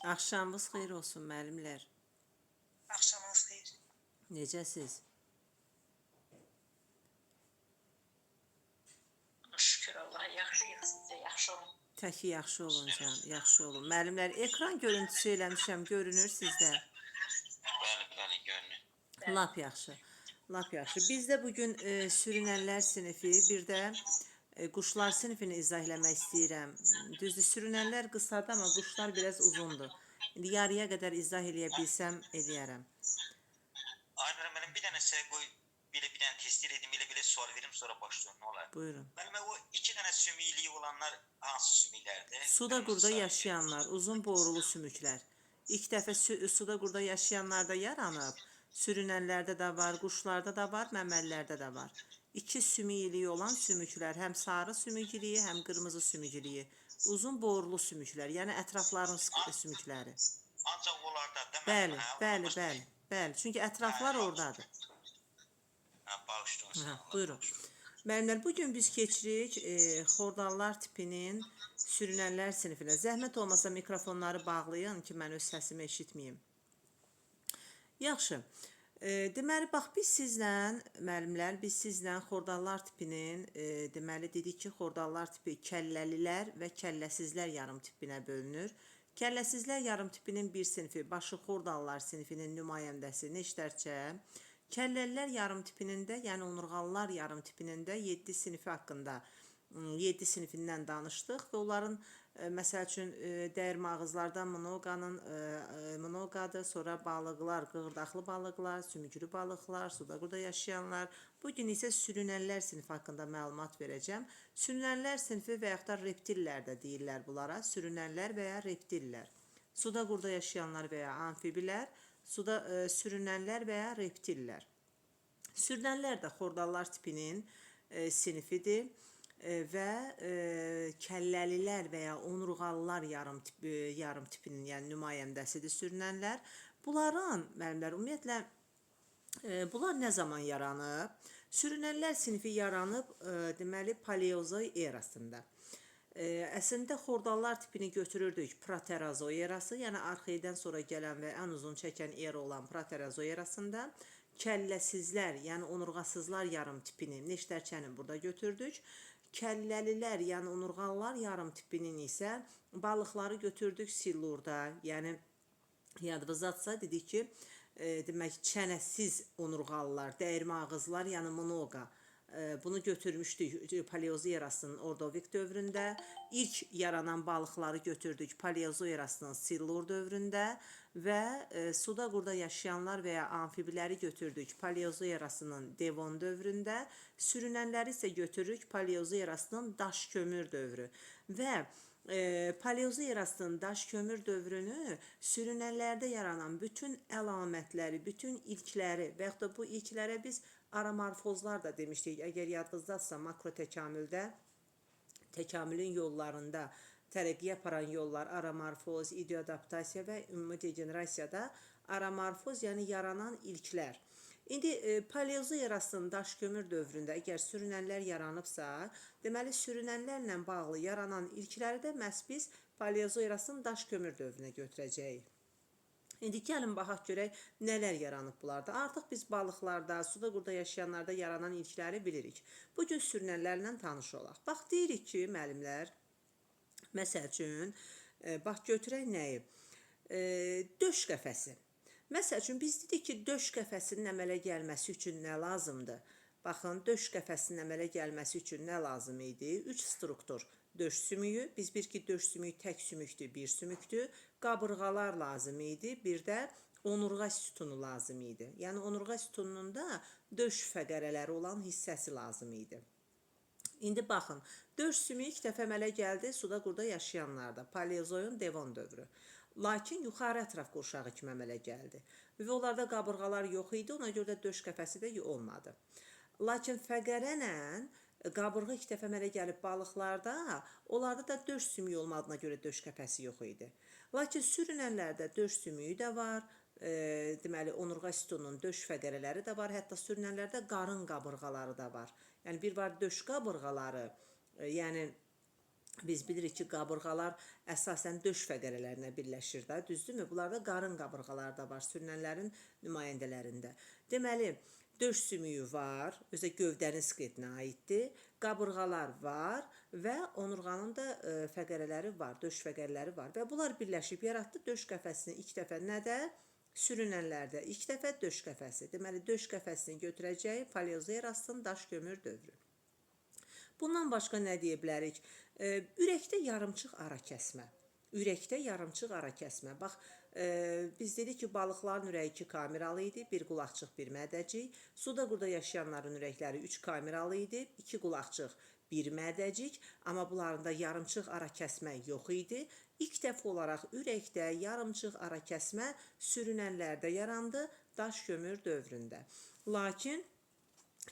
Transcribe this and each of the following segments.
Axşamınız xeyir olsun müəllimlər. Axşamınız xeyir. Necəsiz? Şükür Allaha, yaxşıyıq, sizdə yaxşı olun. Təki yaxşı olun can, yaxşı olun. Müəllimlər, ekran görüntüsü eləmişəm, görünür sizdə. Bəli, bəli, görünür. Lap yaxşı. Lap yaxşı. Biz də bu gün sürünənlər sinifi, bir də quşlar sinifini izah eləmək istəyirəm. Düzdür, sürünənlər qısadır, amma quşlar biraz uzundur. İndi yarıya qədər izah eləyə bilsəm, eləyərəm. Aynur müəllim, bir dənə sizə qoy, belə bir dənə test edim, elə belə sual verim, sonra başlayın, nə olar? Buyurun. Müəllim, o iki dənə sümükliyi olanlar hansı sümüklərdir? Suda qurda yaşayanlar, uzun borulu sümüklər. İlk dəfə suda qurda yaşayanlarda yaranıb, sürünənlərdə də var, quşlarda da var, məməlilərdə də var. İki sümük iliyi olan sümüklər, həm sarı sümük iliyi, həm qırmızı sümük iliyi. Uzun borulu sümüklər, yəni ətrafların sümükləri. Ancaq onlarda da Bəli, müəllim, hə? bəli, bəli, bəli. Çünki ətraflar ordadır. Hə, bağışlayın. Hə, sağ olun. buyurun. Müəllimlər, bu gün biz keçirik xordallar tipinin sürünənlər sinifinə. Zəhmət olmasa mikrofonları bağlayın ki, mən öz səsimi eşitməyim. Yaxşı. Deməli, bax, biz sizlə, müəllimlər, biz sizlə xordallar tipinin, deməli, dedik ki, xordallar tipi kəlləlilər və kəlləsizlər yarım tipinə bölünür. Kəlləsizlər yarım tipinin bir sinfi, başı xordallar sinfinin nümayəndəsi neştərçə. Kəlləlilər yarım tipinin də, yəni onurğalılar yarım tipinin də 7 sinifi haqqında 7 sinifindən danışdıq və onların məsəl üçün dəyirmi ağızlardan monoqanın monoqadır, sonra balıqlar, qığırdaqlı balıqlar, sümüklü balıqlar, suda qurda yaşayanlar. Bu gün isə sürünənlər sinifi haqqında məlumat verəcəm. Sürünənlər sinifi və yaxud da reptillər də deyirlər bunlara. Sürünənlər və ya reptillər. Suda qurda yaşayanlar və ya amfibilər, suda sürünənlər və ya reptillər. Sürünənlər də xordallar tipinin sinifidir və kəlləlilər və ya onurğalılar yarım tipinin, yəni nümayəndəsidir sürünənlər. Bunların müəllimlər ümumiyyətlə bunlar nə zaman yaranıb? Sürünənlər sinifi yaranıb, deməli Paleozoy erasında. Əslində xordallar tipini götürürdük Proterozoy erası, yəni arxeydən sonra gələn və ən uzun çəkən era olan Proterozoy erasında kəlləsizlər, yəni onurğasızlar yarım tipini neştərçəni burada götürdük. Kəlləlilər, yəni onurğalılar yarım tipinin isə balıqları götürdük Silurda, yəni yadınızdadsa dedik ki, demək çənəsiz onurğalılar, dəyirmi ağızlar, yəni monoqa. Bunu götürmüşdük Paleozoy erasının Ordovik dövründə. İlk yaranan balıqları götürdük Paleozoy erasının Silur dövründə və suda qurda yaşayanlar və ya amfibiləri götürdük Paleozoy erasının Devon dövründə. Sürünənləri isə götürürük Paleozoy erasının daş kömür dövrü və Paleozoy erasının daş kömür dövrünü sürünənlərdə yaranan bütün əlamətləri, bütün ilkləri və yaxud da bu ilklərə biz aramorfozlar da demişdik. Əgər yadınızdadsa makrotəkamüldə, təkamülün yollarında tərəqqiyə aparan yollar aramorfoz, idioadaptasiya və ümumi degenerasiyada aramorfoz, yəni yaranan ilklər. İndi Paleozoy erasının daş kömür dövründə əgər sürünənlər yaranıbsa, deməli sürünənlərlə bağlı yaranan ilkləri də məhz biz Paleozoy erasının daş kömür dövrünə götürəcəyik. İndi gəlin baxaq görək nələr yaranıb bunlarda. Artıq biz balıqlarda, suda qurda yaşayanlarda yaranan ilkləri bilirik. Bu gün sürünənlərlə tanış olaq. Bax deyirik ki, müəllimlər, məsəl üçün, bax götürək nəyi? Döş qəfəsi. Məsəl üçün biz dedik ki, döş qəfəsinin əmələ gəlməsi üçün nə lazımdır? Baxın, döş qəfəsinin əmələ gəlməsi üçün nə lazım idi? 3 struktur. Döş sümüyü, biz bir ki, döş sümüyü tək sümükdür, bir sümükdür. Qabırğalar lazım idi, bir də onurğa sütunu lazım idi. Yəni onurğa sütununun da döş fəqərələri olan hissəsi lazım idi. İndi baxın, döş sümüyü ilk dəfə əmələ gəldi suda qurda yaşayanlarda, Paleozoyun Devon dövrü. Lakin yuxarı ətraf qurşağı kimi əmələ gəldi. Və onlarda qabırğalar yox idi, ona görə də döş qəfəsi də olmadı. Lakin fəqərə ilə qabırğa ilk dəfə əmələ gəlib balıqlarda, onlarda da döş sümüyü olmadığına görə döş qəfəsi yox idi. Lakin sürünənlərdə döş sümüyü də var, deməli onurğa sütununun döş fəqərələri də var, hətta sürünənlərdə qarın qabırğaları da var. Yəni bir var döş qabırğaları, yəni Biz bilirik ki, qabırğalar əsasən döş fəqərələrinə birləşir də, düzdürmü? Bunlarda qarın qabırğaları da var sürünənlərin nümayəndələrində. Deməli, döş sümüyü var, özə gövdənin skeletinə aiddir. Qabırğalar var və onurğanın da fəqərələri var, döş fəqərələri var və bunlar birləşib yaratdı döş qəfəsini ilk dəfə nədə? Sürünənlərdə ilk dəfə döş qəfəsi. Deməli, döş qəfəsini götürəcəyi paleozoy erasının daş kömür dövrü. Bundan başqa nə deyə bilərik? Ürəkdə yarımçıq ara kəsmə. Ürəkdə yarımçıq ara kəsmə. Bax, biz dedik ki, balıqların ürəyi 2 kameralı idi, bir qulaqçıq, bir mədəcik. Suda qurda yaşayanların ürəkləri 3 kameralı idi, 2 qulaqçıq, bir mədəcik. Amma bunların da yarımçıq ara kəsmə yox idi. İlk dəfə olaraq ürəkdə yarımçıq ara kəsmə sürünənlərdə yarandı daş kömür dövründə. Lakin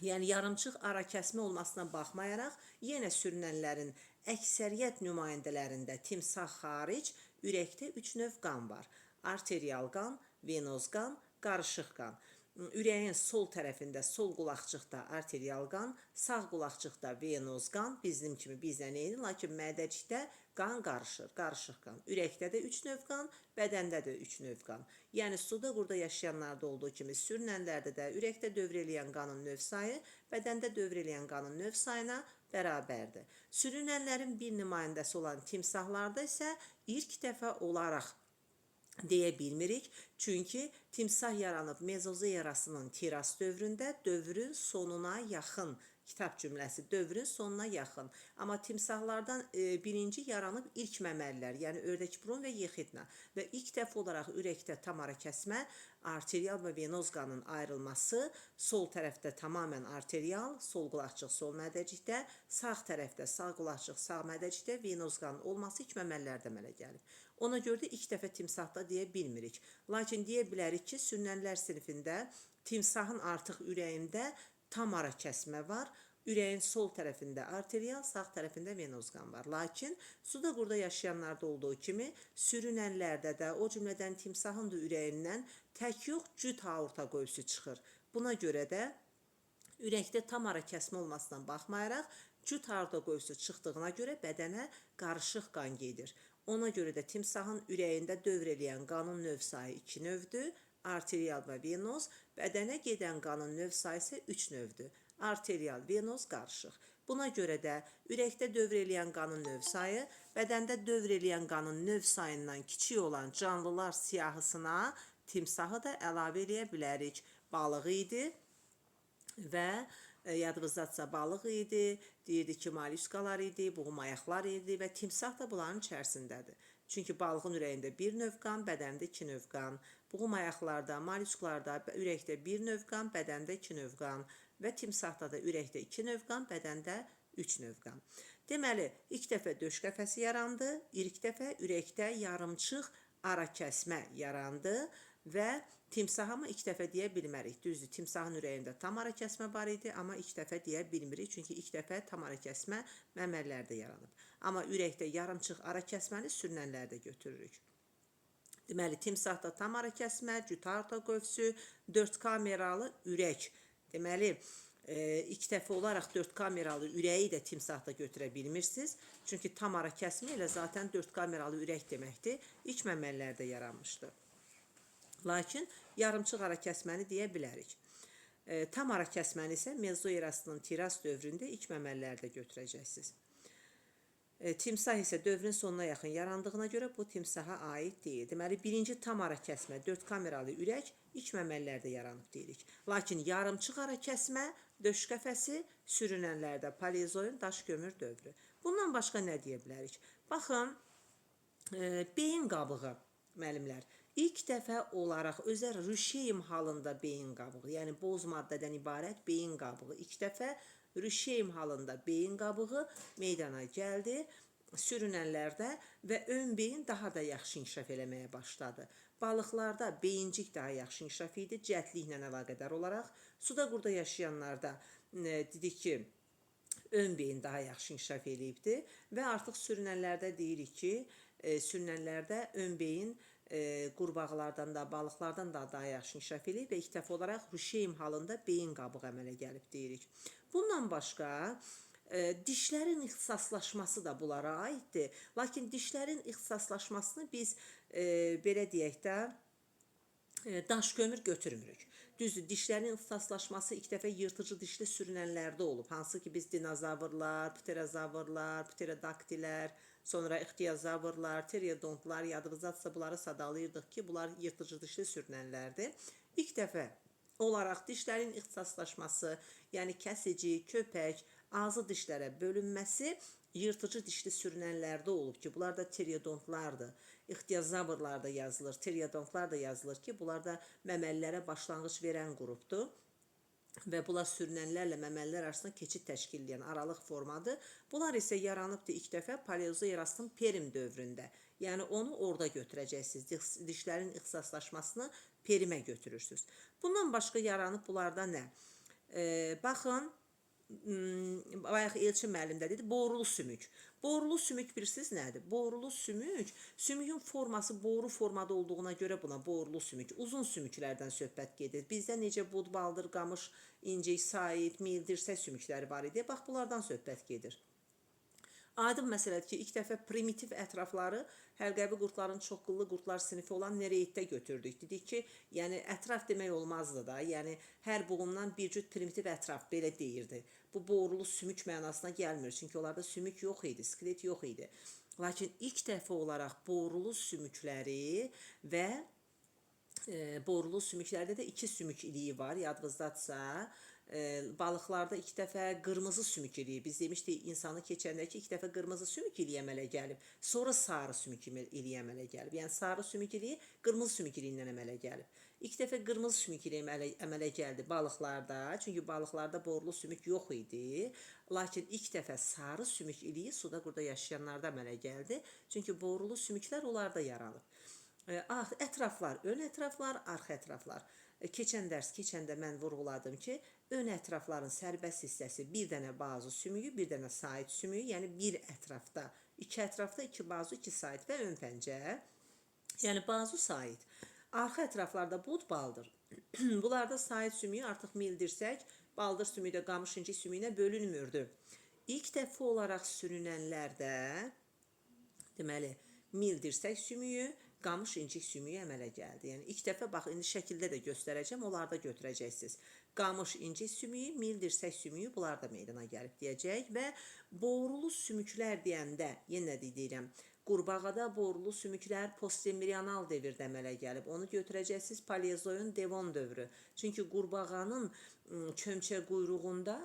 yəni yarımçıq ara kəsmə olmasına baxmayaraq, yenə sürünənlərin əksəriyyət nümayəndələrində timsah xaric ürəkdə 3 növ qan var. Arterial qan, venoz qan, qarışıq qan. Ürəyin sol tərəfində, sol qulaqçıqda arterial qan, sağ qulaqçıqda venoz qan, bizim kimi bizlə eyni, lakin mədəcikdə qan qarışır, qarışıq qan. Ürəkdə də 3 növ qan, bədəndə də 3 növ qan. Yəni suda qurda yaşayanlarda olduğu kimi sürünənlərdə də ürəkdə dövr eləyən qanın növ sayı bədəndə dövr eləyən qanın növ sayına bərabərdir. Sürünənlərin bir nümayəndəsi olan timsahlarda isə ilk dəfə olaraq deyə bilmirik. Çünki timsah yaranıb mezozoy erasının Tiras dövründə, dövrün sonuna yaxın, kitab cümləsi dövrün sonuna yaxın. Amma timsahlardan birinci yaranıb ilk məməlilər, yəni ördəkburun və yexidna və ilk dəfə olaraq ürəkdə tam ara kəsmə, arterial və venoz qanın ayrılması, sol tərəfdə tamamilə arterial, sol qulaqçıq sol mədəcikdə, sağ tərəfdə sağ qulaqçıq sağ mədəcikdə venoz qanın olması ilk məməllərdə əmələ gəlib. Ona görə də ilk dəfə timsahda deyə bilmirik. Lakin deyə bilərik ki, sürünənlər sinifində timsahın artıq ürəyində tam ara kəsmə var. Ürəyin sol tərəfində arterial, sağ tərəfində venoz qan var. Lakin suda qurda yaşayanlarda olduğu kimi sürünənlərdə də, o cümlədən timsahın da ürəyindən tək yox, cüt aorta qövsü çıxır. Buna görə də ürəkdə tam ara kəsmə olmasına baxmayaraq, cüt aorta qövsü çıxdığına görə bədənə qarışıq qan gedir. Ona görə də timsahın ürəyində dövr eləyən qanın növ sayı 2 növdür. Arterial və venoz. Bədənə gedən qanın növ sayı isə 3 növdür. Arterial, venoz, qarışıq. Buna görə də ürəkdə dövr eləyən qanın növ sayı bədəndə dövr eləyən qanın növ sayından kiçik olan canlılar siyahısına timsahı da əlavə eləyə bilərik. Balığı idi və yadınızdadsa balıq idi, deyirdi ki, molüskalar idi, buğumayaqlar idi və timsah da bunların içərisindədir. Çünki balığın ürəyində bir növ qan, bədəndə 2 növ qan. Buğumayaqlarda, molüsklarda ürəkdə bir növ qan, bədəndə 2 növ qan və timsahda da ürəkdə 2 növ qan, bədəndə 3 növ qan. Deməli, ilk dəfə döş qəfəsi yarandı, ilk dəfə ürəkdə yarımçıq ara kəsmə yarandı və timsah amma ilk dəfə deyə bilmərik. Düzdür, timsahın ürəyində tam ara kəsmə var idi, amma ilk dəfə deyə bilmirik. Çünki ilk dəfə tam ara kəsmə məməllərdə yaranıb. Amma ürəkdə yarımçıq ara kəsməni sürünənlərdə götürürük. Deməli, timsahda tam ara kəsmə, cüt aorta qövsü, 4 kameralı ürək. Deməli, ilk dəfə olaraq 4 kameralı ürəyi də timsahda götürə bilmirsiniz. Çünki tam ara kəsmə ilə zaten 4 kameralı ürək deməkdir. İlk məməllərdə yaranmışdı. Lakin yarımçıq ara kəsməni deyə bilərik. Tam ara kəsməni isə mezozoy erasının Tiras dövründə ilk məməllərdə götürəcəksiniz. Timsah isə dövrün sonuna yaxın yarandığına görə bu timsaha aid deyil. Deməli, birinci tam ara kəsmə, 4 kameralı ürək ilk məməllərdə yaranıb deyirik. Lakin yarımçıq ara kəsmə, döş qəfəsi sürünənlərdə paleozoyun daş kömür dövrü. Bundan başqa nə deyə bilərik? Baxın, beyin qabığı müəllimlər. İlk dəfə olaraq özə rüşeym halında beyin qabığı, yəni boz maddədən ibarət beyin qabığı ilk dəfə rüşeym halında beyin qabığı meydana gəldi sürünənlərdə və ön beyin daha da yaxşı inkişaf eləməyə başladı. Balıqlarda beyincik daha yaxşı inkişaf idi, cəldliklə əlaqədar olaraq. Suda qurda yaşayanlarda dedik ki, ön beyin daha yaxşı inkişaf eləyibdi və artıq sürünənlərdə deyirik ki, sürünənlərdə ön beyin qurbağalardan da, balıqlardan da daha yaxşı inkişaf eləyib və ilk dəfə olaraq rüşeym halında beyin qabığı əmələ gəlib deyirik. Bundan başqa Dişlərin ixtisaslaşması da bunlara aiddir. Lakin dişlərin ixtisaslaşmasını biz belə deyək də, daş kömür götürmürük. Düzdür, dişlərin ixtisaslaşması ilk dəfə yırtıcı dişli sürünənlərdə olub. Hansı ki biz dinozavrlar, pterozavrlar, pterodaktilər, sonra ixtiyozavrlar, pterodontlar yadınızdadırsa bunları sadalayırdıq ki, bunlar yırtıcı dişli sürünənlərdir. İlk dəfə olaraq dişlərin ixtisaslaşması, yəni kəsici, köpək, azı dişlərə bölünməsi yırtıcı dişli sürünənlərdə olub ki, bunlar da pterodontlardır. İxtiyozavrlar da yazılır, pterodontlar da yazılır ki, bunlar da məməlilərə başlanğıc verən qrupdur. Və bunlar sürünənlərlə məməlilər arasında keçid təşkil edən aralıq formadır. Bunlar isə yaranıbdır ilk dəfə Paleozoy erasının Perm dövründə. Yəni onu orada götürəcəksiniz. Dişlərin ixtisaslaşmasını Perimə götürürsünüz. Bundan başqa yaranıb bunlarda nə? Baxın, bayaq Elçin müəllim də dedi, borulu sümük. Borulu sümük bilirsiniz nədir? Borulu sümük, sümüyün forması boru formada olduğuna görə buna borulu sümük, uzun sümüklərdən söhbət gedir. Bizdə necə bud, baldır, qamış, incik, sait, mil, dirsək sümükləri var idi. Bax, bunlardan söhbət gedir. Aydın məsələdir ki, ilk dəfə primitiv ətrafları həlqəvi qurdların çoxqıllı qurdlar sinifi olan Nereiddə götürdük. Dedik ki, yəni ətraf demək olmazdı da. Yəni hər buğumdan bir cüt primitiv ətraf belə deyirdi. Bu borulu sümük mənasına gəlmir. Çünki onlarda sümük yox idi, skelet yox idi. Lakin ilk dəfə olaraq borulu sümükləri və borulu sümüklərdə də iki sümük iliyi var, yadınızdadırsa. Balıqlarda ilk dəfə qırmızı sümük iliyi. Biz demişdik insanı keçəndə ki, ilk dəfə qırmızı sümük iliyi əmələ gəlib, sonra sarı sümük iliyi əmələ gəlib. Yəni sarı sümük iliyi qırmızı sümük iliyindən əmələ gəlib. İlk dəfə qırmızı sümük iliyi əmələ gəldi balıqlarda. Çünki balıqlarda borulu sümük yox idi. Lakin ilk dəfə sarı sümük iliyi suda qurda yaşayanlarda əmələ gəldi. Çünki borulu sümüklər onlarda yaranıb. Ətraflar, ön ətraflar, arxa ətraflar. Keçən dərs, keçəndə mən vurğuladım ki, ön ətrafların sərbəst hissəsi bir dənə bazu sümüyü, bir dənə sait sümüyü, yəni bir ətrafda, iki ətrafda iki bazu, iki sait və ön pəncə. Yəni bazu sait. Arxa ətraflarda bud, baldır. Bunlarda sait sümüyü artıq mil dirsək, baldır sümüyü də qamış incik sümüyünə bölünmürdü. İlk dəfə olaraq sürünənlərdə, deməli, mil dirsək sümüyü, qamış incik sümüyü əmələ gəldi. Yəni ilk dəfə bax indi şəkildə də göstərəcəm, onlarda götürəcəksiniz. Qamış incik sümüyü, mil dirsək sümüyü bunlar da meydana gəlib deyəcək və borulu sümüklər deyəndə yenə də deyirəm, qurbağada borulu sümüklər postembrional devirdə əmələ gəlib. Onu götürəcəksiniz Paleozoyun Devon dövrü. Çünki qurbağanın çömçə quyruğunda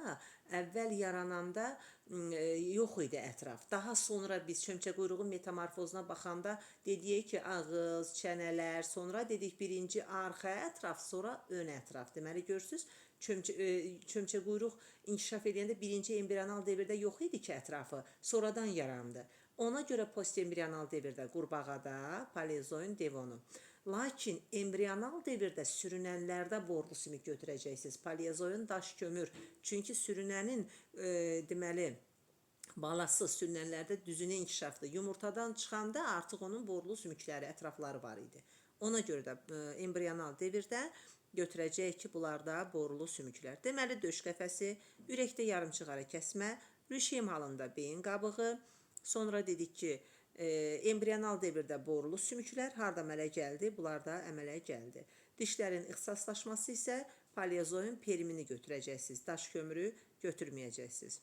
əvvəl yarananda yox idi ətraf. Daha sonra biz çömçə quyruğun metamorfozuna baxanda dedik ki, ağız, çənələr, sonra dedik birinci arxa ətraf, sonra ön ətraf. Deməli görürsüz, çömçə quyruq inkişaf edəndə birinci embrional devirdə yox idi ki ətrafı, sonradan yarandı. Ona görə postembrional devirdə qurbağada Paleozoyun Devonu. Lakin embrional devirdə sürünənlərdə borlu sümük götürəcəksiniz. Paleozoyun daş kömür. Çünki sürünənin deməli balası sürünənlərdə düzünə inkişafdır. Yumurtadan çıxanda artıq onun borlu sümükləri, ətrafları var idi. Ona görə də embrional devirdə götürəcəyik ki, bunlarda borulu sümüklər. Deməli döş qəfəsi, ürəkdə yarımçıq ara kəsmə, rüşeym halında beyin qabığı. Sonra dedik ki, embrional devirdə borulu sümüklər harda əmələ gəldi? Bunlar da əmələ gəldi. Dişlərin ixtisaslaşması isə Paleozoyun Permini götürəcəksiniz. Daş kömürü götürməyəcəksiniz.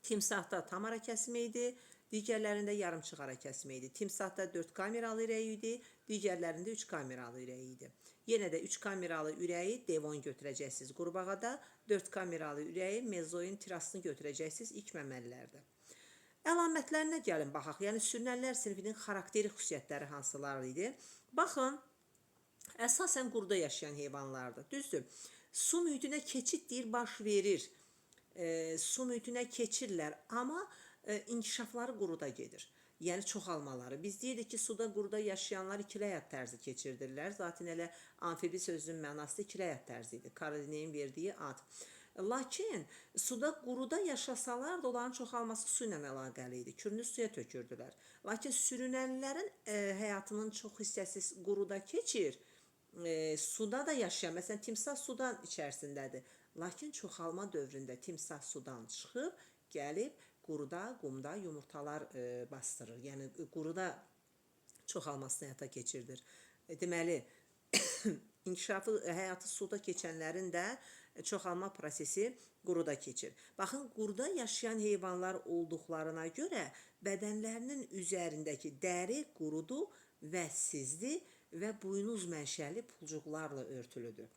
Timsahda tam ara kəsimi idi, digərlərində yarımçıq ara kəsimi idi. Timsahda 4 kameralı ürəyi idi, digərlərində 3 kameralı ürəyi idi. Yenə də 3 kameralı ürəyi Devon götürəcəksiniz qurbağada, 4 kameralı ürəyi Mezoyun tirasını götürəcəksiniz ilk məməlilərdə. Əlamətlərinə gəlin baxaq. Yəni sürünənlər sinifinin xarakterik xüsusiyyətləri hansılar idi? Baxın, əsasən quruda yaşayan heyvanlardır. Düzdür? Su mühitinə keçid deyir, baş verir. Su mühitinə keçirlər, amma inkişafları quruda gedir. Yəni çoxalmaları. Biz deyirdik ki, suda quruda yaşayanlar ikili həyat tərzi keçirdirlər. Zaten elə amfibi sözünün mənası ikili həyat tərzi idi. Karl Linneyin verdiyi ad. Lakin suda quruda yaşasalar da onların çoxalması su ilə əlaqəli idi. Kürünü suya tökürdülər. Lakin sürünənlərin həyatının çox hissəsi quruda keçir. Suda da yaşayan, məsələn, timsah sudan içərisindədir. Lakin çoxalma dövründə timsah sudan çıxıb Gəlib quruda, qumda yumurtalar bastırır. Yəni quruda çoxalmasını həyata keçirdir. Deməli, inkişafı, həyatı suda keçənlərin də çoxalma prosesi quruda keçir. Baxın, quruda yaşayan heyvanlar olduqlarına görə bədənlərinin üzərindəki dəri qurudu və sizdi və buynuz mənşəli pulcuqlarla örtülüdür.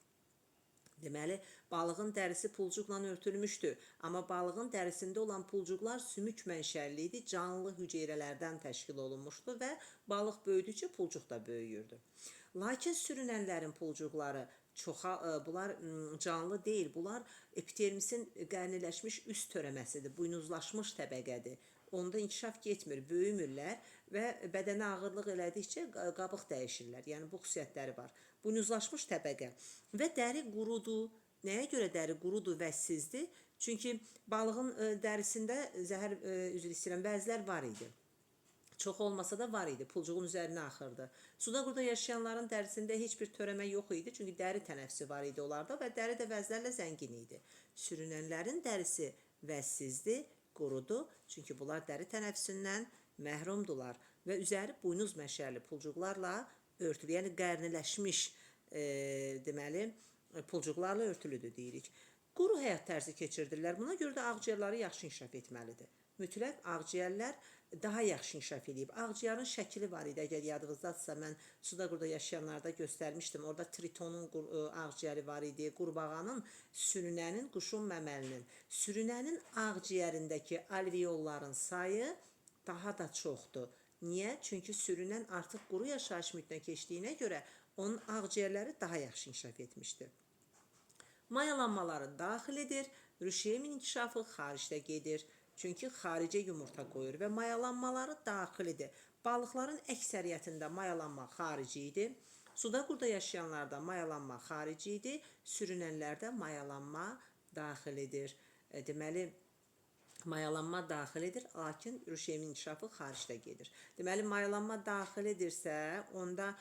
Deməli, balığın dərisi pulcuqla örtülmüşdü. Amma balığın dərisində olan pulcuqlar sümük mənşəli idi, canlı hüceyrələrdən təşkil olunmuşdu və balıq böyüdükcə pulcuq da böyüyürdü. Lakin sürünənlərin pulcuqları bunlar canlı deyil, bunlar epitermisin qərniləşmiş üst törəməsidir, buynuzlaşmış təbəqədir. Onda inkişaf getmir, böyümürlər və bədənə ağırlıq elədikcə qabıq dəyişirlər. Yəni bu xüsusiyyətləri var. Buynuzlaşmış təbəqə və dəri qurudur. Nəyə görə dəri qurudur və sizdir? Çünki balığın dərisində zəhər, üzr istəyirəm, vəzlər var idi. Çox olmasa da var idi, pulcuğun üzərinə axırdı. Suda quruda yaşayanların dərisində heç bir törəmə yox idi, çünki dəri tənəffüsü var idi onlarda və dəri də vəzlərlə zəngin idi. Sürünənlərin dərisi vəzsizdir, qurudu, çünki bunlar dəri tənəffüsündən məhrumdular və üzəri buynuz mənşəli pulcuqlarla örtülü, yəni qərniləşmiş deməli pulcuqlarla örtülüdür deyirik. Quru həyat tərzi keçirdirlər. Buna görə də ağciyərləri yaxşı inkişaf etməlidir. Mütləq ağciyərlər daha yaxşı inkişaf eləyib. Ağciyərin şəkili var idi. Əgər yadınızdadırsa, mən suda quruda yaşayanlarda göstərmişdim. Orada tritonun ağciyəri var idi, qurbağanın, sürünənin, quşun məməlinin. Sürünənin ağciyərindəki alveolların sayı daha da çoxdur. Niyə? Çünki sürünən artıq quru yaşayış mühitinə keçdiyinə görə onun ağciyərləri daha yaxşı inkişaf etmişdi. Mayalanmaları daxilidir, rüşemin inkişafı xaricdə gedir. Çünki xaricə yumurta qoyur və mayalanmaları daxilidir. Balıqların əksəriyyətində mayalanma xarici idi. Suda quruda yaşayanlarda mayalanma xarici idi. Sürünənlərdə mayalanma daxilidir. Deməli, mayalanma daxilidir, lakin rüşemin inkişafı xaricdə gedir. Deməli, mayalanma daxilidirsə, onda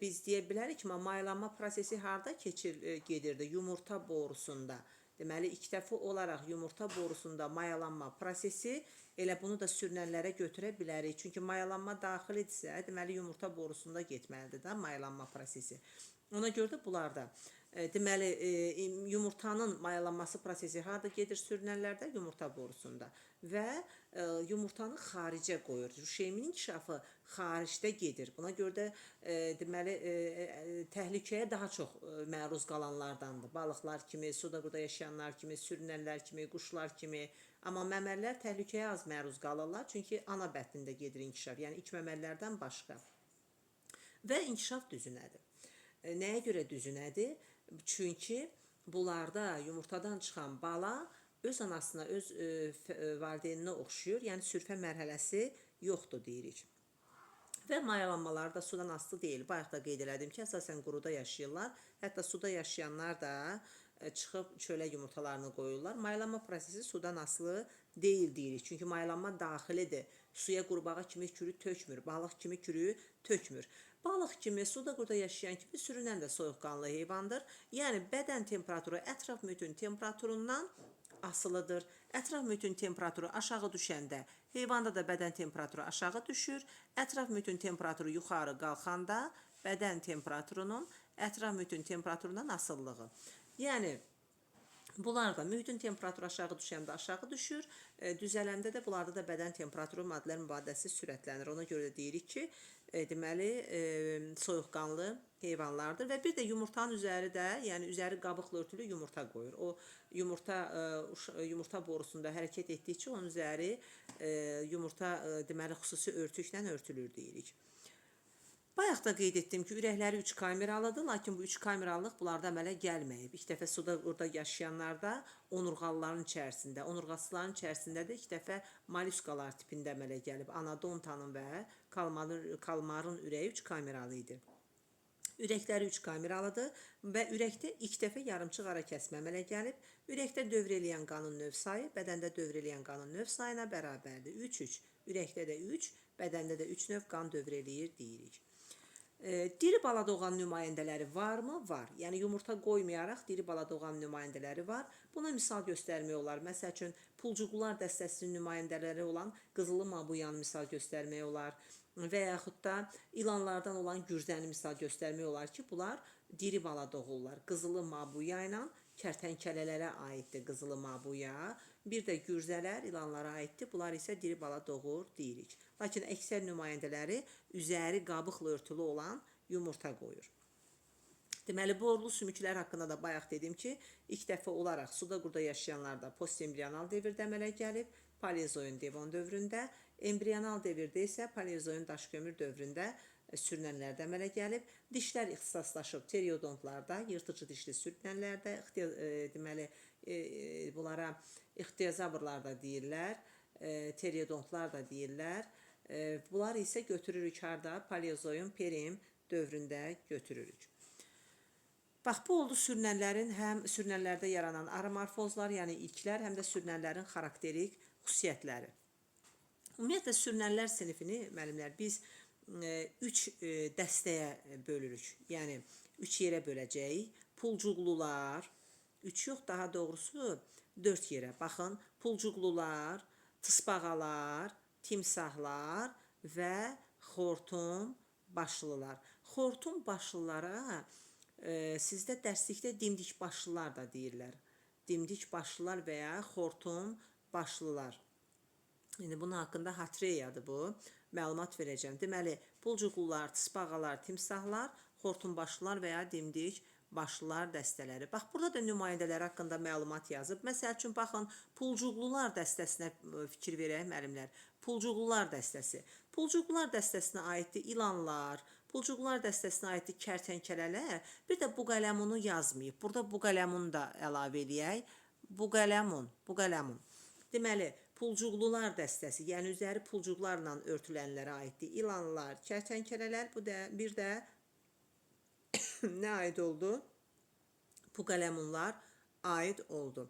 biz deyə bilərik ki, mayalanma prosesi harda gedirdi? Yumurta borusunda. Deməli, ilk dəfə olaraq yumurta borusunda mayalanma prosesi, elə bunu da sürünənlərə götürə bilərik. Çünki mayalanma daxilidirsə, deməli, yumurta borusunda getməlidir də mayalanma prosesi. Ona görə də bunlarda, deməli, yumurtanın mayalanması prosesi harda gedir sürünənlərdə? Yumurta borusunda və yumurtanı xaricə qoyur. Rüşemin inkişafı xaricdə gedir. Buna görə də deməli, təhlükəyə daha çox məruz qalanlardandır. Balıqlar kimi, suda quruda yaşayanlar kimi, sürünənlər kimi, quşlar kimi. Amma məməllər təhlükəyə az məruz qalırlar. Çünki ana bətnində gedir inkişaf. Yəni ilk məməllərdən başqa. Və inkişaf düzünədir. Nəyə görə düzünədir? Çünki bunlarda yumurtadan çıxan bala öz anasına, öz valideyninə oxşuyur. Yəni sürfə mərhələsi yoxdur deyirik. Və mayalanmaları da sudan asılı deyil. Bayaq da qeyd elədim ki, əsasən quruda yaşayırlar. Hətta suda yaşayanlar da çıxıb çölə yumurtalarını qoyurlar. Mayalanma prosesi sudan asılı deyil deyirik. Çünki mayalanma daxilidir. Suya qurbağa kimi kürü tökmür, balıq kimi kürü tökmür. Balıq kimi, suda quruda yaşayan kimi sürünən də soyuqqanlı heyvandır. Yəni bədən temperaturu ətraf mühitin temperaturundan asılıdır. Ətraf mühitin temperaturu aşağı düşəndə heyvanda da bədən temperaturu aşağı düşür. Ətraf mühitin temperaturu yuxarı qalxanda bədən temperaturunun ətraf mühitin temperaturundan asılılığı. Yəni bunlar da mühitin temperaturu aşağı düşəndə aşağı düşür, düzələndə də bunlarda da bədən temperaturu maddələr mübadiləsi sürətlənir. Ona görə də deyirik ki, deməli, soyuqqanlı heyvanlardır və bir də yumurtanın üzəri də, yəni üzəri qabıqla örtülü yumurta qoyur. O yumurta yumurta borusunda hərəkət etdikcə onun üzəri yumurta deməli xüsusi örtüklə örtülür deyirik. Bayaq da qeyd etdim ki, ürəkləri 3 kameralıdır, lakin bu 3 kameralılıq bunlarda əmələ gəlməyib. İlk dəfə suda orada yaşayanlarda onurğalıların içərisində, onurğasızların içərisində də ilk dəfə molüskalar tipində əmələ gəlib. Anadontanın və kalmarın ürəyi 3 kameralı idi. Ürəkləri 3 kameralıdır və ürəkdə ilk dəfə yarımçıq ara kəsmə əmələ gəlib. Ürəkdə dövr eləyən qanın növ sayı bədəndə dövr eləyən qanın növ sayına bərabərdir. 3-3. Ürəkdə də 3, bədəndə də 3 növ qan dövr eləyir deyirik. Diri bala doğan nümayəndələri varmı? Var. Yəni yumurta qoymayaraq diri bala doğan nümayəndələri var. Buna misal göstərmək olar. Məsəl üçün pulcuqlar dəstəsinin nümayəndələri olan qızılı mabuyanı misal göstərmək olar və yaxud da ilanlardan olan gürzəni misal göstərmək olar ki, bunlar diri bala doğurlar. Qızılı mabuya ilə kərtənkələlərə aiddir qızılı mabuya. Bir də gürzələr ilanlara aiddir. Bunlar isə diri bala doğur deyirik. Lakin əksər nümayəndələri üzəri qabıqla örtülü olan yumurta qoyur. Deməli, borlu sümüklər haqqında da bayaq dedim ki, ilk dəfə olaraq suda qurda yaşayanlarda postembrional devirdə əmələ gəlib, paleozoyun devon dövründə, embrional devirdə isə paleozoyun daşkömür dövründə sürünənlərdə əmələ gəlib. Dişlər ixtisaslaşıb teriodontlarda, yırtıcı dişli sürünənlərdə, deməli, bunlara ixtiyozavrlar da deyirlər, teriodontlar da deyirlər. Bunlar isə götürürük harda? Paleozoyun Perm dövründə götürürük. Bax, bu oldu sürünənlərin həm sürünənlərdə yaranan aramorfozlar, yəni ilklər, həm də sürünənlərin xarakterik xüsusiyyətləri. Ümumiyyətlə, sürünənlər sinifini, müəllimlər, biz üç dəstəyə bölürük. Yəni, üç yerə böləcəyik. Pulcuqlular, üç yox, daha doğrusu 4 yerə. Baxın, pulcuqlular, tısbağalar, timsahlar və xortum başlılar. Xortum başlılara sizdə dərslikdə dimdik başlılar da deyirlər. Dimdik başlılar və ya xortum başlılar. İndi bunun haqqında Hatreyadır bu. Məlumat verəcəm. Deməli, pulcuqlular, tısbağalar, timsahlar, xortumbaşlılar və ya dimdik başlılar dəstələri. Bax, burada da nümayəndələr haqqında məlumat yazıb. Məsəl üçün, baxın, pulcuqlular dəstəsinə fikir verək, müəllimlər. Pulcuqlular dəstəsi. Pulcuqlular dəstəsinə aiddir ilanlar, pulcuqlular dəstəsinə aiddir kərtənkələlər. Bir də bu qələmunu yazmayıb. Burada bu qələmunu da əlavə eləyək. Bu qələmun, bu qələmun. Deməli, pulcuqlular dəstəsi, yəni üzəri pulcuqlarla örtülənlərə aiddir. İlanlar, kərtənkələlər, bu da bir də nə aid oldu? Bu qələmunlar aid oldu.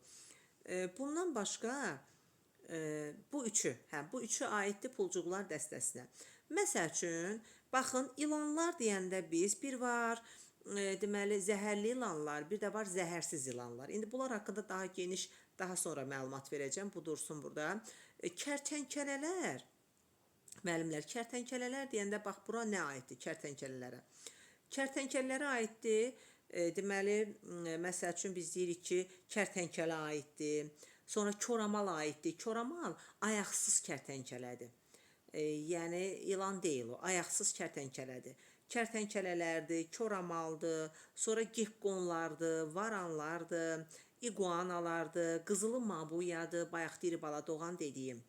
Bundan başqa bu üçü, bu üçü aiddir pulcuqlar dəstəsinə. Məsəl üçün, baxın, ilanlar deyəndə biz bir var, deməli, zəhərli ilanlar, bir də var zəhərsiz ilanlar. İndi bunlar haqqında daha geniş, daha sonra məlumat verəcəm. Bu dursun burada. Kərtənkələlər, müəllimlər, kərtənkələlər deyəndə bax, bura nə aiddir kərtənkələlərə? Kərtənkələlərə aiddir, deməli, məsəl üçün biz deyirik ki, kərtənkələ aiddir. Sonra koramal aiddir. Koramal ayaqsız kərtənkələdir. Yəni ilan deyil o, ayaqsız kərtənkələdir. Kərtənkələlərdir, koramaldır, sonra gekkonlardır, varanlardır, iguanalardır, qızılı mabuyadır, bayaq diri bala doğan dediyim.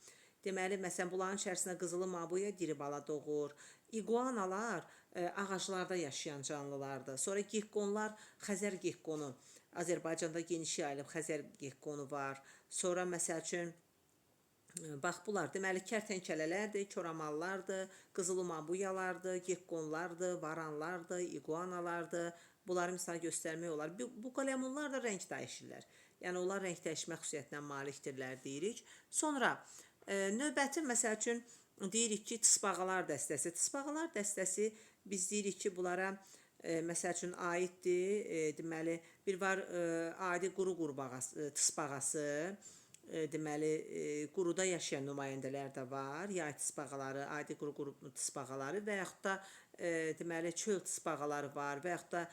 Deməli, məsələn, bunların içərisində qızılı mabuya diri bala doğur. İguanalar ağaclarda yaşayan canlılardır. Sonra gekkonlar, Xəzər gekkonu, Azərbaycanda geniş yayılıb Xəzər gekkonu var. Sonra, məsəl üçün, bax, bunlar, deməli, kərtənkələlərdir, koramallardır, qızılı mabuyalardır, gekkonlardır, varanlardır, iguanalardır. Bunları misal göstərmək olar. Bu qələmunlar da rəng dəyişirlər. Yəni, onlar rəng dəyişmə xüsusiyyətinə malikdirlər deyirik. Sonra, növbəti, məsəl üçün, deyirik ki, tısbağalar dəstəsi. Tısbağalar dəstəsi biz deyirik ki, bunlara, məsəl üçün, aiddir. Deməli, bir var adi quru qurbağası, tısbağası. Deməli, quruda yaşayan nümayəndələr də var. Yay tısbağaları, adi quru tısbağaları və yaxud da deməli, çöl tısbağaları var və yaxud da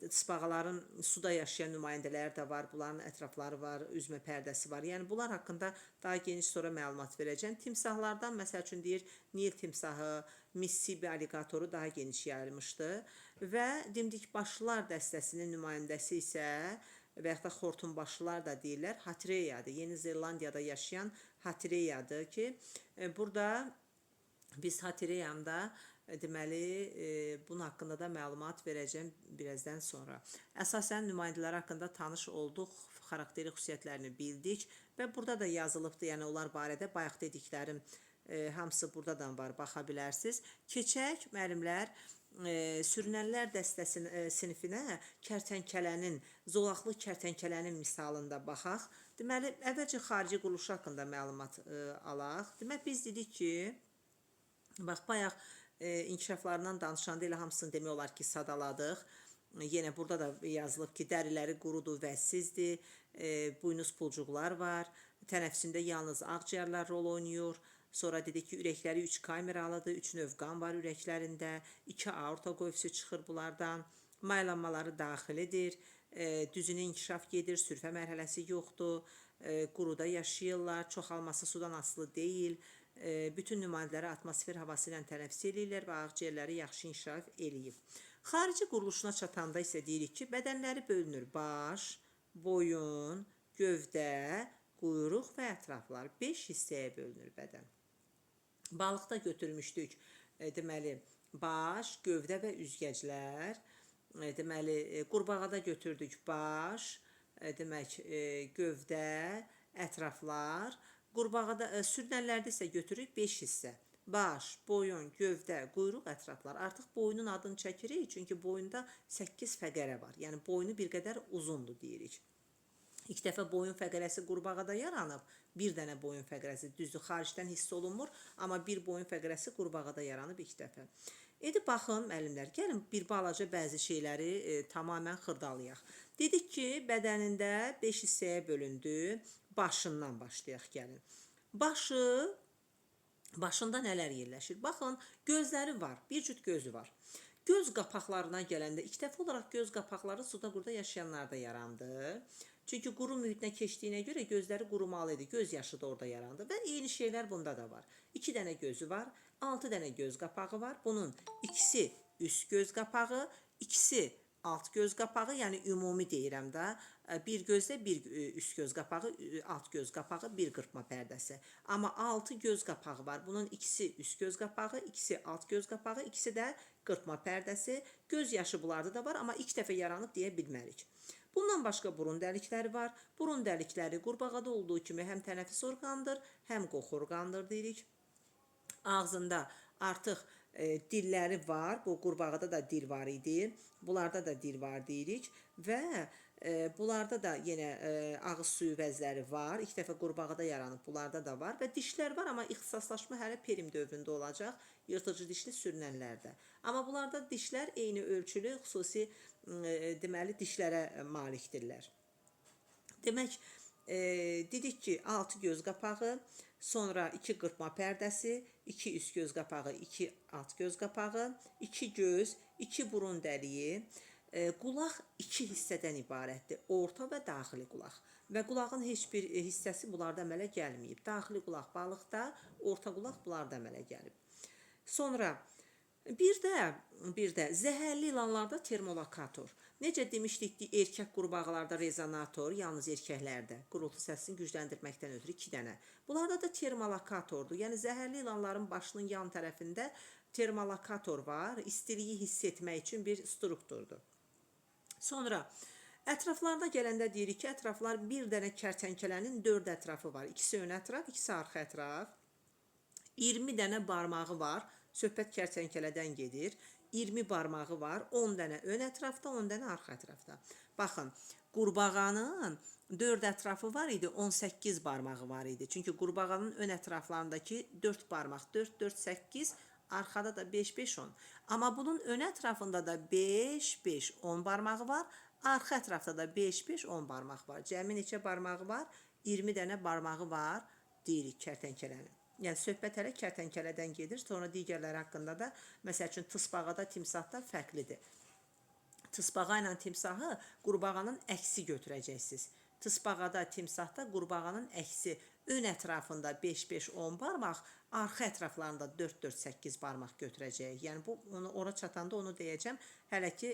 tısbağaların suda yaşayan nümayəndələri də var. Bunların ətrafları var, üzmə pərdəsi var. Yəni, bunlar haqqında daha geniş sonra məlumat verəcəm. Timsahlardan, məsəl üçün, deyir, Nil timsahı, Mississippi alliqatoru daha geniş yayılmışdı. Və dimdikbaşlılar dəstəsinin nümayəndəsi isə və yaxud da xortumbaşlılar da deyirlər, Hatreyadır. Yeni Zelandiyada yaşayan Hatreyadır ki, burada biz Hatreyanda, deməli, bunun haqqında da məlumat verəcəm birazdan sonra. Əsasən nümayəndələr haqqında tanış olduq, xarakteri xüsusiyyətlərini bildik və burada da yazılıbdır, yəni onlar barədə bayaq dediklərim hamısı buradadan var, baxa bilərsiniz. Keçək, müəllimlər, sürünənlər dəstəsinin sinifinə kərtənkələnin, zolaqlı kərtənkələnin misalında baxaq. Deməli, əvvəlcə xarici quruluşu haqqında məlumat alaq. Demək, biz dedik ki, bax, bayaq İnkişaflarından danışanda elə hamısını demək olar ki, sadaladıq. Yenə burada da yazılıb ki, dəriləri qurudur, vəzsizdir, buynuz pulcuqlar var, tənəffüsündə yalnız ağciyərlər rol oynayır. Sonra dedik ki, ürəkləri 3 kameralıdır, 3 növ qan var ürəklərində, 2 aorta qövsü çıxır bunlardan, maylanmaları daxilidir, düzünü inkişaf gedir, sürfə mərhələsi yoxdur, quruda yaşayırlar, çoxalması sudan asılı deyil, bütün nümayəndələri atmosfer havası ilə tənəffüs eləyirlər və ağciyərləri yaxşı inkişaf eləyib. Xarici quruluşuna çatanda isə deyirik ki, bədənləri bölünür. Baş, boyun, gövdə, quyruq və ətraflar. 5 hissəyə bölünür bədən. Balıqda götürmüşdük, deməli, baş, gövdə və üzgəclər. Deməli, qurbağada götürdük baş, demək, gövdə, ətraflar. Qurbağada, sürünənlərdə isə götürürük 5 hissə. Baş, boyun, gövdə, quyruq, ətraflar. Artıq boyunun adını çəkirik, çünki boyunda 8 fəqərə var. Yəni boynu bir qədər uzundur deyirik. İlk dəfə boyun fəqərəsi qurbağada yaranıb. Bir dənə boyun fəqərəsi, düzdür, xaricdən hiss olunmur, amma bir boyun fəqərəsi qurbağada yaranıb ilk dəfə. İndi baxın müəllimlər, gəlin bir balaca bəzi şeyləri tamamilə xırdalayaq. Dedik ki, bədənində 5 hissəyə bölündü. Başından başlayaq gəlin. Başında nələr yerləşir? Baxın, gözləri var, bir cüt gözü var. Göz qapaqlarına gələndə ilk dəfə olaraq göz qapaqları suda qurda yaşayanlarda yarandı. Çünki quru mühitinə keçdiyinə görə gözləri qurumalı idi. Göz yaşı da orada yarandı və eyni şeylər bunda da var. 2 dənə gözü var, 6 dənə göz qapağı var. Bunun ikisi üst göz qapağı, ikisi alt göz qapağı, yəni ümumi deyirəm də, bir gözdə bir üst göz qapağı, alt göz qapağı, bir qırpma pərdəsi. Amma 6 göz qapağı var. Bunun ikisi üst göz qapağı, ikisi alt göz qapağı, ikisi də qırpma pərdəsi. Göz yaşı bunlarda da var, amma ilk dəfə yaranıb deyə bilmərik. Bundan başqa burun dəlikləri var. Burun dəlikləri qurbağada olduğu kimi həm tənəffüs orqanıdır, həm qoxu orqanıdır deyirik. Ağzında artıq dilləri var. Bu qurbağada da dil var idi. Bunlarda da dil var deyirik və bunlarda da yenə ağız suyu vəzləri var. İlk dəfə qurbağada yaranıb, bunlarda da var və dişlər var, amma ixtisaslaşma hələ Perm dövründə olacaq, yırtıcı dişli sürünənlərdə. Amma bunlarda dişlər eyni ölçülü, xüsusi deməli dişlərə malikdirlər. Demək, dedik ki, 6 göz qapağı, sonra 2 qırpma pərdəsi, 2 üst göz qapağı, 2 alt göz qapağı, 2 göz, 2 burun dəliyi. Qulaq 2 hissədən ibarətdir. Orta və daxili qulaq. Və qulağın heç bir hissəsi bunlarda əmələ gəlməyib. Daxili qulaq balıqda, orta qulaq bunlarda əmələ gəlib. Sonra bir də zəhərli ilanlarda termolokator. Necə demişdik ki, erkək qurbağalarda rezonator, yalnız erkəklərdə qurultu səsini gücləndirməkdən ötürü 2 dənə. Bunlarda da termolokatordur. Yəni zəhərli ilanların başının yan tərəfində termolokator var. İstiliyi hiss etmək üçün bir strukturdur. Sonra ətraflarda gələndə deyirik ki, ətraflar bir dənə kərtənkələnin 4 ətrafı var. İkisi ön ətraf, ikisi arxa ətraf. 20 dənə barmağı var. Söhbət kərtənkələdən gedir. 20 barmağı var. 10 dənə ön ətrafda, 10 dənə arxa ətrafda. Baxın, qurbağanın 4 ətrafı var idi, 18 barmağı var idi. Çünki qurbağanın ön ətraflarındakı 4 barmaq, 4, 4, 8, arxada da 5, 5, 10. Amma bunun ön ətrafında da 5, 5, 10 barmağı var. Arxa ətrafda da 5, 5, 10 barmaq var. Cəmi neçə barmağı var? 20 dənə barmağı var deyirik kərtənkələnin. Yəni söhbət hələ kərtənkələdən gedir. Sonra digərləri haqqında da, məsəl üçün tısbağada, timsahda fərqlidir. Tısbağa ilə timsahı qurbağanın əksi götürəcəksiniz. Tısbağada, timsahda qurbağanın əksi ön ətrafında 5, 5, 10 barmaq, arxa ətraflarında 4, 4, 8 barmaq götürəcəyik. Yəni bu onu ora çatanda onu deyəcəm. Hələ ki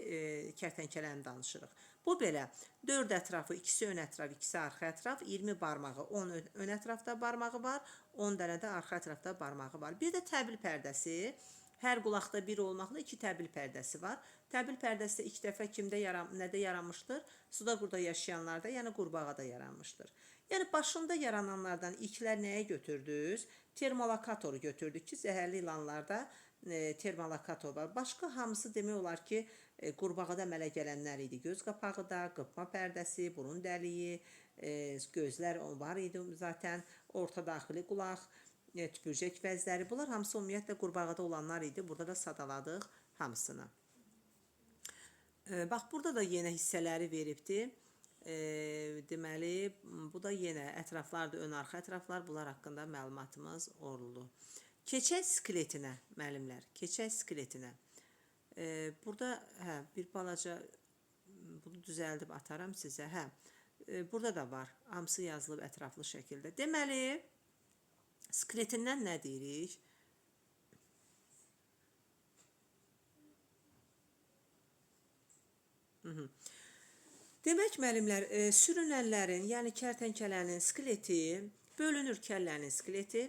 kərtənkələni danışırıq. Bu belə 4 ətrafı, ikisi ön ətraf, ikisi arxa ətraf, 20 barmağı, 10 ön ətrafda barmağı var, 10 dənə də arxa ətrafda barmağı var. Bir də təbil pərdəsi. Hər qulaqda bir olmaqla 2 təbil pərdəsi var. Təbil pərdəsi də ilk dəfə kimdə nədə yaranmışdır? Suda qurda yaşayanlarda, yəni qurbağada yaranmışdır. Yəni başında yarananlardan ilklər nəyə götürdünüz? Termolokatoru götürdük ki, zəhərli ilanlarda termolokator var. Başqa hamısı demək olar ki, qurbağada əmələ gələnlər idi. Göz qapağı da, qırpma pərdəsi, burun dəliyi, gözlər var idi zaten, orta daxili qulaq. tüpürcək vəzləri. Bunlar hamısı ümumiyyətlə qurbağada olanlar idi. Burada da sadaladıq hamısını. Bax, burada da yenə hissələri veribdi. Deməli, bu da yenə ətraflardır, ön arxa ətraflar. Bunlar haqqında məlumatımız oldu. Keçək skeletinə, müəllimlər. Keçək skeletinə. Burada hə, bir balaca bunu düzəldib ataram sizə. Hə, burada da var. Hamısı yazılıb ətraflı şəkildə. Deməli, skeletindən nə deyirik? Demək, müəllimlər, sürünənlərin, yəni kərtənkələnin skeleti bölünür kəllənin skeleti,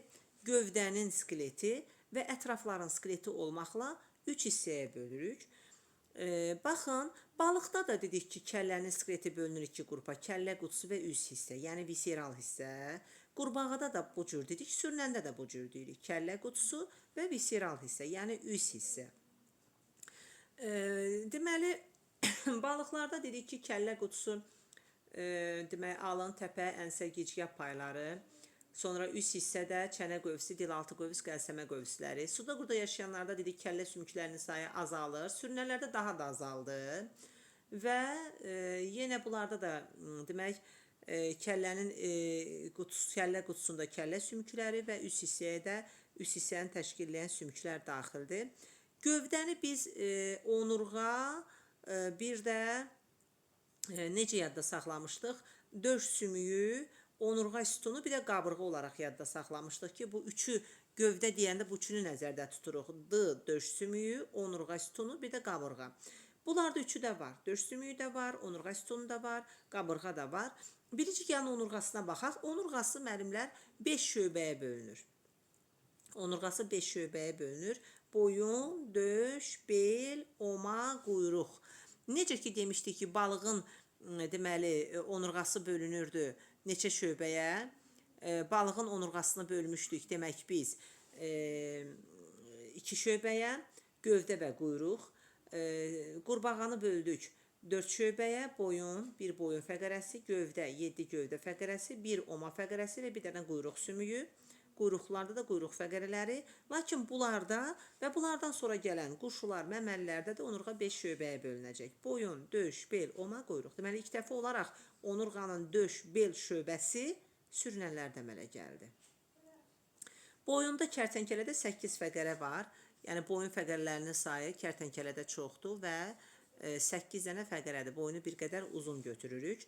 gövdənin skeleti və ətrafların skeleti olmaqla 3 hissəyə bölürük. Baxın, balıqda da dedik ki, kəllənin skeleti bölünür 2 qrupa, kəllə qutusu və üz hissə, yəni visceral hissə. Qurbağada da bu cür dedik, sürünəndə də bu cür deyirik. Kəllə qutusu və visceral hissə, yəni üz hissə. Deməli, balıqlarda dedik ki, kəllə qutusu, deməli, alın, təpə, ənsə, gicgah payları, sonra üst hissədə çənə qövsü, dilaltı qövs, qəlsəmə qövsləri. Suda qurda yaşayanlarda dedik, kəllə sümüklərinin sayı azalır, sürünənlərdə daha da azaldı. Və yenə bunlarda da demək, kəllənin qutusu, kəllə qutusunda kəllə sümükləri və üst hissəyə də üst hissəni təşkil edən sümüklər daxildir. Gövdəni biz onurğa, bir də necə yadda saxlamışdıq? Döş sümüyü, onurğa sütunu, bir də qabırğa olaraq yadda saxlamışdıq ki, bu üçü gövdə deyəndə bu üçünü nəzərdə tuturuq. D, döş sümüyü, onurğa sütunu, bir də qabırğa. Bunlarda üçü də var. Döş sümüyü də var, onurğa sütunu da var, qabırğa da var. Birinci gəlin onurğasına baxaq. Onurğası müəllimlər 5 şöbəyə bölünür. Onurğası 5 şöbəyə bölünür. Boyun, döş, bel, oma, quyruq. Necə ki demişdik ki, balığın deməli onurğası bölünürdü neçə şöbəyə? Balığın onurğasını bölmüşdük demək biz 2 şöbəyə, gövdə və quyruq. Qurbağanı böldük 4 şöbəyə, boyun, bir boyun fəqərəsi, gövdə, 7 gövdə fəqərəsi, bir oma fəqərəsi və bir dənə quyruq sümüyü. Quyruqlarda da quyruq fəqərələri. Lakin bunlarda və bunlardan sonra gələn quşlar, məməlilərdə də onurğa 5 şöbəyə bölünəcək. Boyun, döş, bel, oma, quyruq. Deməli, ilk dəfə olaraq onurğanın döş, bel şöbəsi sürünənlərdə əmələ gəldi. Boyunda kərtənkələdə 8 fəqərə var. Yəni, boyun fəqərələrinin sayı kərtənkələdə çoxdur və 8 dənə fəqərədir. Boyunu bir qədər uzun götürürük.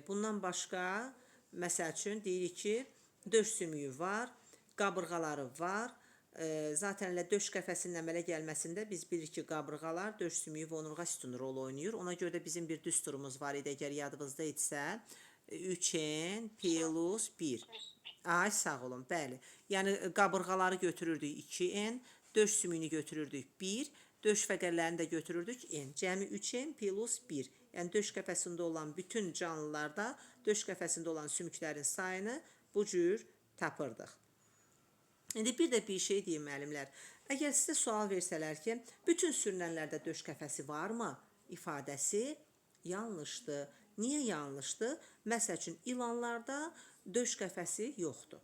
Bundan başqa, məsəl üçün, deyirik ki, döş sümüyü var, qabırğaları var. Zaten elə döş qəfəsinin əmələ gəlməsində biz bilirik ki, qabırğalar, döş sümüyü və onurğa sütunu rol oynayır. Ona görə də bizim bir düsturumuz var idi, əgər yadınızda etsə, 3N plus 1. Ay, sağ olun, bəli. Yəni, qabırğaları götürürdük 2N, döş sümüyünü götürürdük 1, döş fəqərlərini də götürürdük N. Cəmi 3N plus 1. Yəni, döş qəfəsində olan bütün canlılarda döş qəfəsində olan sümüklərin sayını bu cür tapırdıq. İndi bir də bir şey deyim müəllimlər. Əgər sizə sual versələr ki, bütün sürünənlərdə döş qəfəsi varmı? İfadəsi yanlışdır. Niyə yanlışdır? Məsəl üçün, ilanlarda döş qəfəsi yoxdur.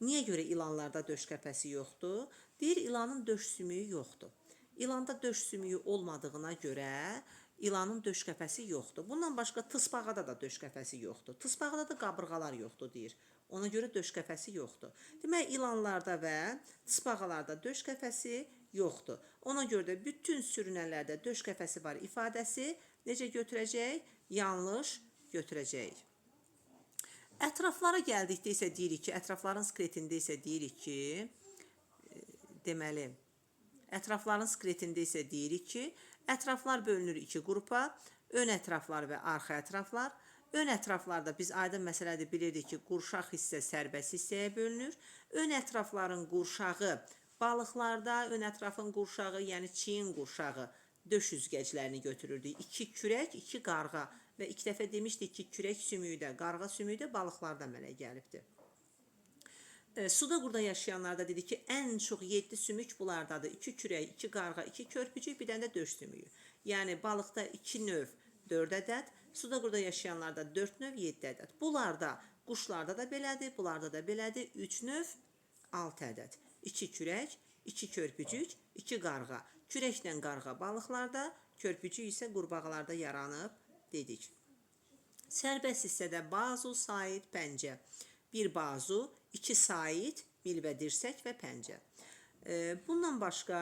Niyə görə ilanlarda döş qəfəsi yoxdur? Deyir, ilanın döş sümüyü yoxdur. İlanda döş sümüyü olmadığına görə ilanın döş qəfəsi yoxdur. Bundan başqa tısbağada da döş qəfəsi yoxdur. Tısbağada da qabırğalar yoxdur deyir. Ona görə döş qəfəsi yoxdur. Demək, ilanlarda və tısbağalarda döş qəfəsi yoxdur. Ona görə də bütün sürünənlərdə döş qəfəsi var ifadəsi necə götürəcək? Yanlış götürəcəyik. Ətraflara gəldikdə isə deyirik ki, ətrafların skeletində isə deyirik ki, deməli, ətrafların skeletində isə deyirik ki, ətraflar bölünür iki qrupa, ön ətraflar və arxa ətraflar. Ön ətraflarda biz aydın məsələdir bilirdik ki, qurşaq hissə sərbəst hissəyə bölünür. Ön ətrafların qurşağı balıqlarda, ön ətrafın qurşağı, yəni çiyin qurşağı döş üzgəclərini götürürdük. 2 kürək, 2 qarğa və 2 dəfə demişdik ki, kürək sümüyü də, qarğa sümüyü də balıqlarda əmələ gəlibdir. Suda qurda yaşayanlarda dedik ki, ən çox 7 sümük bunlardadır. 2 kürək, 2 qarğa, 2 körpücük, bir dənə də döş sümüyü. Yəni balıqda 2 növ 4 ədəd, suda qurda yaşayanlarda 4 növ 7 ədəd. Bunlarda quşlarda da belədir, bunlarda da belədir. 3 növ 6 ədəd. 2 kürək, 2 körpücük, 2 qarğa. Kürəklə qarğa balıqlarda, körpücük isə qurbağalarda yaranıb dedik. Sərbəst hissədə bazu, sait, pəncə. Bir bazu, 2 sait, mil və dirsək və pəncə. Bundan başqa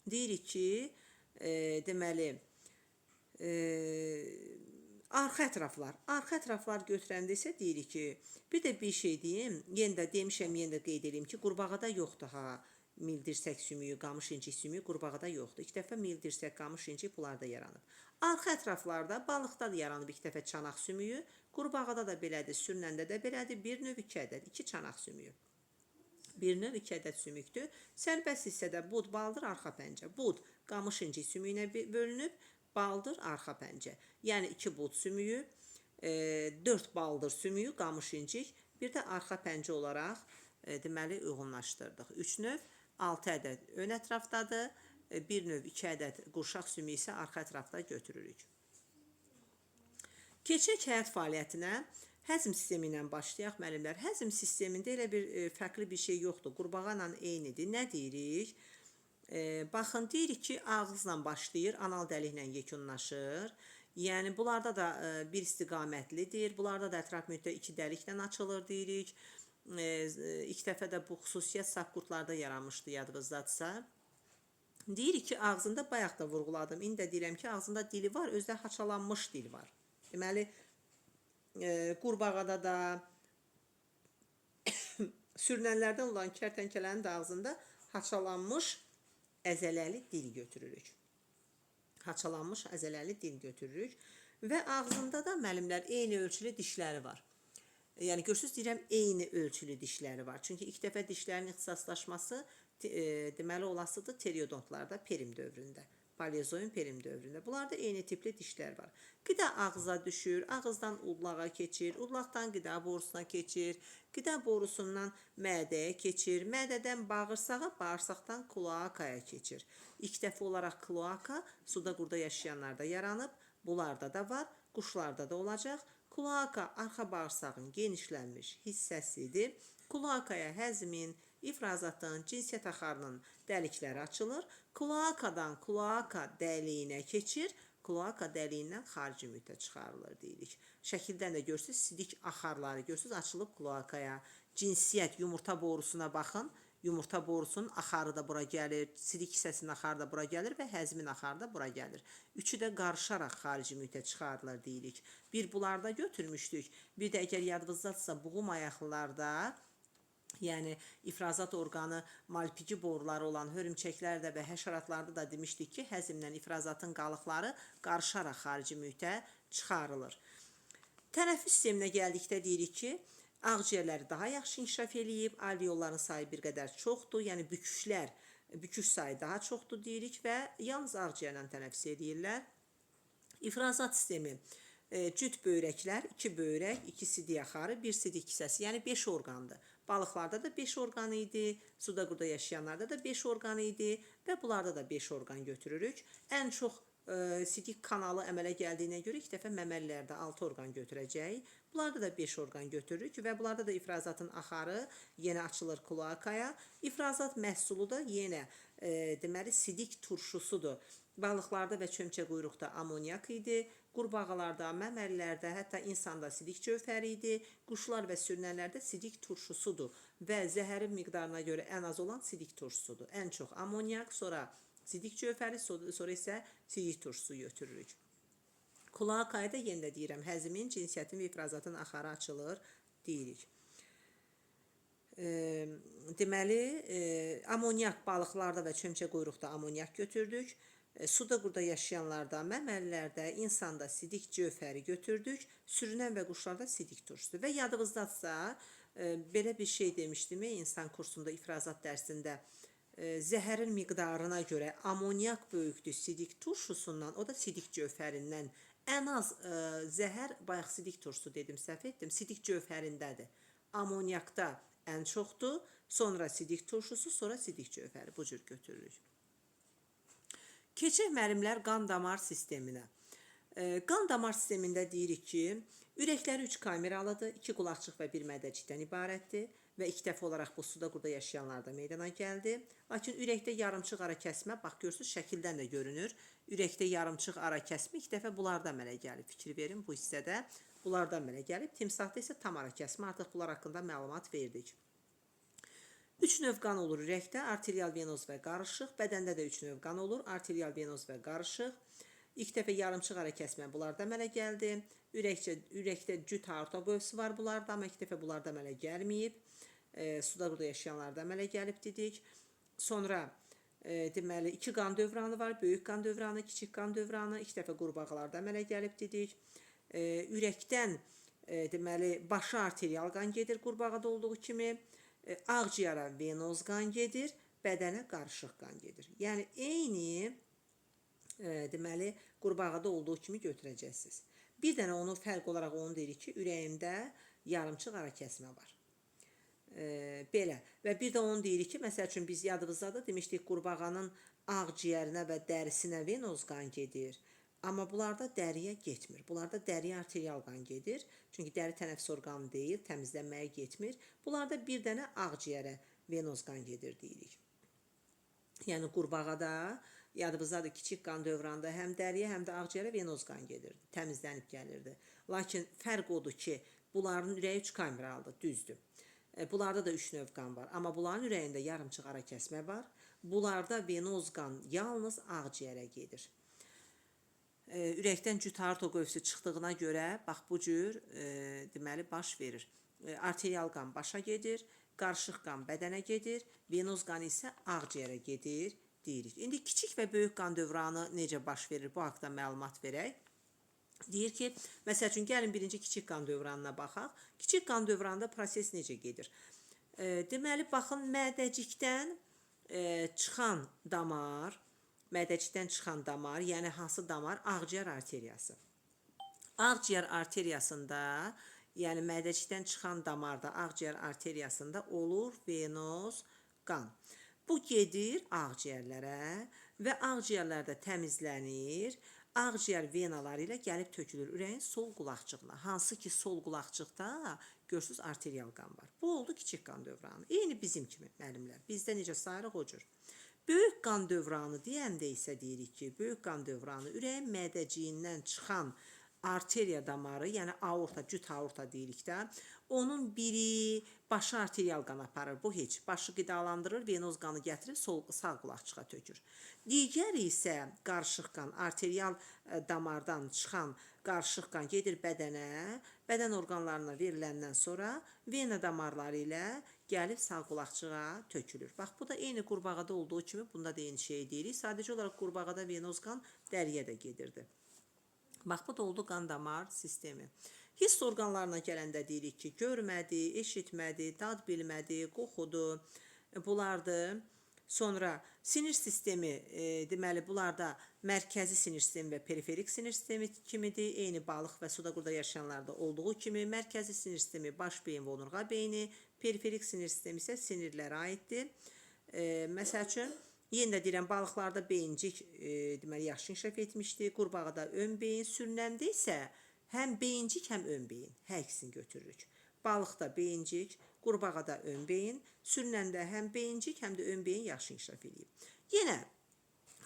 deyirik ki, deməli, arxa ətraflar. Arxa ətraflar götürəndə isə deyirik ki, bir də bir şey deyim, yenə də demişəm, yenə də qeyd eləyim ki, qurbağada yoxdur ha mil dirsək sümüyü, qamış incik sümüyü qurbağada yoxdur. İlk dəfə mil dirsək, qamış incik bunlarda yaranıb. Arxa ətraflarda balıqda da yaranıb ilk dəfə çanaq sümüyü, qurbağada da belədir, sürünəndə də belədir. Bir növ 2 ədəd, 2 çanaq sümüyü. Bir növ 2 ədəd sümükdür. Sərbəst hissədə bud, baldır, arxa pəncə. Bud qamış incik sümüyünə bölünüb, baldır, arxa pəncə. Yəni 2 bud sümüyü, 4 baldır sümüyü, qamış incik, bir də arxa pəncə olaraq deməli uyğunlaşdırdıq. 3 növ 6 ədəd ön ətrafdadır. Bir növ 2 ədəd qurşaq sümüyü isə arxa ətrafda götürürük. Keçək həyat fəaliyyətinə. Həzm sistemi ilə başlayaq müəllimlər. Həzm sistemində elə bir fərqli bir şey yoxdur. Qurbağa ilə eynidir. Nə deyirik? Baxın, deyirik ki, ağızla başlayır, anal dəliklə yekunlaşır. Yəni bunlarda da bir istiqamətlidir. Bunlarda da ətraf mühitdə 2 dəliklə açılır deyirik. İlk dəfə də bu xüsusiyyət saf qurdlarda yaranmışdı yadınızdadırsa. Deyirik ki, ağzında bayaq da vurğuladım. İndi də deyirəm ki, ağzında dili var, özdə haçalanmış dil var. Deməli, qurbağada da sürünənlərdən olan kərtənkələnin də ağzında haçalanmış əzələli dil götürürük. Haçalanmış əzələli dil götürürük və ağzında da müəllimlər eyni ölçülü dişləri var. Yəni görürsüz deyirəm eyni ölçülü dişləri var. Çünki ilk dəfə dişlərin ixtisaslaşması deməli olasıdır teriodontlarda Perm dövründə. Paleozoyun Perm dövründə. Bunlarda eyni tipli dişlər var. Qida ağıza düşür, ağızdan udlağa keçir, udlaqdan qida borusuna keçir, qida borusundan mədəyə keçir, mədədən bağırsağa, bağırsaqdan kloakaya keçir. İlk dəfə olaraq kloaka suda qurda yaşayanlarda yaranıb, bunlarda da var, quşlarda da olacaq. Kloaka arxa bağırsağın genişlənmiş hissəsidir. Kloakaya həzmin, ifrazatın, cinsiyyət axarının dəlikləri açılır. Kloakadan kloaka dəliyinə keçir. Kloaka dəliyindən xarici mühitə çıxarılır deyirik. Şəkildən də görürsünüz, sidik axarları görürsünüz, açılıb kloakaya. Cinsiyyət yumurta borusuna baxın. Yumurta borusunun axarı da bura gəlir, sidik hissəsinin axarı da bura gəlir və həzmin axarı da bura gəlir. Üçü də qarışaraq xarici mühitə çıxarılır deyirik. Bir bunlarda götürmüşdük. Bir də əgər yadınızdadırsa buğum ayaqlılarda, yəni ifrazat orqanı malpiki boruları olan hörümçəklərdə və həşəratlarda da demişdik ki, həzmlə ifrazatın qalıqları qarışaraq xarici mühitə çıxarılır. Tənəffüs sisteminə gəldikdə deyirik ki, ağciyərləri daha yaxşı inkişaf eləyib, alveolların sayı bir qədər çoxdur, yəni büküşlər, büküş sayı daha çoxdur deyirik və yalnız ağciyərlə tənəffüs eləyirlər. İfrazat sistemi cüt böyrəklər, 2 böyrək, 2 sidik axarı, 1 sidik kisəsi, yəni 5 orqandır. Balıqlarda da 5 orqan idi, suda qurda yaşayanlarda da 5 orqan idi və bunlarda da 5 orqan götürürük. Ən çox sidik kanalı əmələ gəldiyinə görə ilk dəfə məməlilərdə 6 orqan götürəcəyik. Bunlarda da 5 orqan götürürük və bunlarda da ifrazatın axarı yenə açılır kloakaya. İfrazat məhsulu da yenə deməli sidik turşusudur. Balıqlarda və çömçə quyruqda amonyak idi, qurbağalarda, məməlilərdə, hətta insanda sidik cövhəri idi, quşlar və sürünənlərdə sidik turşusudur və zəhərin miqdarına görə ən az olan sidik turşusudur. Ən çox amonyak, sonra sidik cövhəri, sonra isə sidik turşusu götürürük. Kloakaya da yenə də deyirəm, həzmin, cinsiyyətin və ifrazatın axarı açılır deyirik. Deməli, amonyak balıqlarda və çömçə quyruqda amonyak götürdük. Suda qurda yaşayanlarda, məməlilərdə, insanda sidik cövhəri götürdük. Sürünən və quşlarda sidik turşusu. Və yadınızdadsa, belə bir şey demişdim insan kursunda ifrazat dərsində. Zəhərin miqdarına görə amonyak böyükdür sidik turşusundan, o da sidik cövhərindən. Ən az zəhər, bayaq sidik turşusu dedim, səhv etdim, sidik cövhərindədir. Amonyakda ən çoxdur, sonra sidik turşusu, sonra sidik cövhəri. Bu cür götürürük. Keçək müəllimlər qan damar sisteminə. Qan damar sistemində deyirik ki, ürəkləri 3 kameralıdır, 2 qulaqçıq və 1 mədəcikdən ibarətdir. Və ilk dəfə olaraq bu suda qurda yaşayanlarda meydana gəldi. Lakin ürəkdə yarımçıq ara kəsmə, bax görürsüz, şəkildən də görünür. Ürəkdə yarımçıq ara kəsmə ilk dəfə bunlarda əmələ gəlib. Fikir verin, bu hissədə bunlarda əmələ gəlib. Timsahda isə tam ara kəsmə. Artıq bunlar haqqında məlumat verdik. 3 növ qan olur ürəkdə: arterial, venoz və qarışıq. Bədəndə də 3 növ qan olur: arterial, venoz və qarışıq. İlk dəfə yarımçıq ara kəsmə bunlarda əmələ gəldi. Ürəkdə cüt aorta qövsü var bunlarda, amma ilk dəfə bunlarda əmələ gəlməyib. Suda burada yaşayanlarda əmələ gəlib dedik. Sonra deməli 2 qan dövranı var: böyük qan dövranı, kiçik qan dövranı. İlk dəfə qurbağalarda əmələ gəlib dedik. Ürəkdən deməli başa arterial qan gedir qurbağada olduğu kimi. Ağciyara venoz qan gedir, bədənə qarışıq qan gedir. Yəni eyni deməli qurbağada olduğu kimi götürəcəksiniz. Bir dənə onu fərq olaraq onu deyirik ki, ürəyimdə yarımçıq ara kəsmə var. Belə. Və bir də onu deyirik ki, məsəl üçün biz yadımızdadır, demişdik qurbağanın ağciyərinə və dərisinə venoz qan gedir. Amma bunlarda dəriyə getmir. Bunlarda dəriyə arterial qan gedir. Çünki dəri tənəffüs orqanı deyil, təmizlənməyə getmir. Bunlarda bir dənə ağciyərə venoz qan gedir deyirik. Yəni qurbağada yadımızdadır, kiçik qan dövranda həm dəriyə, həm də ağciyərə venoz qan gedirdi, təmizlənib gəlirdi. Lakin fərq odur ki, bunların ürəyi 3 kameralıdır, düzdür. Bunlarda da 3 növ qan var, amma bunların ürəyində yarımçıq ara kəsmə var. Bunlarda venoz qan yalnız ağciyərə gedir. Ürəkdən cüt aorta qövsü çıxdığına görə bax bu cür deməli baş verir. Arterial qan başa gedir, qarışıq qan bədənə gedir, venoz qan isə ağciyərə gedir deyirik. İndi kiçik və böyük qan dövranı necə baş verir, bu haqda məlumat verək. Deyir ki, məsəl üçün gəlin birinci kiçik qan dövranına baxaq. Kiçik qan dövranında proses necə gedir? Deməli baxın, mədəcikdən çıxan damar, mədəcikdən çıxan damar, yəni hansı damar? Ağciyər arteriyası. Ağciyər arteriyasında, yəni mədəcikdən çıxan damarda, ağciyər arteriyasında olur venoz qan. Bu gedir ağciyərlərə və ağciyərlərdə təmizlənir. Ağciyər venaları ilə gəlib tökülür ürəyin sol qulaqcığına. Hansı ki sol qulaqcıqda görürsüz arterial qan var. Bu oldu kiçik qan dövranı. Eyni bizim kimi müəllimlər. Bizdə necə sayırıq o cür. Böyük qan dövranı deyəndə isə deyirik ki, böyük qan dövranı ürəyin mədəciyindən çıxan arteriya damarı, yəni aorta, cüt aorta deyirik də, onun biri başa arterial qan aparır. Bu heç. Başı qidalandırır, venoz qanı gətirib sağ qulaqçığa tökür. Digəri isə qarışıq qan, arterial damardan çıxan qarışıq qan gedir bədənə, bədən orqanlarına veriləndən sonra vena damarları ilə gəlib sağ qulaqçığa tökülür. Bax, bu da eyni qurbağada olduğu kimi bunda da eyni şeyi deyirik. Sadəcə olaraq qurbağada venoz qan dəriyə də gedirdi. Bax, bu da oldu qan damar sistemi. Hiss orqanlarına gələndə deyirik ki, görmədi, eşitmədi, dad bilmədi, qoxudu, bunlardır. Sonra sinir sistemi, deməli bunlarda mərkəzi sinir sistemi və periferik sinir sistemi kimidir. Eyni balıq və suda qurda yaşayanlarda olduğu kimi mərkəzi sinir sistemi baş beyin və onurğa beyni, periferik sinir sistemi isə sinirlərə aiddir. Məsəl üçün, yenə də deyirəm, balıqlarda beyincik deməli yaxşı inkişaf etmişdi. Qurbağada ön beyin, sürünəndə isə həm beyincik, həm ön beyin, hər ikisini götürürük. Balıqda beyincik, qurbağada ön beyin, sürünəndə həm beyincik, həm də ön beyin yaxşı inkişaf eləyib. Yenə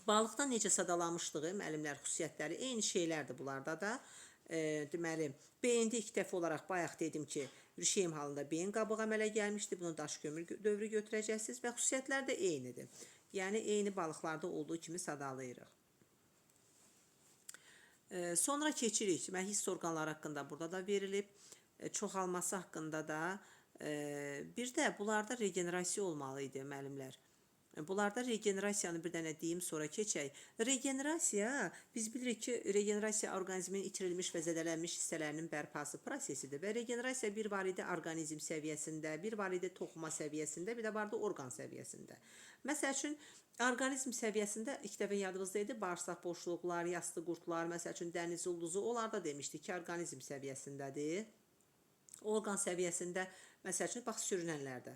balıqda necə sadalamışdığı müəllimlər xüsusiyyətləri eyni şeylərdir bunlarda da. Deməli, beyində ilk dəfə olaraq bayaq dedim ki, rüşeym halında beyin qabığı əmələ gəlmişdi. Bunu daş kömür dövrü götürəcəksiniz və xüsusiyyətlər də eynidir. Yəni eyni balıqlarda olduğu kimi sadalayırıq. Sonra keçirik. Deməli, hiss orqanları haqqında burada da verilib. Çoxalması haqqında da. Bir də bunlarda regenerasiya olmalı idi müəllimlər. Bunlarda regenerasiyanı bir dənə deyim, sonra keçək. Regenerasiya, biz bilirik ki, regenerasiya orqanizmin itirilmiş və zədələnmiş hissələrinin bərpası prosesidir və regenerasiya bir var idi orqanizm səviyyəsində, bir var idi toxuma səviyyəsində, bir də vardı orqan səviyyəsində. Məsəl üçün, orqanizm səviyyəsində ilk dəfə yadınızda idi, bağırsaq boşluqlar, yastı qurdlar, məsəl üçün dəniz ulduzu, onlarda demişdik ki, orqanizm səviyyəsindədir. Orqan səviyyəsində, məsəl üçün, bax, sürünənlərdə.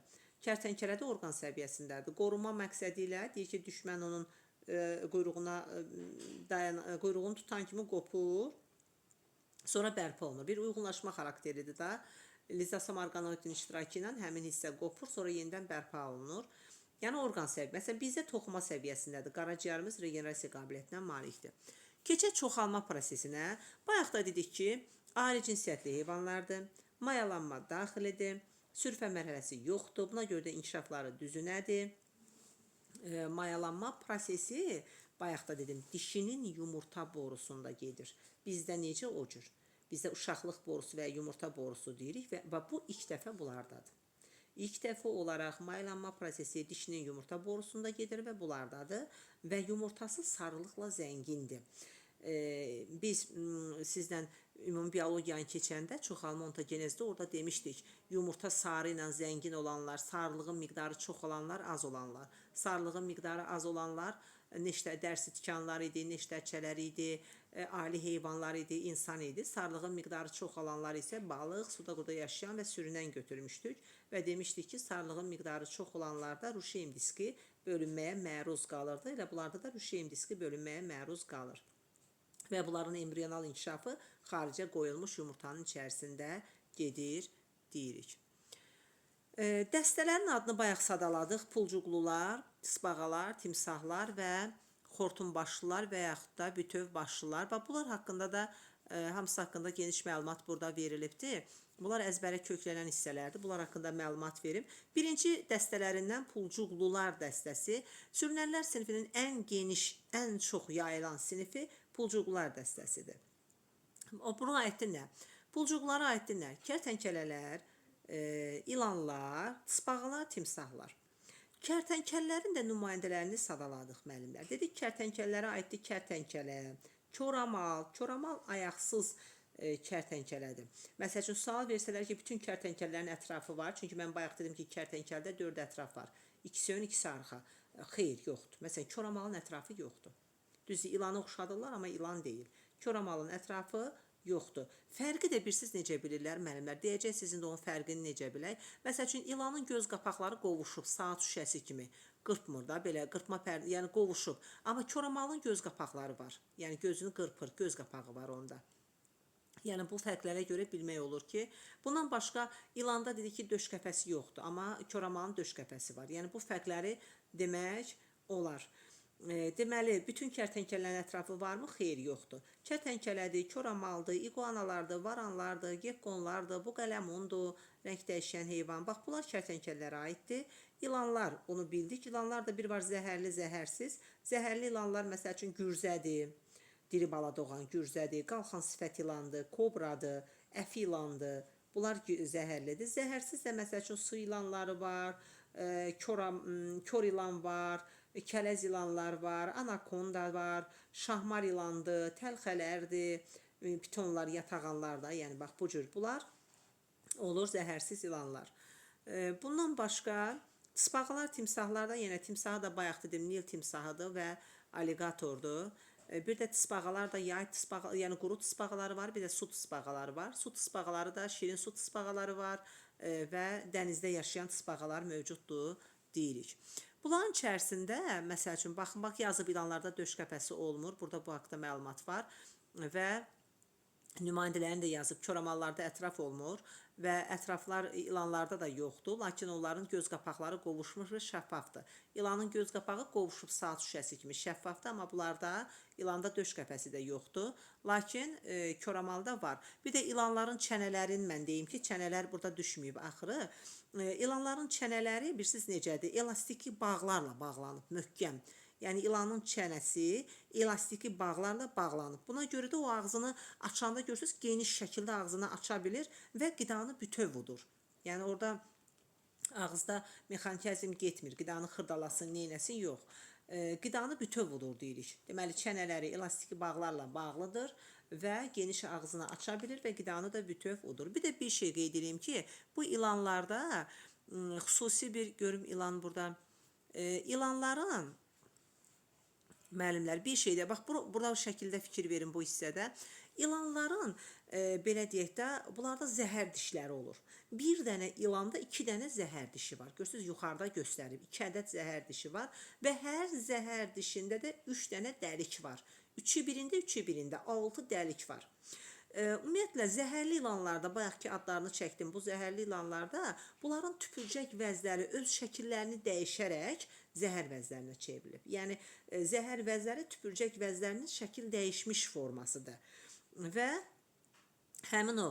Kərtənkələdə orqan səviyyəsindədir. Qorunma məqsədi ilə deyir ki, düşmən onun quyruğuna quyruğunu tutan kimi qopur, sonra bərpa olunur. Bir uyğunlaşma xarakteridir da. Lizosom orqanoidin iştirakı ilə həmin hissə qopur, sonra yenidən bərpa olunur. Yəni orqan səviyyəsi. Məsələn, bizdə toxuma səviyyəsindədir. Qaraciyərimiz regenerasiya qabiliyyətinə malikdir. Keçək çoxalma prosesinə. Bayaq da dedik ki, ayrı cinsiyyətli heyvanlardır. Mayalanma daxilidir. Sürfə mərhələsi yoxdur. Buna görə də inkişafları düzünədir. Mayalanma prosesi, bayaq da dedim, dişinin yumurta borusunda gedir. Bizdə necə o cür? Bizdə uşaqlıq borusu və ya yumurta borusu deyirik və bu ilk dəfə bunlardadır. İlk dəfə olaraq mayalanma prosesi dişinin yumurta borusunda gedir və bunlardadır və yumurtası sarılıqla zəngindir. Biz sizlə ümumi biologiyanı keçəndə çoxalma ontogenezdə orada demişdik, yumurta sarı ilə zəngin olanlar, sarılığın miqdarı çox olanlar, az olanlar. Sarılığın miqdarı az olanlar neştər dərsi tikanlar idi, neştərçələr idi, ali heyvanlar idi, insan idi. Sarılığın miqdarı çox olanlar isə balıq, suda quruda yaşayan və sürünən götürmüşdük və demişdik ki, sarılığın miqdarı çox olanlarda ruşeym diski bölünməyə məruz qalırdı. Elə bunlarda da ruşeym diski bölünməyə məruz qalır. Və bunların embriyonal inkişafı xaricə qoyulmuş yumurtanın içərisində gedir deyirik. Dəstələrin adını bayaq sadaladıq. Pulcuqlular, tısbağalar, timsahlar və xortumbaşlılar və yaxud da bütöv başlılar. Bax, bunlar haqqında da hamısı haqqında geniş məlumat burada verilibdir. Bunlar əzbərə köklənən hissələrdir. Bunlar haqqında məlumat verim. Birinci dəstələrindən pulcuqlular dəstəsi. Sürünənlər sinifinin ən geniş, ən çox yayılan sinifi pulcuqlular dəstəsidir. O buna aiddir nə? Pulcuqlara aiddir nə? Kərtənkələlər, ilanlar, tısbağalar, timsahlar. Kərtənkələlərin də nümayəndələrini sadaladıq müəllimlər. Dedik kərtənkələlərə aiddir kərtənkələ, koramal, koramal ayaqsız kərtənkələdir. Məsəl üçün sual versələr ki, bütün kərtənkələlərin ətrafı var. Çünki mən bayaq dedim ki, kərtənkələdə 4 ətraf var. İkisi ön, ikisi arxa. Xeyr, yoxdur. Məsələn, koramalın ətrafı yoxdur. Düzdür, ilana oxşadırlar, amma ilan deyil. Koramalın ətrafı yoxdur. Fərqi də bilirsiz necə bilirlər müəllimlər? Deyəcək sizin də onun fərqini necə bilək? Məsəl üçün, ilanın göz qapaqları qovuşub, saat şüşəsi kimi. Qırpmır da, belə qırpma pərdə, yəni qovuşub. Amma koramalın göz qapaqları var. Yəni gözünü qırpır, göz qapağı var onda. Yəni bu fərqlərə görə bilmək olur ki, bundan başqa ilanda dedik ki, döş qəfəsi yoxdur, amma koramalın döş qəfəsi var. Yəni bu fərqləri demək olar. Deməli, bütün kərtənkələlərin ətrafı varmı? Xeyr, yoxdur. Kərtənkələdir, koramaldır, iguanalardır, varanlardır, gekkonlardır, bu qələmundur, rəng dəyişən heyvan. Bax, bunlar kərtənkələlərə aiddir. İlanlar, bunu bildik. İlanlar da bir var zəhərli, zəhərsiz. Zəhərli ilanlar, məsəl üçün, gürzədir, diri bala doğan gürzədir, qalxan sifət ilandır, kobradır, əfi ilandır. Bunlar zəhərlidir. Zəhərsiz də, məsəl üçün, su ilanları var, kor ilan var, kələz ilanlar var, anakonda var, şahmar ilandır, təlxələrdir, pitonlar, yatağanlar da, yəni bax bu cür bunlar olur zəhərsiz ilanlar. Bundan başqa tısbağalar, timsahlarda, yenə timsahı da bayaq dedim, Nil timsahıdır və aliqatordur. Bir də tısbağalar da yay tısbağa, yəni quru tısbağaları var, bir də su tısbağaları var. Su tısbağaları da şirin su tısbağaları var və dənizdə yaşayan tısbağalar mövcuddur deyirik. Bunların içərisində, məsəl üçün, baxın, bax, yazıb ilanlarda döş qəfəsi olmur. Burada bu haqda məlumat var və nümayəndələrini də yazıb, koramallarda ətraf olmur və ətraflar ilanlarda da yoxdur. Lakin onların göz qapaqları qovuşmuş və şəffafdır. İlanın göz qapağı qovuşub saat şüşəsi kimi şəffafdır, amma bunlarda ilanda döş qəfəsi də yoxdur. Lakin koramalda var. Bir də ilanların çənələrini mən deyim ki, çənələr burada düşməyib axırı. İlanların çənələri bilirsiniz necədir? Elastiki bağlarla bağlanıb, möhkəm. Yəni ilanın çənəsi elastiki bağlarla bağlanıb. Buna görə də o ağzını açanda görürsünüz, geniş şəkildə ağzını aça bilir və qidanı bütöv udur. Yəni orada ağızda mexaniki həzm getmir. Qidanı xırdalasın, neynəsin, yox. Qidanı bütöv udur deyirik. Deməli, çənələri elastiki bağlarla bağlıdır və geniş ağzını aça bilir və qidanı da bütöv udur. Bir də bir şey qeyd edeyim ki, bu ilanlarda xüsusi bir görüm ilan burada. İlanların müəllimlər bir şey də bax burada şəkildə fikir verin bu hissədə. İlanların belə deyək də, bunlarda zəhər dişləri olur. Bir dənə ilanda 2 dənə zəhər dişi var. Görürsünüz, yuxarıda göstərib 2 ədəd zəhər dişi var və hər zəhər dişində də 3 dənə dəlik var. Üçü birində, üçü birində 6 dəlik var. Ümumiyyətlə zəhərli ilanlarda, bayaqki adlarını çəkdim, bu zəhərli ilanlarda bunların tüpürcək vəzləri öz şəkillərini dəyişərək zəhər vəzlərinə çevrilib. Yəni zəhər vəzləri tüpürcək vəzlərinin şəkil dəyişmiş formasıdır. Və həmin o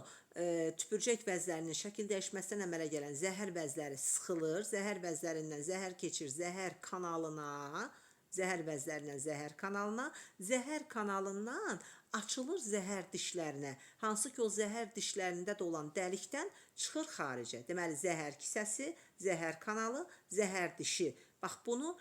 tüpürcək vəzlərinin şəkil dəyişməsindən əmələ gələn zəhər vəzləri sıxılır. Zəhər vəzlərindən zəhər keçir zəhər kanalına, zəhər vəzlərindən zəhər kanalına, zəhər kanalından açılır zəhər dişlərinə. Hansı ki o zəhər dişlərində də olan dəlikdən çıxır xaricə. Deməli zəhər kisəsi, zəhər kanalı, zəhər dişi. Bax bunu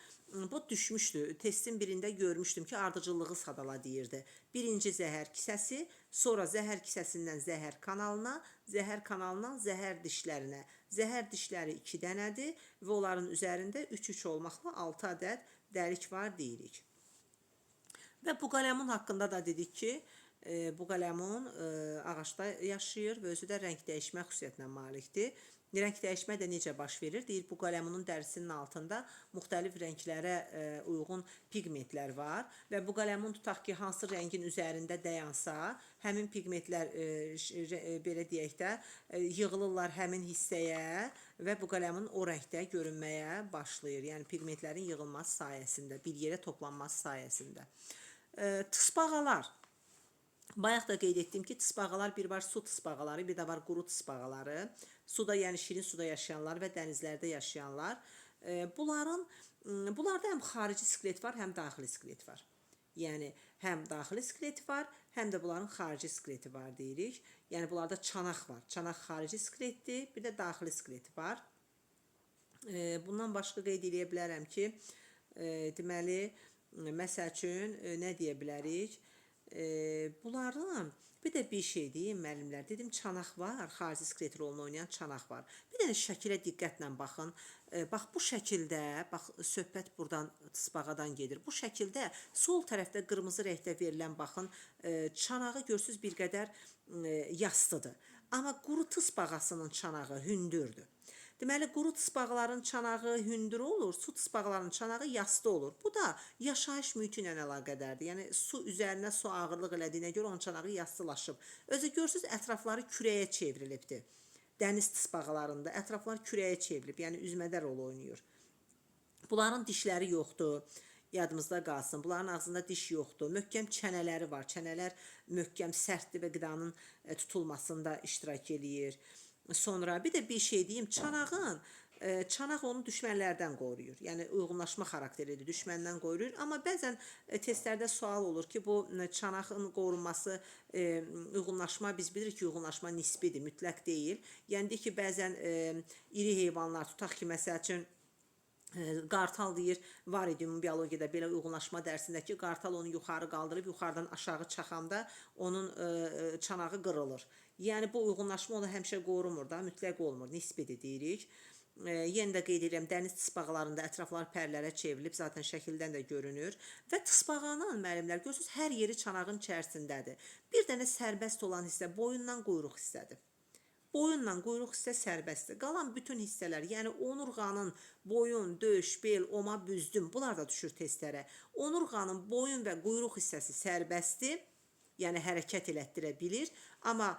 bu düşmüşdü. Testin birində görmüşdüm ki, ardıcıllığı sadala deyirdi. Birinci zəhər kisəsi, sonra zəhər kisəsindən zəhər kanalına, zəhər kanalından zəhər dişlərinə. Zəhər dişləri 2 dənədir və onların üzərində 3-3 olmaqla 6 ədəd dəlik var deyirik. Və bu qələmun haqqında da dedik ki, bu qələmun ağacda yaşayır və özü də rəng dəyişmə xüsusiyyətinə malikdir. Rəng dəyişmə də necə baş verir? Deyir, bu qələmunun dərisinin altında müxtəlif rənglərə uyğun pigmentlər var və bu qələmun tutaq ki, hansı rəngin üzərində dayansa, həmin pigmentlər belə deyək də yığılırlar həmin hissəyə və bu qələmun o rəngdə görünməyə başlayır. Yəni pigmentlərin yığılması sayəsində, bir yerə toplanması sayəsində. Tısbağalar. Bayaq da qeyd etdim ki, tısbağalar bir var su tısbağaları, bir də var quru tısbağaları. Suda, yəni şirin suda yaşayanlar və dənizlərdə yaşayanlar. Bunlarda həm xarici skelet var, həm daxili skelet var. Yəni həm daxili skeleti var, həm də bunların xarici skeleti var deyirik. Yəni bunlarda çanaq var. Çanaq xarici skeletdir, bir də daxili skeleti var. Bundan başqa qeyd eləyə bilərəm ki, deməli, məsəl üçün nə deyə bilərik? Bunların bir də bir şey deyim müəllimlər, dedim çanaq var, xarici skelet rolunu oynayan çanaq var. Bir dənə şəkilə diqqətlə baxın. Bax bu şəkildə, bax söhbət buradan tısbağadan gedir. Bu şəkildə sol tərəfdə qırmızı rəngdə verilən baxın, çanağı görürsüz bir qədər yastıdır. Amma quru tısbağasının çanağı hündürdür. Deməli, quru tısbağaların çanağı hündür olur, su tısbağalarının çanağı yastı olur. Bu da yaşayış mühiti ilə əlaqədardır. Yəni, su üzərinə su ağırlıq elədiyinə görə onun çanağı yastılaşıb. Özü görürsünüz, ətrafları kürəyə çevrilibdir. Dəniz tısbağalarında ətraflar kürəyə çevrilib, yəni üzmədə rol oynayır. Bunların dişləri yoxdur. Yadımızda qalsın. Bunların ağzında diş yoxdur. Möhkəm çənələri var. Çənələr möhkəm, sərtdir və qidanın tutulmasında iştirak eləyir. Sonra bir də bir şey deyim, çanaq onu düşmənlərdən qoruyur. Yəni uyğunlaşma xarakteridir, düşməndən qoruyur. Amma bəzən testlərdə sual olur ki, bu çanağın qorunması, uyğunlaşma, biz bilirik ki, uyğunlaşma nisbidir, mütləq deyil. Yəni deyir ki, bəzən iri heyvanlar, tutaq ki, məsəl üçün, qartal deyir, var idi ümumi biologiyada belə uyğunlaşma dərsində ki, qartal onu yuxarı qaldırıb, yuxarıdan aşağı çaxanda onun çanağı qırılır. Yəni bu uyğunlaşma onu həmişə qorumur da, mütləq olmur, nisbidir deyirik. Yenə də qeyd edirəm, dəniz tısbağalarında ətraflar pərlərə çevrilib, zaten şəkildən də görünür. Və tısbağanın, müəllimlər, görürsünüz, hər yeri çanağın içərisindədir. Bir dənə sərbəst olan hissə boyundan quyruq hissədir. Boyunla quyruq hissə sərbəstdir. Qalan bütün hissələr, yəni onurğanın boyun, döş, bel, oma, büzdüm, bunlar da düşür testlərə. Onurğanın boyun və quyruq hissəsi sərbəstdir, yəni hərəkət elətdirə bilir. Amma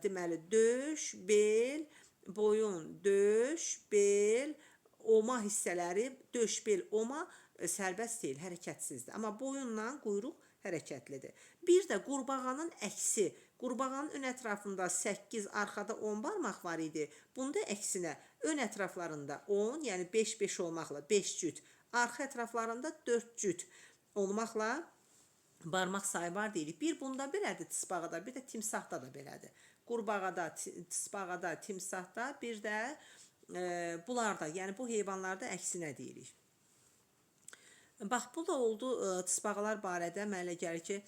deməli, döş, bel, boyun, döş, bel, oma hissələri, döş, bel, oma sərbəst deyil, hərəkətsizdir. Amma boyunla quyruq hərəkətlidir. Bir də qurbağanın əksi. Qurbağanın ön ətrafında 8, arxada 10 barmaq var idi. Bunda əksinə ön ətraflarında 10, yəni 5-5 olmaqla 5 cüt, arxa ətraflarında 4 cüt olmaqla barmaq sayı var deyirik. Bir bunda belədir tısbağada, bir də timsahda da belədir. Qurbağada, tısbağada, timsahda, bir də bunlarda, yəni bu heyvanlarda əksinə deyirik. Bax, bu da oldu tısbağalar barədə mənə elə gəlir ki,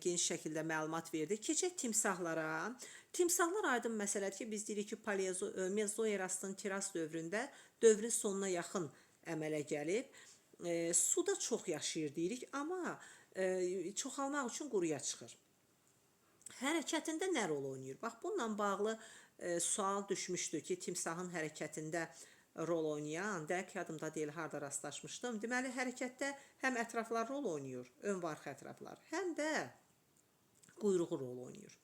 geniş şəkildə məlumat verdi. Keçək timsahlara. Timsahlar aydın məsələdir ki, biz deyirik ki, Mezoerastın Tiras dövründə dövrün sonuna yaxın əmələ gəlib. Suda çox yaşayır deyirik, amma çoxalmaq üçün quruya çıxır. Hərəkətində nə rol oynayır? Bax, bununla bağlı sual düşmüşdü ki, timsahın hərəkətində rol oynayan, dəqiq yadımda deyil, harada rastlaşmışdım. Deməli, hərəkətdə həm ətraflar rol oynayır, ön və arxa ətraflar, həm də quyruğu rol oynayır.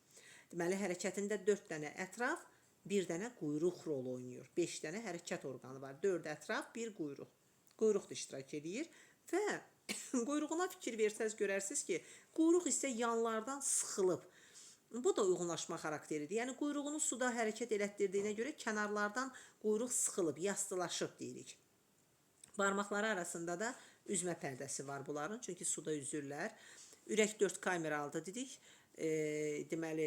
Deməli, hərəkətində 4 dənə ətraf, bir dənə quyruq rolu oynayır. 5 dənə hərəkət orqanı var. 4 ətraf, bir quyruq. Quyruq da iştirak eləyir və quyruğuna fikir versəz görərsiniz ki, quyruq isə yanlardan sıxılıb. Bu da uyğunlaşma xarakteridir. Yəni quyruğunu suda hərəkət elətdirdiyinə görə kənarlardan quyruq sıxılıb, yastılaşıb deyirik. Barmaqları arasında da üzmə pərdəsi var bunların, çünki suda üzürlər. Ürək 4 kameralıdır dedik. Deməli,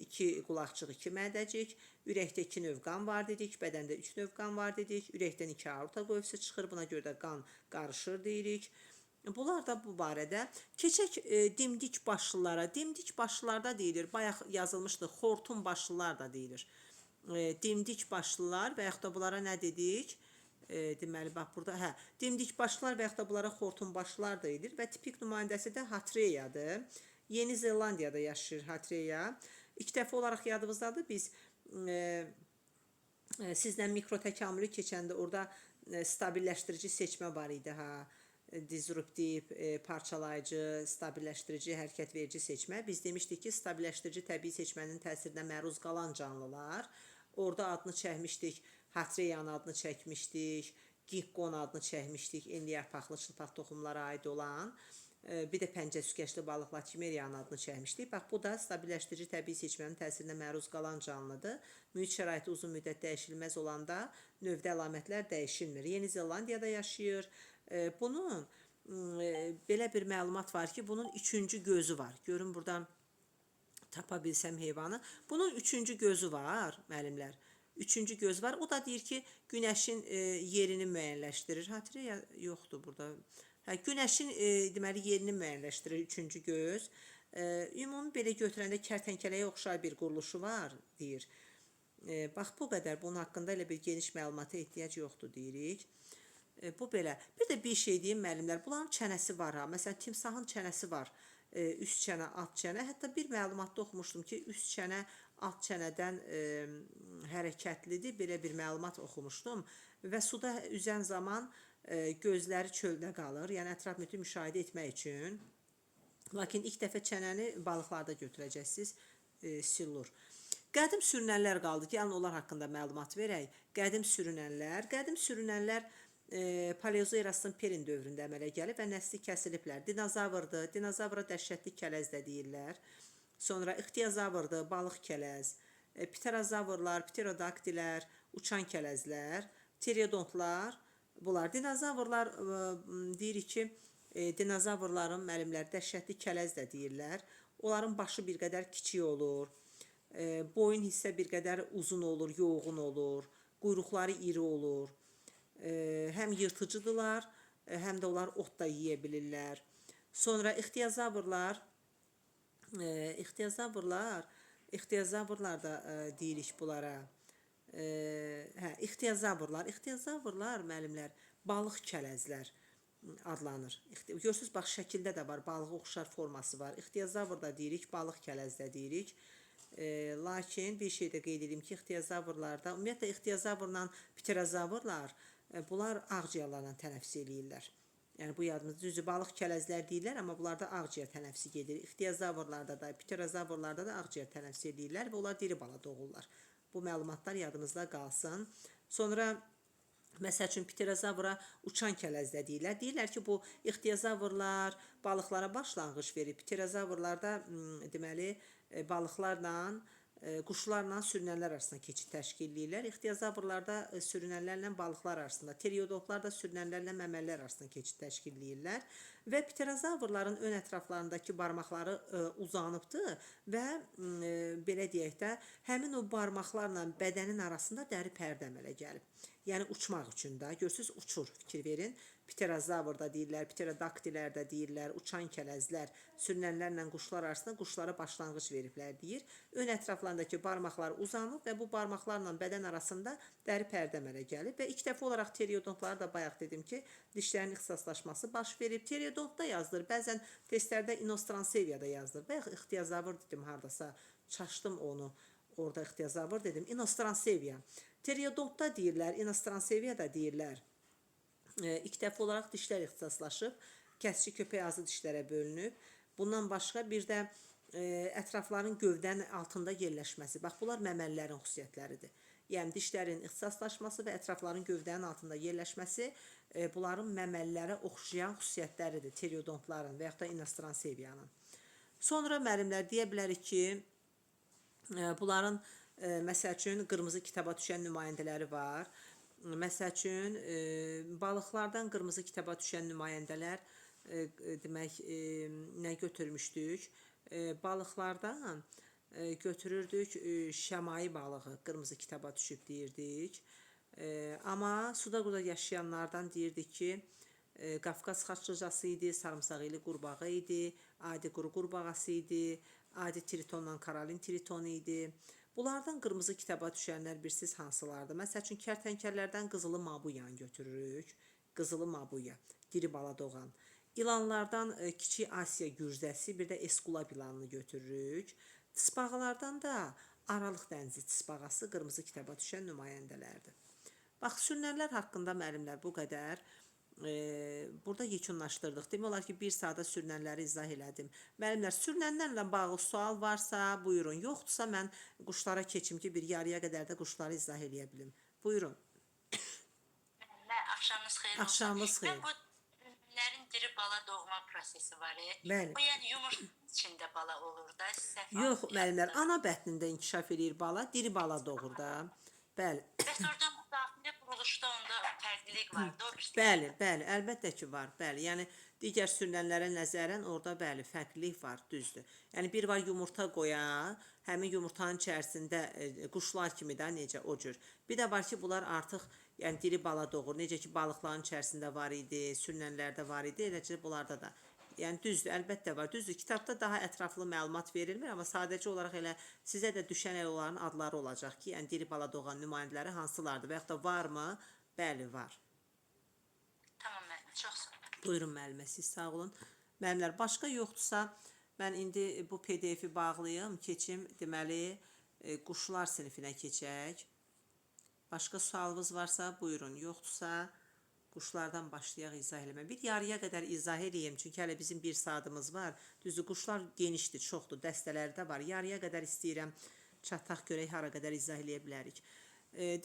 2 qulaqcıq, 2 mədəcik. Ürəkdə 2 növ qan var dedik, bədəndə 3 növ qan var dedik. Ürəkdən 2 aorta qövsü çıxır, buna görə də qan qarışır deyirik. Bunlar da bu barədə. Keçək dimdik başlılara. Dimdik başlılarda deyilir, bayaq yazılmışdı, xortum başlılar da deyilir. Dimdik başlılar və yaxud da bunlara nə dedik? Deməli, bax burada, hə, dimdik başlılar və yaxud da bunlara xortum başlılar deyilir və tipik nümayəndəsi də Hatreyadır. Yeni Zelandiyada yaşayır Hatreya. İlk dəfə olaraq yadımızdadır, biz sizlə mikrotəkamülü keçəndə orada stabilləşdirici seçmə var idi, ha. Disruptiv, parçalayıcı, stabilləşdirici, hərəkət verici seçmə. Biz demişdik ki, stabilləşdirici təbii seçmənin təsirinə məruz qalan canlılar. Orada adını çəkmişdik, Hatreyanın adını çəkmişdik, Giqqon adını çəkmişdik, enli yarpaqlı çılpaq toxumlara aid olan. Bir də pəncə süskəçli balıq Latimeriyanın adını çəkmişdik. Bax, bu da stabilləşdirici təbii seçmənin təsirinə məruz qalan canlıdır. Mühit şəraiti uzun müddət dəyişilməz olanda növdə əlamətlər dəyişilmir. Yeni Zelandiyada yaşayır. Bunun belə bir məlumat var ki, bunun üçüncü gözü var. Görün buradan tapa bilsəm heyvanı. Bunun üçüncü gözü var, müəllimlər. Üçüncü göz var. O da deyir ki, günəşin yerini müəyyənləşdirir. Xatirə yoxdur burada. Hə, günəşin deməli yerini müəyyənləşdirir üçüncü göz. Ümumi belə götürəndə kərtənkələyə oxşar bir quruluşu var, deyir. Bax, bu qədər. Bunun haqqında elə bir geniş məlumata ehtiyac yoxdur, deyirik. Bu belə. Bir də bir şey deyim, müəllimlər. Bunların çənəsi var ha. Məsələn, timsahın çənəsi var. Üst çənə, alt çənə. Hətta bir məlumatda oxumuşdum ki, üst çənə alt çənədən hərəkətlidir. Belə bir məlumat oxumuşdum. Və suda üzən zaman gözləri çöldə qalır. Yəni, ətraf mühiti müşahidə etmək üçün. Lakin ilk dəfə çənəni balıqlarda götürəcəksiniz. Sillur. Qədim sürünənlər qaldı. Gəlin onlar haqqında məlumat verək. Qədim sürünənlər. Qədim sürünənlər Paleozoy erasının Perin dövründə əmələ gəlib və nəsli kəsiliblər. Dinozavrdır. Dinozavra dəhşətli kələz də deyirlər. Sonra ixtiyazavrdır, balıq kələz, pterozavrlar, pterodaktilər, uçan kələzlər, pterodontlar, bunlar. Dinozavrlar deyirik ki, dinozavrların müəllimlər dəhşətli kələz də deyirlər. Onların başı bir qədər kiçik olur, boyun hissə bir qədər uzun olur, yoğun olur, quyruqları iri olur. Həm yırtıcıdırlar, həm də onlar ot da yeyə bilirlər. Sonra ixtiyazavrlar, ixtiyazavrlar da deyirik bunlara. Hə, ixtiyazavrlar, ixtiyazavrlar müəllimlər, balıq kələzlər adlanır. Görürsünüz, bax, şəkildə də var, balığa oxşar forması var. İxtiyazavr da deyirik, balıq kələz də deyirik. Lakin bir şey də qeyd edim ki, ixtiyazavrlarda, ümumiyyətlə ixtiyazavrla pterozavrlar, bunlar ağciyərlərlə tənəffüs eləyirlər. Yəni, bu yadımızda, düzdür, balıq kələzlər deyirlər, amma bunlarda ağciyər tənəffüsü gedir. İxtiyazavrlarda da, pterozavrlarda da ağciyər tənəffüsü eləyirlər və onlar diri bala doğurlar. Bu məlumatlar yadımızda qalsın. Sonra, məsəl üçün, pterozavra uçan kələz də deyirlər. Deyirlər ki, bu ixtiyazavrlar balıqlara başlanğıc verir. Pterozavrlarda, deməli, balıqlarla, quşlarla sürünənlər arasında keçid təşkil eləyirlər. İxtiyazavrlarda sürünənlərlə balıqlar arasında, pterodontlar da sürünənlərlə məməlilər arasında keçid təşkil eləyirlər. Və pterozavrların ön ətraflarındakı barmaqları uzanıbdır və belə deyək də, həmin o barmaqlarla bədənin arasında dəri pərdə əmələ gəlib. Yəni, uçmaq üçün də, görürsünüz, uçur, fikir verin. Pterozavr da deyirlər, pterodaktilər də deyirlər, uçan kələzlər, sürünənlərlə quşlar arasında quşlara başlanğıc veriblər deyir. Ön ətraflarındakı barmaqlar uzanıb və bu barmaqlarla bədən arasında dəri pərdə əmələ gəlib və ilk dəfə olaraq pterodontları da bayaq dedim ki, dişlərin ixtisaslaşması baş verib. Pterodontda yazılır, bəzən testlərdə inostranseviyada yazılır. Bayaq ixtiyazavr dedim hardasa, çaşdım onu. Orada ixtiyazavr dedim. İnostranseviya. Pterodontda deyirlər, inostranseviya da deyirlər. İlk dəfə olaraq dişlər ixtisaslaşıb, kəsici köpək azı dişlərə bölünüb. Bundan başqa bir də ətrafların gövdənin altında yerləşməsi. Bax, bunlar məməlilərin xüsusiyyətləridir. Yəni dişlərin ixtisaslaşması və ətrafların gövdənin altında yerləşməsi bunların məməlilərə oxşayan xüsusiyyətləridir, teriodontların və yaxud da inostran seviyanın. Sonra müəllimlər deyə bilərik ki, bunların məsəl üçün qırmızı kitaba düşən nümayəndələri var. Məsəl üçün balıqlardan qırmızı kitaba düşən nümayəndələr demək nə götürmüşdük? Balıqlardan götürürdük şəmai balığı qırmızı kitaba düşüb deyirdik. Amma suda quda yaşayanlardan deyirdik ki, Qafqaz xaçlıcası idi, sarımsaqlı qurbağa idi, adi quru qurbağası idi, adi tritonla karalin tritonu idi. Bunlardan qırmızı kitaba düşənlər bilirsiz hansılardır? Məsəl üçün kərtənkələlərdən qızılı mabuyanı götürürük. Qızılı mabuya, diri bala doğan. İlanlardan Kiçik Asiya gürzəsi, bir də Eskulap ilanını götürürük. Tısbağalardan da Aralıq dənizi tısbağası qırmızı kitaba düşən nümayəndələrdir. Bax, sürünənlər haqqında müəllimlər bu qədər. Burada yekunlaşdırdıq. Demək olar ki, bir saata sürünənləri izah elədim. Müəllimlər, sürünənlərlə bağlı sual varsa, buyurun. Yoxdursa, mən quşlara keçim ki, bir yarıya qədər də quşları izah eləyə bilim. Buyurun. Müəllimə, axşamınız xeyir olsun. Axşamınız xeyir. Mən bu ünlülərin diri bala doğma prosesi var. Bəli. O yəni yumurtanın içində bala olur da. Səhv Yox, anlayıram müəllimlər, da. ana bətnində inkişaf eləyir bala, diri bala doğur da. Bəli. Bəs oradan bu daxili quruluşda onda fərqlilik var da o birisi. Bəli, bəli, əlbəttə ki var. Bəli, yəni digər sürünənlərə nəzərən orada bəli, fərqlilik var, düzdür. Yəni bir var yumurta qoya, həmin yumurtanın içərisində quşlar kimi də necə o cür. Bir də var ki, bunlar artıq yəni diri bala doğur. Necə ki balıqların içərisində var idi, sürünənlərdə var idi, eləcə bunlarda da. Yəni düzdür, əlbəttə var. Düzdür, kitabda daha ətraflı məlumat verilmir, amma sadəcə olaraq elə sizə də düşən elə onların adları olacaq ki, yəni diri bala doğan nümayəndələri hansılardır və yaxud da varmı? Bəli, var. Tamam müəllimə, çox sağ olun. Buyurun müəllimə, siz sağ olun. Müəllimlər, başqa yoxdursa, mən indi bu PDF-i bağlayım, keçim, deməli, quşlar sinifinə keçək. Başqa sualınız varsa, buyurun. Yoxdursa, quşlardan başlayaq izah eləməyə. Bir yarıya qədər izah eləyim, çünki hələ bizim bir saatımız var. Düzdür, quşlar genişdir, çoxdur, dəstələri də var. Yarıya qədər istəyirəm çataq görək hara qədər izah eləyə bilərik.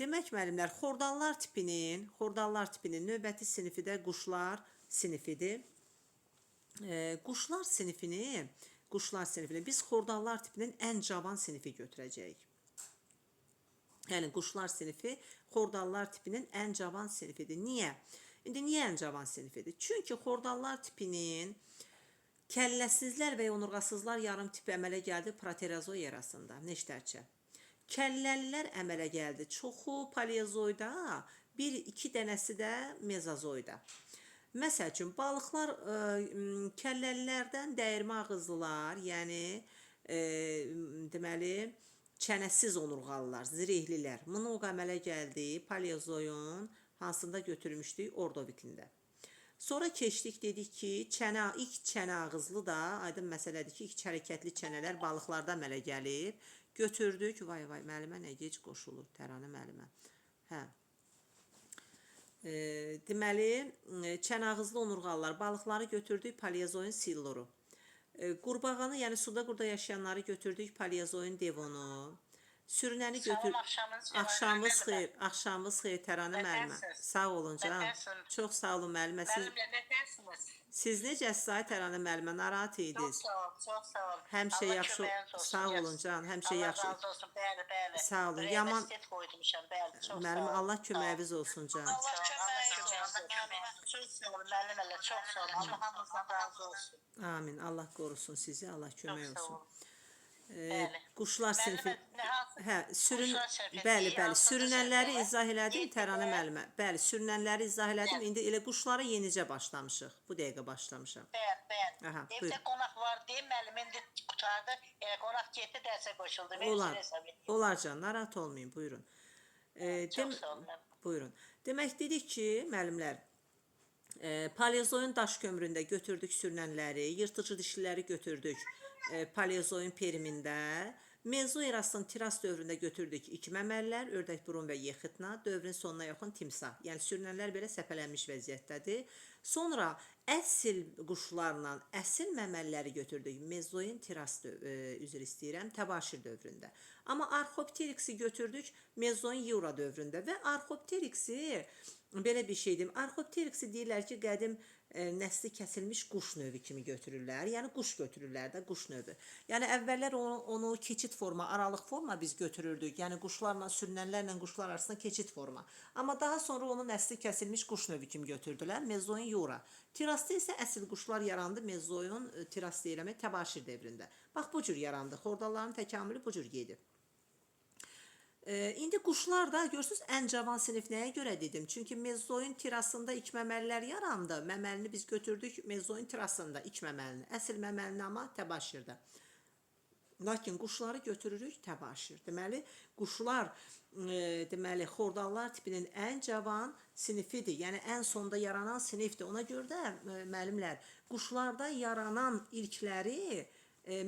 Demək müəllimlər, xordallar tipinin növbəti sinifi də quşlar sinifidir. Quşlar sinifini biz xordallar tipinin ən cavan sinifi götürəcəyik. Yəni quşlar sinifi xordallar tipinin ən cavan sinifidir. Niyə? İndi niyə ən cavan sinifidir? Çünki xordallar tipinin kəlləsizlər və onurğasızlar yarım tipi əmələ gəldi Proterozoy erasında, neştərçə. Kəlləlilər əmələ gəldi. Çoxu paleozoyda, bir-iki dənəsi də mezozoyda. Məsəl üçün, balıqlar kəlləlilərdən dəyirmə ağızlılar, yəni deməli, çənəsiz onurğalılar, zirehlilər. Mnoq əmələ gəldi paleozoyun hansında götürmüşdük? Ordovikində. Sonra keçdik, dedik ki, ilk çənə ağızlı da, aydın məsələdir ki, ilk hərəkətli çənələr balıqlarda əmələ gəlib. Götürdük, vay vay, müəllimə nə gec qoşulur, Təranə müəllimə. Hə. Deməli, çənə ağızlı onurğalılar, balıqları götürdük paleozoyun silluru. Qurbağanı, yəni suda qurda yaşayanları götürdük paleozoyun devonu. Sürünəni götür. Salam, axşamınız xeyir. Axşamınız xeyir. Axşamınız xeyir Təranə müəllimə. Nətərsiniz? Sağ olun canım. Nətərsiniz? Çox sağ olun müəllimə. Siz Müəllimlə nətərsiniz? siz necəsiz ay Təranə müəllimə? Narahat Çox idiniz. sağ ol, çox sağ ol. Həmişə Allah yaxşı- köməyiniz olsun, sağ olun yaxşı. can, həmişə Allah yaxşı. razı olsun, bəli, bəli. Sağ olun, Ürəyimə yaman- set qoydumuşam, bəli, çox Müəllimə sağ ol. Allah köməyiniz olsun can. Sağ ol, Allah köməyiniz olsun. olsun. Çox sağ olun, müəllimlə, çox sağ olun. Allah hamınızdan razı olsun. Amin. Allah qorusun sizi. Allah kömək Çox sağ olsun. olun. Bəli. Quşlar Müəllimə, sinfi. nə hansı? Hə, Quşlar sinfi, bəli, bəli, hansında sürünənləri sinfi var? izah elədim Yeddidə. Təranə müəllimə. Bəli, sürünənləri izah elədim. Bəli. İndi elə quşlara yenicə başlamışıq. Bu dəqiqə başlamışam. Bəli, bəli. Aha, Evdə buyurun. qonaq var deyə müəllim indi qurtardı. Elə qonaq getdi, dərsə qoşuldu. Verin Olar. sizə hesab edeyim. Olar can, narahat olmayın, buyurun. Çox sağ olun. Buyurun. Demək dedik ki, müəllimlər, paleozoyun daş kömründə götürdük sürünənləri, yırtıcı dişliləri götürdük paleozoyun perimində. Mezo erasının tiras dövründə götürdük iki məməlilər, ördəkburun və yexitna, dövrün sonuna yaxın timsah. Yəni sürünənlər belə səpələnmiş vəziyyətdədir. Sonra əsl quşlarla əsl məməliləri götürdük. Mezoin tiras üzr istəyirəm, təbaşir dövründə. Amma Arxopteriksi götürdük Mezoin Yura dövründə və Arxopteriksi belə bir şey deyim. Arxopteriksi deyirlər ki, qədim nəsli kəsilmiş quş növü kimi götürürlər. Yəni quş götürürlər də, quş növü. Yəni əvvəllər onu keçid forma, aralıq forma biz götürürdük. Yəni quşlarla sürünənlərlə quşlar arasında keçid forma. Amma daha sonra onu nəsli kəsilmiş quş növü kimi götürdülər. Mezoin Yura. Tirasda isə əsl quşlar yarandı. Mezoin tiras deyirəm, təbaşir dövründə. Bax bu cür yarandı. Xordalların təkamülü bu cür gedib. İndi quşlar da görürsüz ən cavan sinif nəyə görə dedim? Çünki mezoin tirasında ilk məməlilər yarandı. Məməlini biz götürdük mezoin tirasında ilk məməlini. Əsl məməlini amma təbaşirdə. Lakin quşları götürürük təbaşir. Deməli, quşlar deməli xordallar tipinin ən cavan sinifidir. Yəni ən sonda yaranan sinifdir. Ona görə də müəllimlər, quşlarda yaranan ilkləri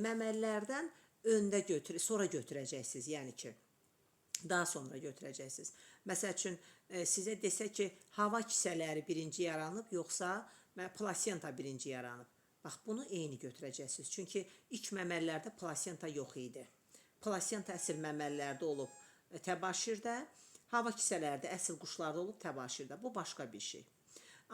məməlilərdən öndə götür, sonra götürəcəksiniz, yəni ki daha sonra götürəcəksiniz. Məsəl üçün sizə desə ki, hava kisələri birinci yaranıb, yoxsa plasenta birinci yaranıb. Bax, bunu eyni götürəcəksiniz. Çünki ilk məməlilərdə plasenta yox idi. Plasenta əsl məməlilərdə olub təbaşirdə, hava kisələrdə əsl quşlarda olub təbaşirdə. Bu başqa bir şey.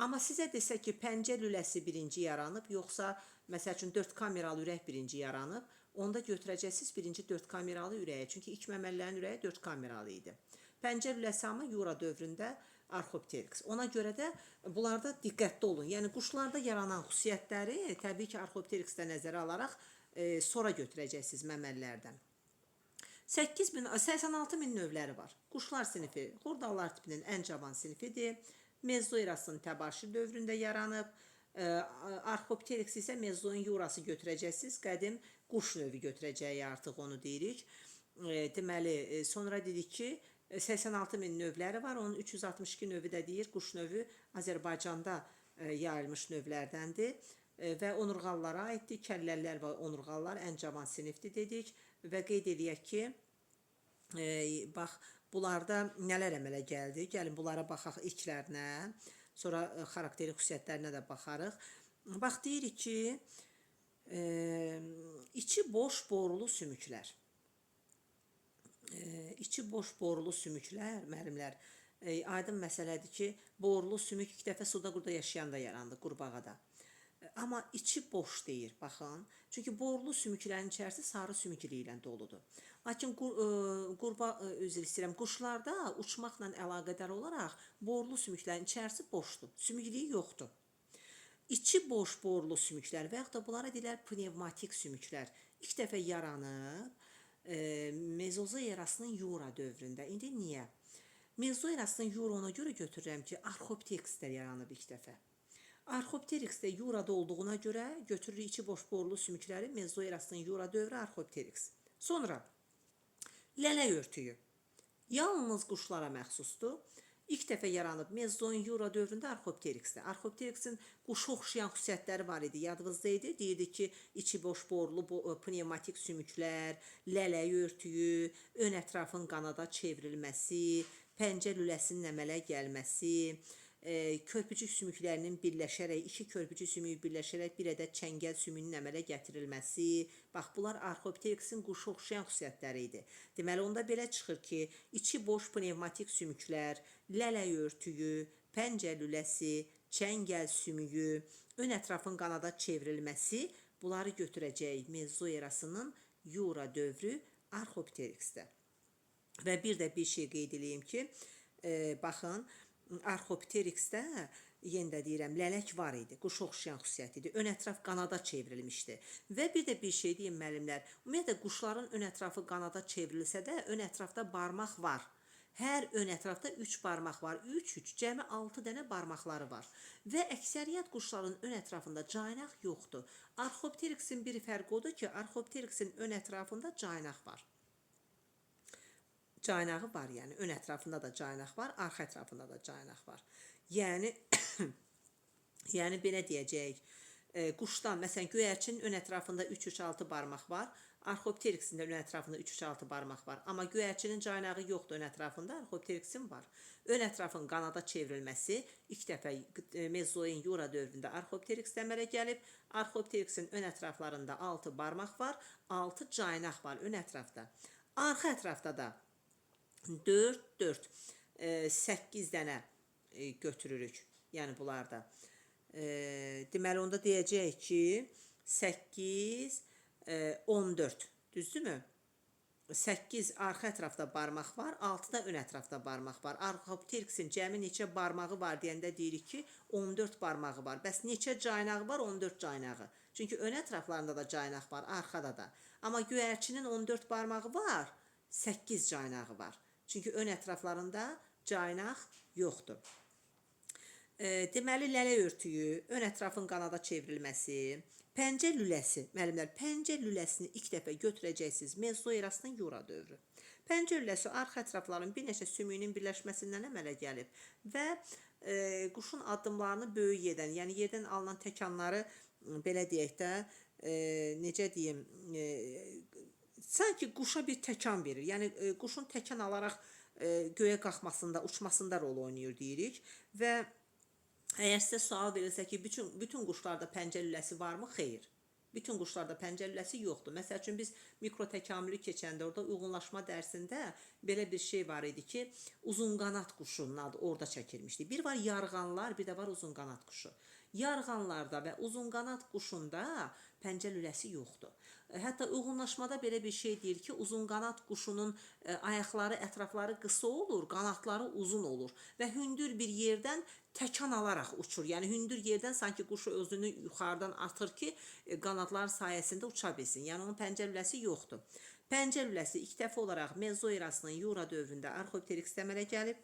Amma sizə desə ki, pəncə lüləsi birinci yaranıb, yoxsa məsəl üçün 4 kameralı ürək birinci yaranıb, onda götürəcəksiniz birinci 4 kameralı ürəyi. Çünki ilk məməlilərin ürəyi 4 kameralı idi. Pəncə lüləsi amma Yura dövründə Arxopteriks. Ona görə də bunlarda diqqətli olun. Yəni quşlarda yaranan xüsusiyyətləri təbii ki, Arxopteriksdə nəzərə alaraq sonra götürəcəksiniz məməlilərdən. 8000 86 min növləri var. Quşlar sinifi xordallar tipinin ən cavan sinifidir. Mezoerasının təbaşir dövründə yaranıb. Arxopteriks isə mezoin yurası götürəcəksiniz. Qədim quş növü götürəcəyi artıq onu deyirik. Deməli, sonra dedik ki, 86 min növləri var. Onun 362 növü də deyir, quş növü Azərbaycanda yayılmış növlərdəndir. Və onurğalılara aiddir. Kəllələr və onurğalılar ən cavan sinifdir dedik və qeyd eləyək ki, bax bunlarda nələr əmələ gəldi? Gəlin bunlara baxaq ilklərinə. Sonra xarakterik xüsusiyyətlərinə də baxarıq. Bax deyirik ki, içi boş borulu sümüklər. İçi boş borulu sümüklər, müəllimlər, aydın məsələdir ki, borulu sümük ilk dəfə suda qurda yaşayanda yarandı, qurbağada. Amma içi boş deyir, baxın. Çünki borulu sümüklərin içərisi sarı sümük iliyi ilə doludur. Lakin üzr istəyirəm, quşlarda uçmaqla əlaqədar olaraq borulu sümüklərin içərisi boşdur, sümük iliyi yoxdur. İçi boş borulu sümüklər və yaxud da bunlara deyirlər pnevmatik sümüklər ilk dəfə yaranıb Mezozoy erasının Yura dövründə. İndi niyə? Mezozoy erasının Yura ona görə götürürəm ki, Arxopterikslər yaranıb ilk dəfə. Arxopteriks də Yurada olduğuna görə götürürük içi boş borulu sümükləri Mezozoy erasının Yura dövrü Arxopteriks. Sonra lələk örtüyü yalnız quşlara məxsusdur. İlk dəfə yaranıb Mezozoyun Yura dövründə Arxopteriksdə. Arxopteriksin quşa oxşayan xüsusiyyətləri var idi, yadınızda idi. Deyirdik ki, içi boş borulu pnevmatik sümüklər, lələk örtüyü, ön ətrafın qanada çevrilməsi, pəncə lüləsinin əmələ gəlməsi, körpücük sümüklərinin birləşərək, iki körpücük sümüyü birləşərək bir ədəd çəngəl sümüyünün əmələ gətirilməsi. Bax, bunlar Arxopteriksin quşa oxşayan xüsusiyyətləri idi. Deməli, onda belə çıxır ki, içi boş pnevmatik sümüklər, lələk örtüyü, pəncə lüləsi, çəngəl sümüyü, ön ətrafın qanada çevrilməsi, bunları götürəcəyik Mezozoy erasının Yura dövrü Arxopteriksdə. Və bir də bir şey qeyd eləyim ki, baxın, Arxopteriksdə, yenə də deyirəm, lələk var idi, quşa oxşayan xüsusiyyət idi. Ön ətraf qanada çevrilmişdi. Və bir də bir şey deyim müəllimlər, ümumiyyətlə quşların ön ətrafı qanada çevrilsə də, ön ətrafda barmaq var. Hər ön ətrafda 3 barmaq var. 3, 3, cəmi 6 dənə barmaqları var. Və əksəriyyət quşların ön ətrafında caynaq yoxdur. Arxopteriksin bir fərqi odur ki, Arxopteriksin ön ətrafında caynaq var. Caynağı var, yəni ön ətrafında da caynaq var, arxa ətrafında da caynaq var. Yəni yəni belə deyəcəyik. Quşdan, məsələn, göyərçinin ön ətrafında 3-3-6 barmaq var, Arxopteriksin də ön ətrafında 3-3-6 barmaq var. Amma göyərçinin caynağı yoxdur ön ətrafında, arxopteriksin var. Ön ətrafın qanada çevrilməsi ilk dəfə mezoin yura dövründə arxopteriksdə əmələ gəlib. Arxopteriksin ön ətraflarında 6 barmaq var, 6 caynaq var ön ətrafda. Arxa ətrafda da 4, 4, 8 dənə götürürük. Yəni bunlarda. Deməli onda deyəcəyik ki, 8, 14. Düzdürmü? 8 arxa ətrafda barmaq var, 6 da ön ətrafda barmaq var. Arxopteriksin cəmi neçə barmağı var deyəndə deyirik ki, 14 barmağı var. Bəs neçə caynağı var? 14 caynağı. Çünki ön ətraflarında da caynaq var, arxada da. Amma göyərçinin 14 barmağı var, 8 caynağı var. Çünki ön ətraflarında caynaq yoxdur. Deməli, lələ örtüyü, ön ətrafın qanada çevrilməsi, pəncə lüləsi, müəllimlər, pəncə lüləsini ilk dəfə götürəcəksiniz mezoerasının yura dövrü. Pəncə lüləsi arxa ətrafların bir neçə sümüyünün birləşməsindən əmələ gəlib və quşun addımlarını böyük yerdən, yəni yerdən alınan təkanları belə deyək də, necə deyim, sanki quşa bir təkan verir. Yəni quşun təkan alaraq göyə qalxmasında, uçmasında rol oynayır deyirik və əgər sizə sual verilsə ki, bütün quşlarda pəncə lüləsi varmı? Xeyr. Bütün quşlarda pəncə lüləsi yoxdur. Məsəl üçün biz mikrotəkamülü keçəndə orada uyğunlaşma dərsində belə bir şey var idi ki, uzunqanat quşunun adı orada çəkilmişdi. Bir var yarğanlar, bir də var uzunqanat quşu. Yarğanlarda və uzunqanat quşunda pəncə lüləsi yoxdur. Hətta uyğunlaşmada belə bir şey deyir ki, uzunqanat quşunun ayaqları, ətrafları qısa olur, qanatları uzun olur və hündür bir yerdən təkan alaraq uçur. Yəni hündür yerdən sanki quşu özünü yuxarıdan atır ki, qanatlar sayəsində uça bilsin. Yəni onun pəncə lüləsi yoxdur. Pəncə lüləsi ilk dəfə olaraq mezoerasının yura dövründə arxopteriksdə əmələ gəlib.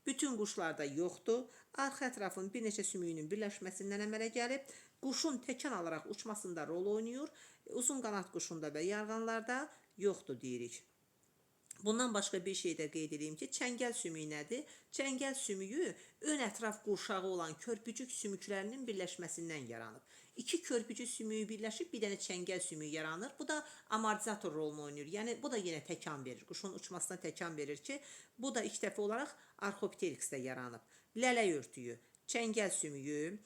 Bütün quşlarda yoxdur. Arxa ətrafın bir neçə sümüyünün birləşməsindən əmələ gəlib. Quşun təkan alaraq uçmasında rol oynayır. Uzun qanat quşunda və yarğanlarda yoxdur deyirik. Bundan başqa bir şey də qeyd edeyim ki, çəngəl sümüyü nədir? Çəngəl sümüyü ön ətraf qurşağı olan körpücük sümüklərinin birləşməsindən yaranıb. İki körpücük sümüyü birləşib bir dənə çəngəl sümüyü yaranır. Bu da amortizator rolunu oynayır. Yəni bu da yenə təkan verir. Quşun uçmasına təkan verir ki, bu da ilk dəfə olaraq arxopteriksdə yaranıb. Lələk örtüyü, çəngəl sümüyü,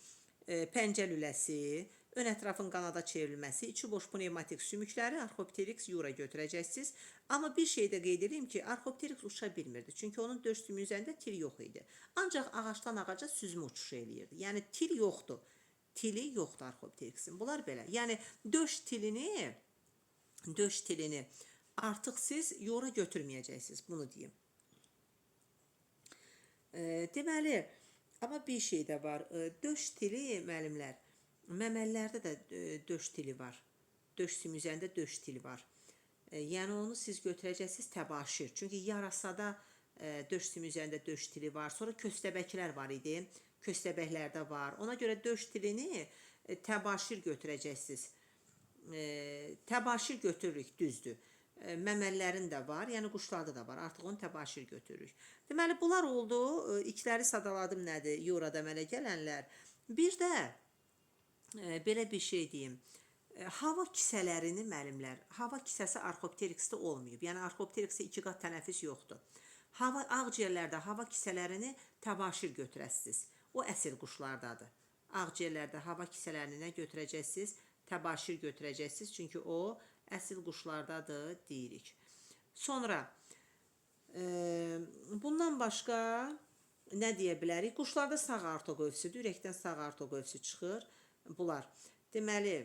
pəncə lüləsi, ön ətrafın qanada çevrilməsi, içi boş pnevmatik sümükləri arxopteriks yura götürəcəksiniz. Amma bir şey də qeyd edeyim ki, arxopteriks uça bilmirdi. Çünki onun döş sümüyü üzərində til yox idi. Ancaq ağacdan ağaca süzmə uçuşu eləyirdi. Yəni til yoxdur. Tili yoxdur arxopteriksin. Bunlar belə. Yəni döş tilini artıq siz yora götürməyəcəksiniz. Bunu deyim. Deməli, amma bir şey də var. Döş tili müəllimlər, məməlilərdə də döş tili var. Döş sümüyü üzərində döş tili var. Yəni onu siz götürəcəksiniz təbaşir. Çünki yarasada döş sümüyü üzərində döş tili var. Sonra köstəbəklər var idi. Köstəbəklərdə var. Ona görə döş tilini təbaşir götürəcəksiniz. Təbaşir götürürük, düzdür. Məməlilərin də var, yəni quşlarda da var. Artıq onu təbaşir götürürük. Deməli, bunlar oldu. İlkləri sadaladım nədir? Yurada əmələ gələnlər. Bir də belə bir şey deyim. Hava kisələrini müəllimlər, hava kisəsi arxopteriksdə olmayıb. Yəni arxopteriksdə 2 qat tənəffüs yoxdur. Hava ağciyərlərdə hava kisələrini təbaşir götürəsiniz. O əsl quşlardadır. Ağciyərlərdə hava kisələrini nə götürəcəksiniz? Təbaşir götürəcəksiniz. Çünki o əsl quşlardadır deyirik. Sonra bundan başqa nə deyə bilərik? Quşlarda sağ aorta qövsüdür. Ürəkdən sağ aorta qövsü çıxır. Bunlar. Deməli,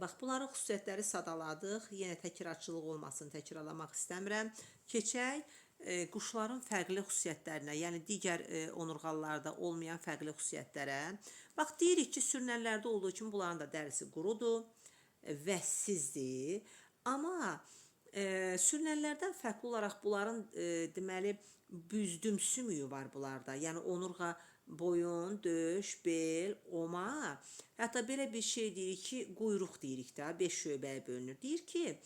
bax, bunların xüsusiyyətləri sadaladıq. Yenə təkrarçılıq olmasın, təkrarlamaq istəmirəm. Keçək quşların fərqli xüsusiyyətlərinə, yəni digər onurğalılarda olmayan fərqli xüsusiyyətlərə. Bax, deyirik ki, sürünənlərdə olduğu kimi bunların da dərisi qurudur, vəssizdir. Amma sürünənlərdən fərqli olaraq bunların deməli, büzdüm sümüyü var bunlarda. Yəni onurğa, boyun, döş, bel, oma. Hətta belə bir şey deyirik ki, quyruq deyirik də, 5 şöbəyə bölünür. Deyir ki,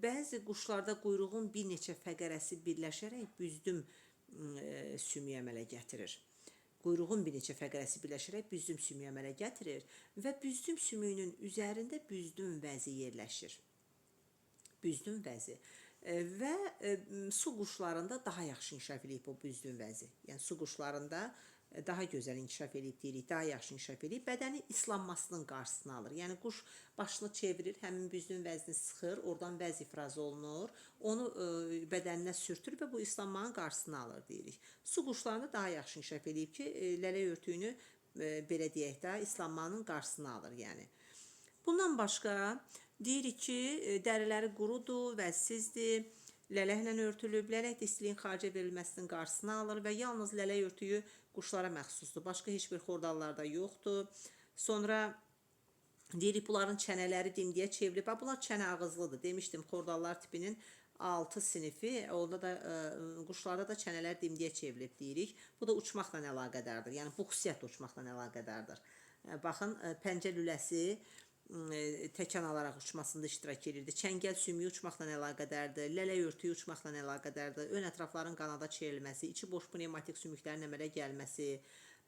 bəzi quşlarda quyruğun bir neçə fəqərəsi birləşərək büzdüm sümüyü əmələ gətirir. Quyruğun bir neçə fəqərəsi birləşərək büzdüm sümüyü əmələ gətirir və büzdüm sümüyünün üzərində büzdüm vəzi yerləşir. Büzdüm vəzi. Və su quşlarında daha yaxşı inkişaf eləyib bu büzdüm vəzi. Yəni su quşlarında daha gözəl inkişaf eləyib deyirik, daha yaxşı inkişaf eləyib. Bədəni islanmasının qarşısını alır. Yəni quş başını çevirir, həmin büzdüm vəzini sıxır, oradan vəz ifraz olunur. Onu bədəninə sürtür və bu islanmanın qarşısını alır deyirik. Su quşlarında daha yaxşı inkişaf eləyib ki, lələk örtüyünü belə deyək də, islanmanın qarşısını alır yəni. Bundan başqa deyirik ki, dəriləri qurudur, vəzsizdir, lələklə örtülüb, lələk də istiliyin xaricə verilməsinin qarşısını alır və yalnız lələk örtüyü quşlara məxsusdur. Başqa heç bir xordallarda yoxdur. Sonra deyirik bunların çənələri dimdiyə çevrilib. Ha, bunlar çənə ağızlıdır. Demişdim, xordallar tipinin 6 sinifi, onda da quşlarda da çənələr dimdiyə çevrilib deyirik. Bu da uçmaqla əlaqədardır. Yəni bu xüsusiyyət uçmaqla əlaqədardır. Baxın, pəncə lüləsi təkan alaraq uçmasında iştirak edirdi. Çəngəl sümüyü uçmaqla əlaqədardır. Lələk örtüyü uçmaqla əlaqədardır. Ön ətrafların qanada çevrilməsi, içi boş pnevmatik sümüklərin əmələ gəlməsi,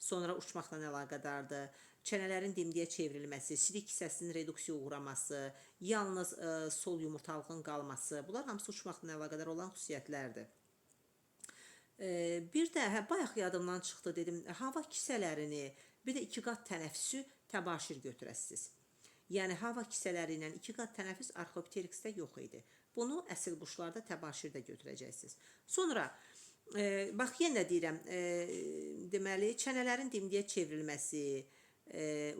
sonra uçmaqla əlaqədardır. Çənələrin dimdiyə çevrilməsi, sidik kisəsinin reduksiya uğraması, yalnız sol yumurtalığın qalması, bunlar hamısı uçmaqla əlaqədar olan xüsusiyyətlərdir. Bir də bayaq yadımdan çıxdı dedim, hava kisələrini, bir də iki qat tənəffüsü təbaşir götürəsiniz. Yəni hava kisələri ilə iki qat tənəffüs Arxeopteriksdə yox idi. Bunu əsl quşlarda təbaşirdə götürəcəksiniz. Sonra bax yenə deyirəm, deməli çənələrin dimdiyə çevrilməsi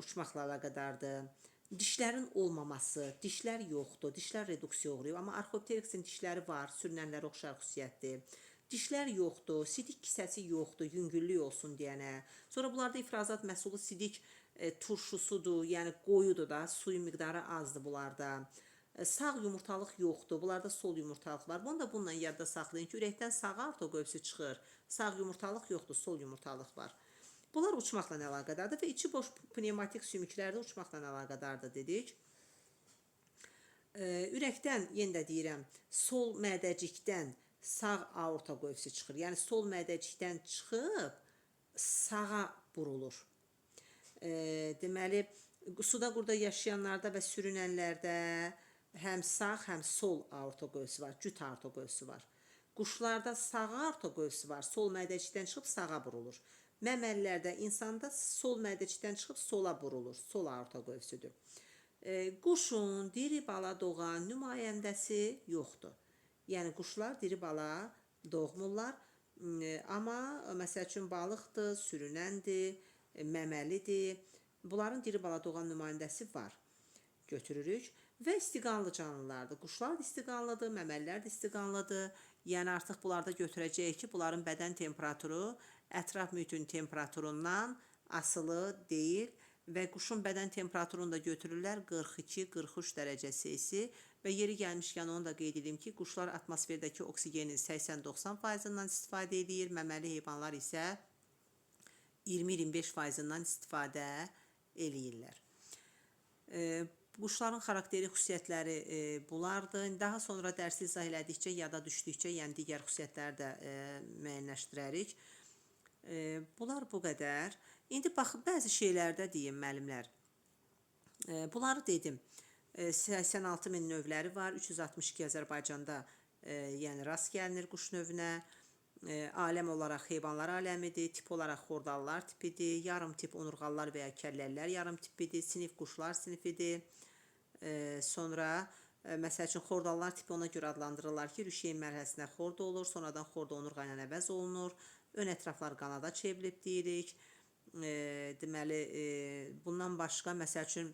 uçmaqla əlaqədardır. Dişlərin olmaması, dişlər yoxdur, dişlər reduksiya uğrayıb, amma Arxeopteriksin dişləri var, sürünənlərə oxşar xüsusiyyətdir. Dişlər yoxdur, sidik kisəsi yoxdur, yüngüllük olsun deyənə. Sonra bunlarda ifrazat məhsulu sidik turşusudur, yəni qoyudur da, suyun miqdarı azdır bunlarda. Sağ yumurtalıq yoxdur, bunlarda sol yumurtalıq var. Bunu da bununla yadda saxlayın ki, ürəkdən sağ arto qövsü çıxır. Sağ yumurtalıq yoxdur, sol yumurtalıq var. Bunlar uçmaqla əlaqədardır və içi boş pnevmatik sümüklər də uçmaqla əlaqədardır dedik. Ürəkdən, yenə də deyirəm, sol mədəcikdən sağ aorta qövsü çıxır. Yəni sol mədəcikdən çıxıb sağa burulur. Deməli, suda qurda yaşayanlarda və sürünənlərdə həm sağ, həm sol aorta qövsü var, cüt aorta qövsü var. Quşlarda sağ aorta qövsü var, sol mədəcikdən çıxıb sağa burulur. Məməlilərdə, insanda sol mədəcikdən çıxıb sola burulur, sol aorta qövsüdür. Quşun diri bala doğan nümayəndəsi yoxdur. Yəni quşlar diri bala doğmurlar, amma məsəl üçün balıqdır, sürünəndir, məməlidir. Bunların diri bala doğan nümayəndəsi var. Götürürük və istiqanlı canlılardır. Quşlar da istiqanlıdır, məməlilər də istiqanlıdır. Yəni artıq bunlarda götürəcəyik ki, bunların bədən temperaturu ətraf mühitin temperaturundan asılı deyil və quşun bədən temperaturunu da götürürlər 42-43 dərəcə Selsi və yeri gəlmişkən onu da qeyd edim ki, quşlar atmosferdəki oksigenin 80-90%-ından istifadə edir, məməli heyvanlar isə 20-25%-ından istifadə eləyirlər. Quşların xarakteri xüsusiyyətləri bunlardır. Daha sonra dərsi izah elədikcə, yada düşdükcə, yəni digər xüsusiyyətləri də müəyyənləşdirərik. Bunlar bu qədər. İndi baxın, bəzi şeylərdə deyim müəllimlər. Bunları dedim. 86 min növləri var. 362 Azərbaycanda yəni rast gəlinir quş növünə. Aləm olaraq heyvanlar aləmidir, tip olaraq xordallar tipidir, yarım tip onurğalılar və ya kəllələr yarım tipidir, sinif quşlar sinifidir. Sonra məsəl üçün xordallar tipi ona görə adlandırırlar ki, rüşeym mərhələsinə xorda olur, sonradan xorda onurğa ilə əvəz olunur. Ön ətraflar qanada çevrilib deyirik. Deməli, bundan başqa məsəl üçün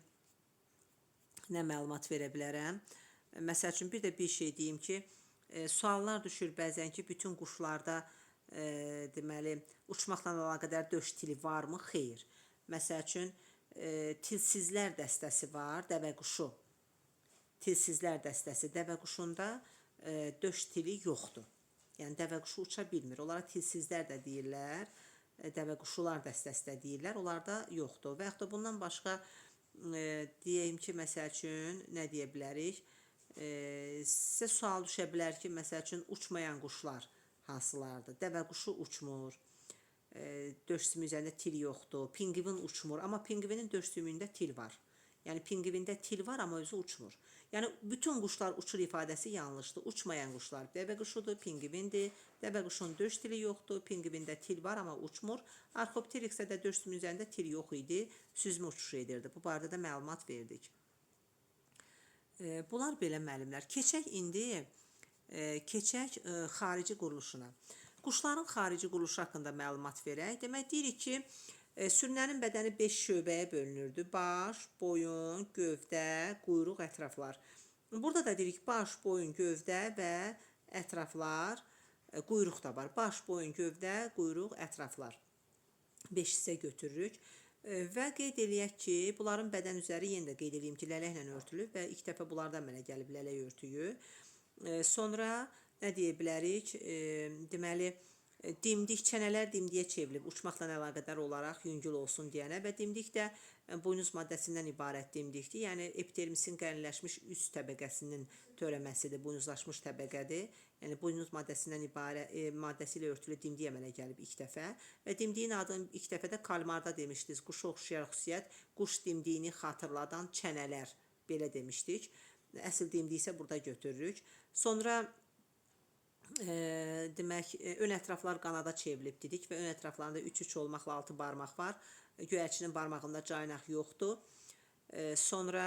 nə məlumat verə bilərəm? Məsəl üçün bir də bir şey deyim ki, suallar düşür bəzən ki, bütün quşlarda deməli uçmaqla əlaqədar döş tili varmı? Xeyr. Məsəl üçün tilsizlər dəstəsi var, dəvəquşu. Tilsizlər dəstəsi dəvəquşunda döş tili yoxdur. Yəni dəvəquşu uça bilmir. Onlara tilsizlər də deyirlər, dəvəquşular dəstəsi də deyirlər. Onlarda yoxdur. Və yaxud da bundan başqa deyim ki, məsəl üçün nə deyə bilərik? Sizə sual düşə bilər ki, məsəl üçün uçmayan quşlar hansılardır? Dəvəquşu uçmur. Döş sümüyü üzərində til yoxdur. Pinqvin uçmur, amma pinqvinin döş sümüyündə til var. Yəni pinqvində til var, amma özü uçmur. Yəni bütün quşlar uçur ifadəsi yanlışdır. Uçmayan quşlar dəvə quşudur, pinqvindir. Dəvə quşunun döş tili yoxdur, pinqvində til var, amma uçmur. Arxopteryxdə də döş sümüyü üzərində til yox idi, süzmə uçuşu edirdi. Bu barədə də məlumat verdik. Bunlar belə müəllimlər. Keçək indi keçək xarici quruluşuna. Quşların xarici quruluşu haqqında məlumat verək. Demək deyirik ki, sürünənin bədəni 5 şöbəyə bölünürdü. Baş, boyun, gövdə, quyruq, ətraflar. Burada da deyirik baş, boyun, gövdə və ətraflar, quyruq da var. Baş, boyun, gövdə, quyruq, ətraflar. 5 hissə götürürük. Və qeyd eləyək ki, bunların bədən üzəri yenə də qeyd eləyim ki, lələklə örtülüb və ilk dəfə bunlardan mənə gəlib lələk örtüyü. Sonra nə deyə bilərik? Deməli, dimdik çənələr dimdiyə çevrilib uçmaqla əlaqədar olaraq yüngül olsun deyənə və dimdik də buynuz maddəsindən ibarət dimdikdir. Yəni epidermisin qəlinləşmiş üst təbəqəsinin törəməsidir, buynuzlaşmış təbəqədir. Yəni buynuz maddəsindən ibarət maddəsi ilə örtülü dimdik əmələ gəlib ilk dəfə və dimdiyin adını ilk dəfə də kalmarda demişdiniz. Quşa oxşayan xüsusiyyət quş dimdiyini xatırladan çənələr belə demişdik. Əsl dimdiyi isə burada götürürük. Sonra demək, ön ətraflar qanada çevrilib dedik və ön ətraflarında 3-3 olmaqla 6 barmaq var. Göyərçinin barmağında caynaq yoxdur. Sonra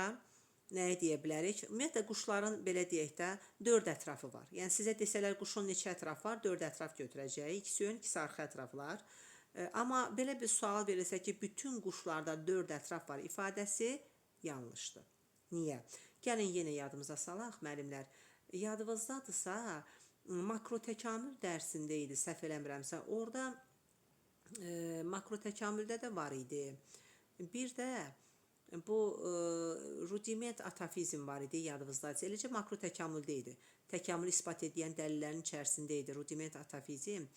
nəyi deyə bilərik? Ümumiyyətlə quşların belə deyək də 4 ətrafı var. Yəni sizə desələr quşun neçə ətrafı var, 4 ətraf götürəcəyik. İkisi ön, ikisi arxa ətraflar. Amma belə bir sual verilsə ki, bütün quşlarda 4 ətraf var ifadəsi yanlışdır. Niyə? Gəlin yenə yadımıza salaq müəllimlər. Yadınızdadırsa, makrotəkamül dərsində idi, səhv eləmirəmsə, orada makrotəkamüldə də var idi. Bir də bu rudiment atafizm var idi, yadınızdadırsa, eləcə makrotəkamüldə idi. Təkamül isbat edən dəlillərin içərisində idi rudiment atafizm.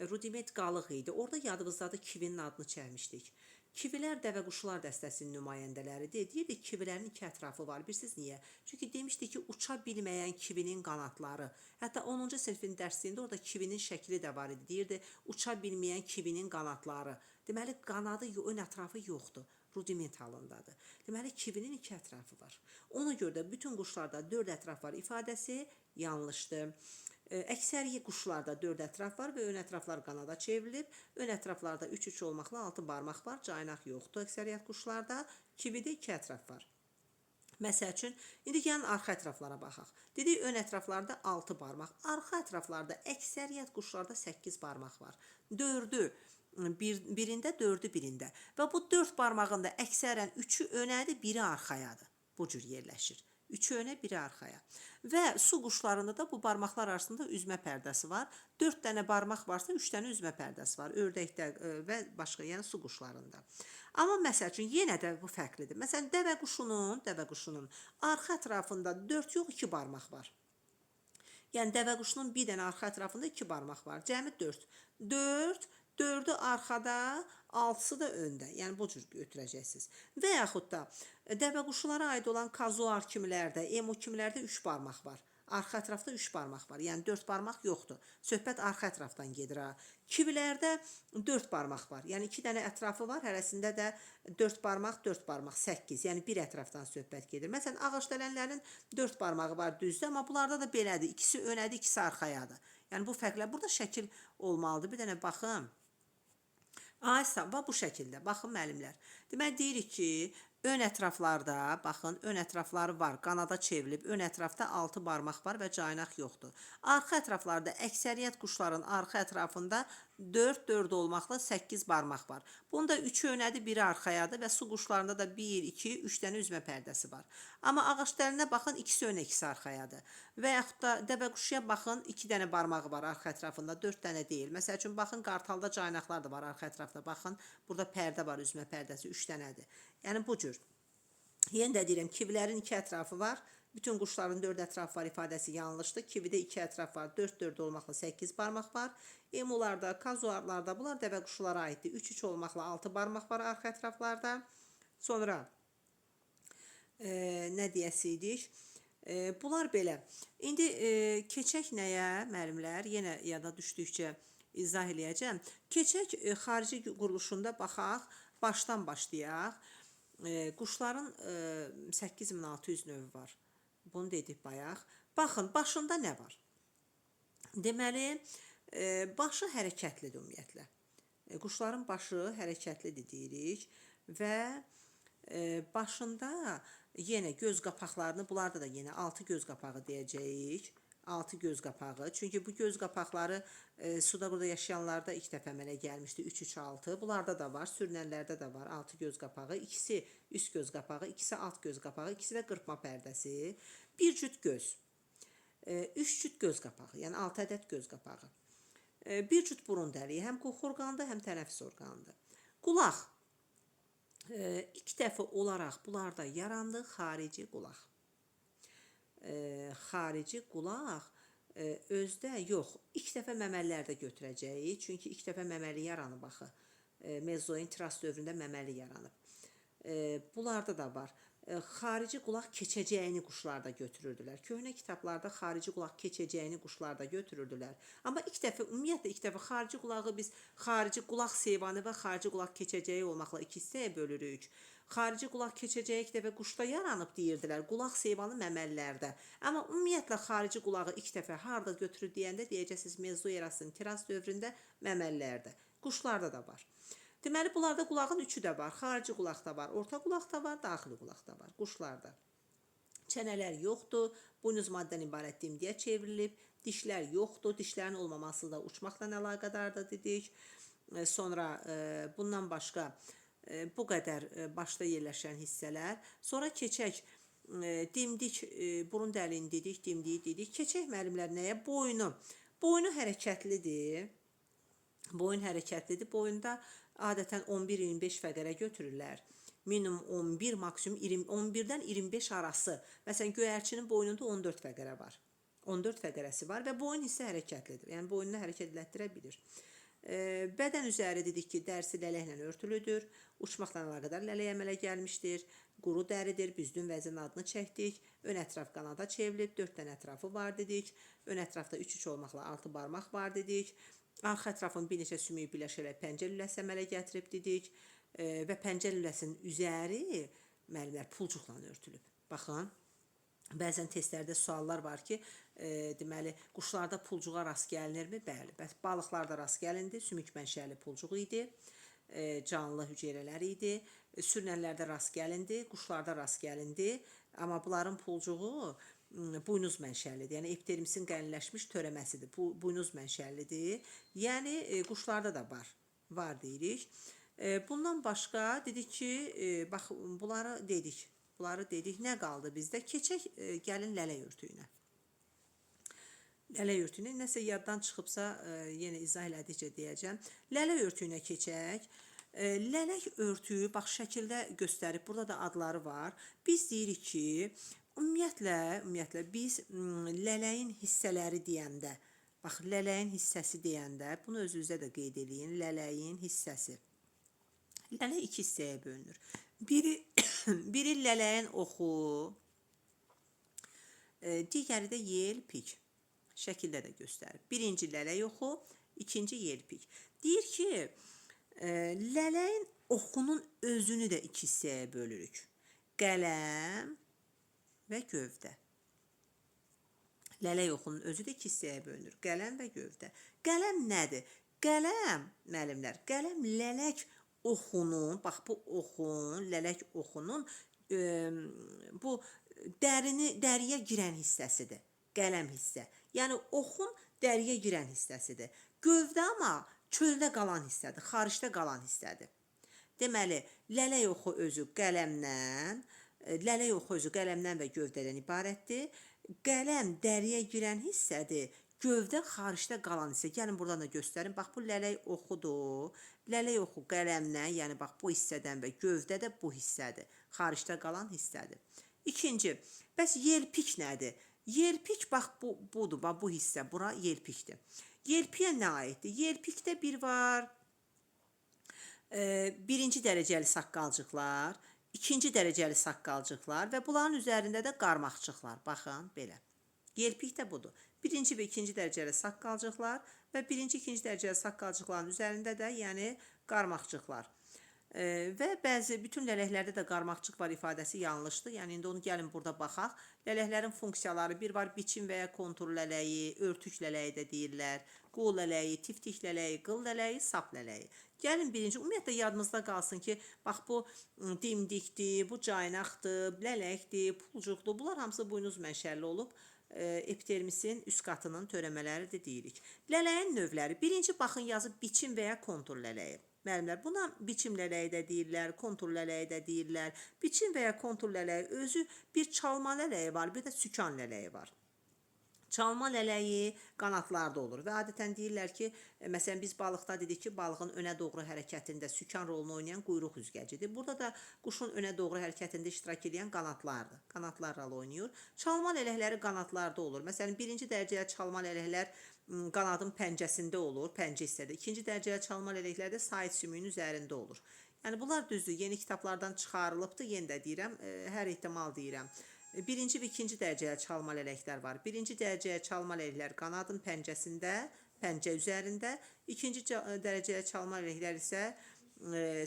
Rudiment qalıq idi. Orada yadınızdadır kivinin adını çəkmişdik. Kivilər dəvəquşlar dəstəsinin nümayəndələridir. Deyirdik kivilərin iki ətrafı var. Bilirsiniz niyə? Çünki demişdik ki, uça bilməyən kivinin qanadları. Hətta 10-cu sinifin dərsliyində orada kivinin şəkli də var idi. Deyirdi, uça bilməyən kivinin qanadları. Deməli, qanadı, ön ətrafı yoxdur. Rudiment halındadır. Deməli, kivinin iki ətrafı var. Ona görə də bütün quşlarda 4 ətraf var ifadəsi yanlışdır. Əksəriyyət quşlarda 4 ətraf var və ön ətraflar qanada çevrilib. Ön ətraflarda 3-3 olmaqla 6 barmaq var, caynaq yoxdur əksəriyyət quşlarda. Kividə 2 ətraf var. Məsəl üçün, indi gəlin arxa ətraflara baxaq. Dedik, ön ətraflarda 6 barmaq, arxa ətraflarda əksəriyyət quşlarda 8 barmaq var. 4-ü birində, 4-ü birində. Və bu 4 barmağın da əksərən 3-ü önədir, biri arxayadır. Bu cür yerləşir. 3-ü önə, biri arxaya. Və su quşlarında da bu barmaqlar arasında üzmə pərdəsi var. 4 dənə barmaq varsa 3 dənə üzmə pərdəsi var. Ördəkdə və başqa, yəni su quşlarında. Amma məsəl üçün yenə də bu fərqlidir. Məsələn, dəvə quşunun arxa ətrafında 4 yox, 2 barmaq var. Yəni dəvə quşunun bir dənə arxa ətrafında 2 barmaq var. Cəmi 4. 4, 4-ü arxada, 6-sı da öndə. Yəni bu cür götürəcəksiniz. Və yaxud da dəvə quşlara aid olan kazuar kimilərdə, emu kimilərdə 3 barmaq var. Arxa ətrafda 3 barmaq var. Yəni 4 barmaq yoxdur. Söhbət arxa ətrafdan gedir ha. Kivilərdə 4 barmaq var. Yəni 2 dənə ətrafı var. Hərəsində də 4 barmaq, 4 barmaq, 8. Yəni bir ətrafdan söhbət gedir. Məsələn, ağacdələnlərin 4 barmağı var düzdür, amma bunlarda da belədir. İkisi önədir, ikisi arxayadır. Yəni bu fərqlər burada şəkil olmalıdır. Bir dənə baxın. Aysa, bax bu şəkildə. Baxın müəllimlər. Deməli deyirik ki, ön ətraflarda, baxın, ön ətrafları var, qanada çevrilib, ön ətrafda 6 barmaq var və caynaq yoxdur. Arxa ətraflarda əksəriyyət quşların arxa ətrafında 4-4 olmaqla 8 barmaq var. Bunda 3-ü önədir, biri arxayadır və su quşlarında da 1, 2, 3 dənə üzmə pərdəsi var. Amma ağacdəlinə baxın, ikisi önə, ikisi arxayadır. Və yaxud da dəvə quşuya baxın, 2 dənə barmağı var arxa ətrafında, 4 dənə deyil. Məsəl üçün, baxın, qartalda caynaqlar da var arxa ətrafda. Baxın, burada pərdə var, üzmə pərdəsi 3 dənədir. Yəni bu cür. Yenə də deyirəm, kivilərin 2 ətrafı var. Bütün quşların 4 ətrafı var ifadəsi yanlışdır. Kividə 2 ətraf var, 4-4 olmaqla 8 barmaq var. Emularda, kazuarlarda bunlar dəvə quşlara aiddir. 3-3 olmaqla 6 barmaq var arxa ətraflarda. Sonra nə deyəsiydik? Bunlar belə. İndi keçək nəyə müəllimlər? Yenə yada düşdükcə izah eləyəcəm. Keçək xarici quruluşunda baxaq, başdan başlayaq. Quşların 8600 növü var. Bunu dedik bayaq. Baxın, başında nə var? Deməli, başı hərəkətlidir ümumiyyətlə. Quşların başı hərəkətlidir deyirik və başında yenə göz qapaqlarını, bunlarda da yenə 6 göz qapağı deyəcəyik. 6 göz qapağı. Çünki bu göz qapaqları suda burada yaşayanlarda ilk dəfə əmələ gəlmişdi. 3 3 6. Bunlarda da var, sürünənlərdə də var 6 göz qapağı. İkisi üst göz qapağı, ikisi alt göz qapağı, ikisi də qırpma pərdəsi. Bir cüt göz. 3 cüt göz qapağı, yəni 6 ədəd göz qapağı. Bir cüt burun dəliyi, həm qoxu orqanıdır, həm tənəffüs orqanıdır. Qulaq. İlk dəfə olaraq bunlarda yarandı xarici qulaq. Xarici qulaq özdə yox, ilk dəfə məməlilərdə götürəcəyik. Çünki ilk dəfə məməli yaranıb axı. Mezoin tras dövründə məməli yaranıb. Bunlarda da var. Xarici qulaq keçəcəyini quşlarda götürürdülər. Köhnə kitablarda xarici qulaq keçəcəyini quşlarda götürürdülər. Amma ilk dəfə, ümumiyyətlə ilk dəfə xarici qulağı biz xarici qulaq seyvanı və xarici qulaq keçəcəyi olmaqla iki hissəyə bölürük. Xarici qulaq keçəcəyi ilk dəfə quşda yaranıb deyirdilər. Qulaq seyvanı məməlilərdə. Amma ümumiyyətlə xarici qulağı ilk dəfə harda götürür deyəndə deyəcəksiniz mezoerasının tras dövründə məməlilərdə. Quşlarda da var. Deməli, bunlarda qulağın üçü də var. Xarici qulaq da var, orta qulaq da var, daxili qulaq da var. Quşlarda. Çənələr yoxdur, buynuz maddədən ibarət dimdiyə çevrilib, dişlər yoxdur, dişlərin olmaması da uçmaqla əlaqədardır dedik. Sonra bundan başqa bu qədər başda yerləşən hissələr. Sonra keçək dimdik, burun dəliyini dedik, dimdiyi dedik. Keçək müəllimlər nəyə? Boynu. Boynu hərəkətlidir. Boyun hərəkətlidir. Boyunda adətən 11-25 fəqərə götürürlər. Minimum 11, maksimum 20, 11-dən 25 arası. Məsələn, göyərçinin boynunda 14 fəqərə var. 14 fəqərəsi var və boyun hissə hərəkətlidir. Yəni boynunu hərəkət elətdirə bilir. Bədən üzəri dedik ki, dərisi lələklə örtülüdür. Uçmaqla əlaqədar lələk əmələ gəlmişdir. Quru dəridir. Büzdün vəzin adını çəkdik. Ön ətraf qanada çevrilib. 4 dənə ətrafı var dedik. Ön ətrafda 3-3 olmaqla 6 barmaq var dedik. Arxa ətrafın bir neçə sümüyü birləşərək pəncə lüləsi əmələ gətirib dedik. Və pəncə lüləsinin üzəri müəllimlər pulcuqla örtülüb. Baxın, bəzən testlərdə suallar var ki, deməli quşlarda pulcuğa rast gəlinirmi? Bəli. Bəs balıqlarda rast gəlindi, sümük mənşəli pulcuq idi, canlı hüceyrələr idi. Sürünənlərdə rast gəlindi, quşlarda rast gəlindi. Amma bunların pulcuğu buynuz mənşəlidir. Yəni epidermisin qəlinləşmiş törəməsidir. Bu buynuz mənşəlidir. Yəni quşlarda da var. Var deyirik. Bundan başqa dedik ki, bax bunları dedik. Bunları dedik. Nə qaldı bizdə? Keçək gəlin lələk örtüyünə. Lələk örtüyünə nəsə yaddan çıxıbsa yenə izah elədikcə deyəcəm. Lələk örtüyünə keçək. Lələk örtüyü bax şəkildə göstərib. Burada da adları var. Biz deyirik ki, ümumiyyətlə biz lələyin hissələri deyəndə, bax lələyin hissəsi deyəndə, bunu özünüzə də qeyd eləyin. Lələyin hissəsi. Lələk iki hissəyə bölünür. Biri lələyin oxu, digəri də yelpik. Şəkildə də göstərib. Birinci lələk oxu, ikinci yelpik. Deyir ki, lələyin oxunun özünü də iki hissəyə bölürük. Qələm və gövdə. Lələk oxunun özü də iki hissəyə bölünür. Qələm və gövdə. Qələm nədir? Qələm, müəllimlər, qələm lələk oxunun, bax bu oxun, lələk oxunun bu dəriyə girən hissəsidir. Qələm hissə. Yəni oxun dəriyə girən hissəsidir. Gövdə amma çöldə qalan hissədir, xaricdə qalan hissədir. Deməli, lələk oxu özü qələmdən, lələk oxu özü qələmdən və gövdədən ibarətdir. Qələm dəriyə girən hissədir. Gövdə xaricdə qalan hissə. Gəlin buradan da göstərim. Bax bu lələk oxudur. Lələk oxu qələmdən, yəni bax bu hissədən və gövdə də bu hissədir. Xaricdə qalan hissədir. İkinci, bəs yelpik nədir? Yelpik bax bu budur, bax bu hissə, bura yelpikdir. Yelpiyə nə aiddir? Yelpikdə bir var, birinci dərəcəli saqqalcıqlar, ikinci dərəcəli saqqalcıqlar və bunların üzərində də qarmaqçıqlar. Baxın belə. Yelpik də budur. Birinci və ikinci dərəcəli saqqalcıqlar və birinci, ikinci dərəcəli saqqalcıqların üzərində də, yəni qarmaqcıqlar. Və bəzi bütün lələklərdə də qarmaqcıq var ifadəsi yanlışdır. Yəni indi onu gəlin burada baxaq. Lələklərin funksiyaları bir var biçim və ya kontur lələyi, örtük lələyi də deyirlər, qol lələyi, tiftik lələyi, qıl lələyi, sap lələyi. Gəlin birinci, ümumiyyətlə yadınızda qalsın ki, bax bu dimdikdir, bu caynaqdır, lələkdir, pulcuqdur. Bunlar hamısı buynuz mənşəli olub epidermisin üst qatının törəmələridir deyirik. Lələyin növləri. Birinci baxın yazıb biçim və ya kontur lələyi. Müəllimlər, buna biçim lələyi də deyirlər, kontur lələyi də deyirlər. Biçim və ya kontur lələyi özü bir çalma lələyi var, bir də sükan lələyi var. Çalma lələyi qanadlarda olur və adətən deyirlər ki, məsələn biz balıqda dedik ki, balığın önə doğru hərəkətində sükan rolunu oynayan quyruq üzgəcidir. Burada da quşun önə doğru hərəkətində iştirak edən qanadlardır. Qanadlar rol oynayır. Çalma lələkləri qanadlarda olur. Məsələn, birinci dərəcəli çalma lələklər qanadın pəncəsində olur, pəncə hissədə. İkinci dərəcəli çalma lələklər də sait sümüyünün üzərində olur. Yəni bunlar düzdür, yeni kitablardan çıxarılıbdır, yenə də deyirəm, hər ehtimal deyirəm. Birinci və ikinci dərəcəli çalma lələklər var. Birinci dərəcəli çalma lələklər qanadın pəncəsində, pəncə üzərində. İkinci dərəcəli çalma lələklər isə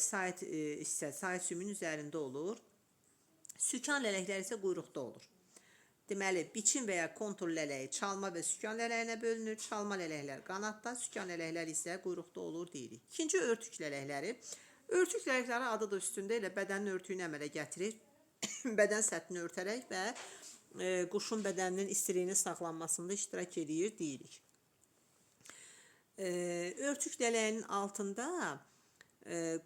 sait hissə, sait sümüyünün üzərində olur. Sükan lələkləri isə quyruqda olur. Deməli, biçim və ya kontur lələyi çalma və sükan lələyinə bölünür. Çalma lələklər qanadda, sükan lələklər isə quyruqda olur deyirik. İkinci örtük lələkləri. Örtük lələkləri adı da üstündə elə bədənin örtüyünü əmələ gətirir. Bədən səthini örtərək və quşun bədəninin istiliyinin saxlanmasında iştirak eləyir deyirik. Örtük lələyinin altında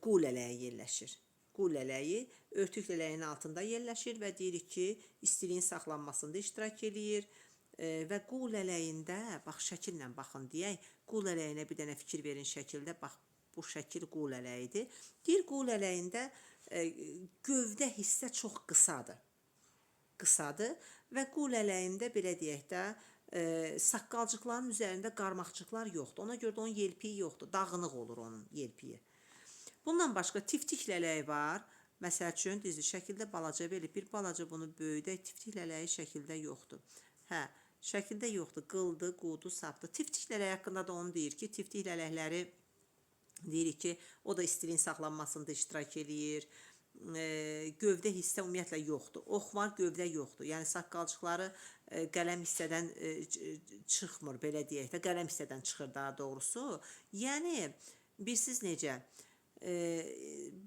qu lələyi yerləşir. Qu lələyi örtük lələyinin altında yerləşir və deyirik ki, istiliyin saxlanmasında iştirak eləyir. Və qu lələyində, bax şəkillə baxın deyək, qu lələyinə bir dənə fikir verin şəkildə, bax bu şəkil qu lələyidir. Deyir, qu lələyində gövdə hissə çox qısadır. Qısadır və qu lələyində belə deyək də, saqqalcıqların üzərində qarmaqcıqlar yoxdur. Ona görə də onun yelpiyi yoxdur. Dağınıq olur onun yelpiyi. Bundan başqa tiftik lələyi var. Məsəl üçün, düzdür, şəkildə balaca verib, bir balaca bunu böyüdək, tiftik lələyi şəkildə yoxdur. Hə, şəkildə yoxdur, qıldı, qudu, sapdı. Tiftik lələyi haqqında da onu deyir ki, tiftik lələkləri deyirik ki, o da istiliyin saxlanmasında iştirak eləyir. Gövdə hissə ümumiyyətlə yoxdur. Ox var, gövdə yoxdur. Yəni saqqalcıqları qələm hissədən çıxmır, belə deyək də, qələm hissədən çıxır daha doğrusu. Yəni, bilirsiniz necə?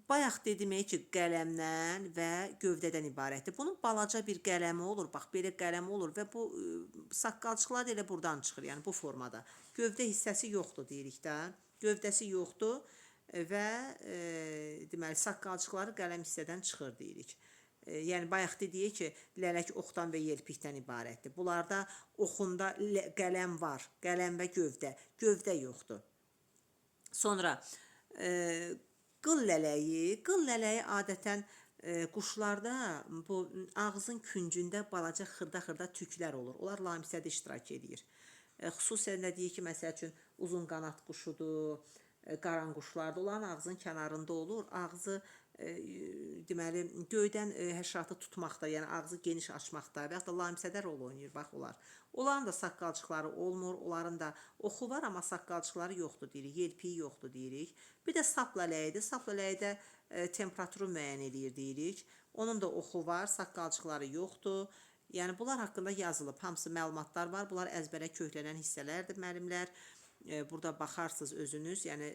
Bayaq dedim ki, qələmdən və gövdədən ibarətdir. Bunun balaca bir qələmi olur, bax belə qələmi olur və bu saqqalcıqlar da elə buradan çıxır, yəni bu formada. Gövdə hissəsi yoxdur deyirik də. Gövdəsi yoxdur və deməli saqqalcıqları qələm hissədən çıxır deyirik. Yəni bayaq dediyik ki, lələk oxdan və yelpikdən ibarətdir. Bunlarda oxunda qələm var, qələm və gövdə, gövdə yoxdur. Sonra qıl lələyi, adətən quşlarda bu ağzın küncündə balaca xırda-xırda tüklər olur. Onlar lamisədə iştirak eləyir. Xüsusən də deyir ki, məsəl üçün uzun qanad quşudur, qaranquşlardır. Onların ağzının kənarında olur. Ağzı deməli göydən həşəratı tutmaqda, yəni ağzı geniş açmaqda və yaxud da lamisədə rol oynayır bax onlar. Onların da saqqalcıqları olmur, onların da oxu var, amma saqqalcıqları yoxdur deyirik, yelpiyi yoxdur deyirik. Bir də sap lələyidir. Sap lələyi də temperaturu müəyyən eləyir deyirik. Onun da oxu var, saqqalcıqları yoxdur. Yəni bunlar haqqında yazılıb, hamısı məlumatlar var. Bunlar əzbərə köklənən hissələrdir müəllimlər. Burada baxarsınız özünüz, yəni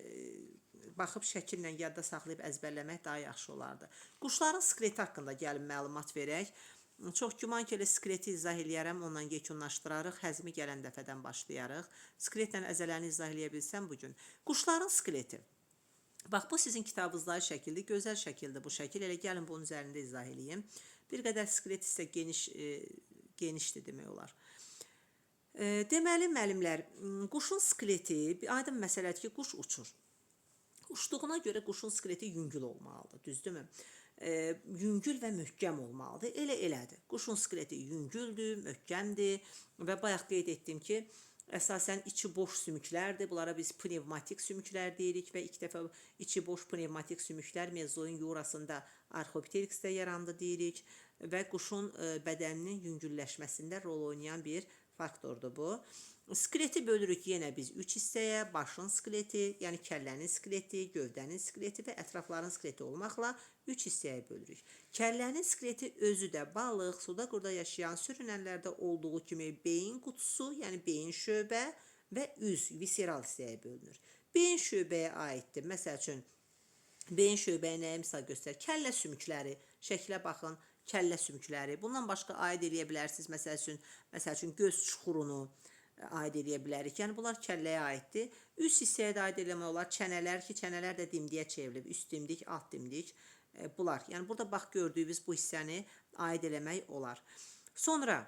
baxıb şəkillə yadda saxlayıb əzbərləmək daha yaxşı olardı. Quşların skeleti haqqında gəlin məlumat verək. Çox güman ki, elə skeleti izah eləyərəm, ondan yekunlaşdırarıq. Həzmi gələn dəfədən başlayarıq. Skeletlə əzələni izah eləyə bilsəm bugün. Quşların skeleti. Bax, bu sizin kitabınızdakı şəkildir. Gözəl şəkildir bu şəkil. Elə gəlin bunun üzərində izah eləyim. Bir qədər skelet isə geniş, genişdir demək olar. Deməli, müəllimlər, quşun skeleti, bir aydın məsələdir ki, quş uçur. Uçduğuna görə quşun skeleti yüngül olmalıdır, düzdürmü? Yüngül və möhkəm olmalıdır. Elə elədir. Quşun skeleti yüngüldür, möhkəmdir və bayaq qeyd etdim ki, əsasən içi boş sümüklərdir. Bunlara biz pnevmatik sümüklər deyirik və ilk dəfə içi boş pnevmatik sümüklər mezoyun yurasında Arxeopteryxdə yarandı deyirik və quşun bədəninin yüngülləşməsində rol oynayan bir Faktordur bu. Skeleti bölürük yenə biz 3 hissəyə: başın skeleti, yəni kəllənin skeleti, gövdənin skeleti və ətrafların skeleti olmaqla 3 hissəyə bölürük. Kəllənin skeleti özü də balıq, suda qurda yaşayan sürünənlərdə olduğu kimi beyin qutusu, yəni beyin şöbə və üz, visceral hissəyə bölünür. Beyin şöbəyə aiddir. Məsəl üçün, beyin şöbəyə nəyə misal göstərir? Kəllə sümükləri. Şəklə baxın, kəllə sümükləri. Bundan başqa aid eləyə bilərsiniz. Məsəl üçün göz çuxurunu aid eləyə bilərik. Yəni bunlar kəlləyə aiddir. Üst hissəyə də aid eləmək olar. Çənələr ki, çənələr də dimdiyə çevrilib. Üst dimdik, alt dimdik. Bunlar. Yəni burada bax gördüyünüz bu hissəni aid eləmək olar. Sonra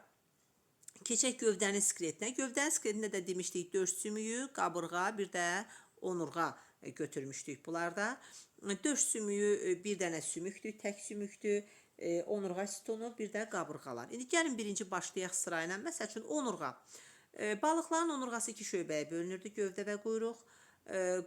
keçək gövdənin skeletinə. Gövdənin skeletində də demişdik döş sümüyü, qabırğa, bir də onurğa götürmüşdük bunlarda. Döş sümüyü bir dənə sümükdür, tək sümükdür. Onurğa sütunu, bir də qabırğalar. İndi gəlin birinci başlayaq sırayla. Məsəl üçün onurğa. Balıqların onurğası 2 şöbəyə bölünürdü, gövdə və quyruq.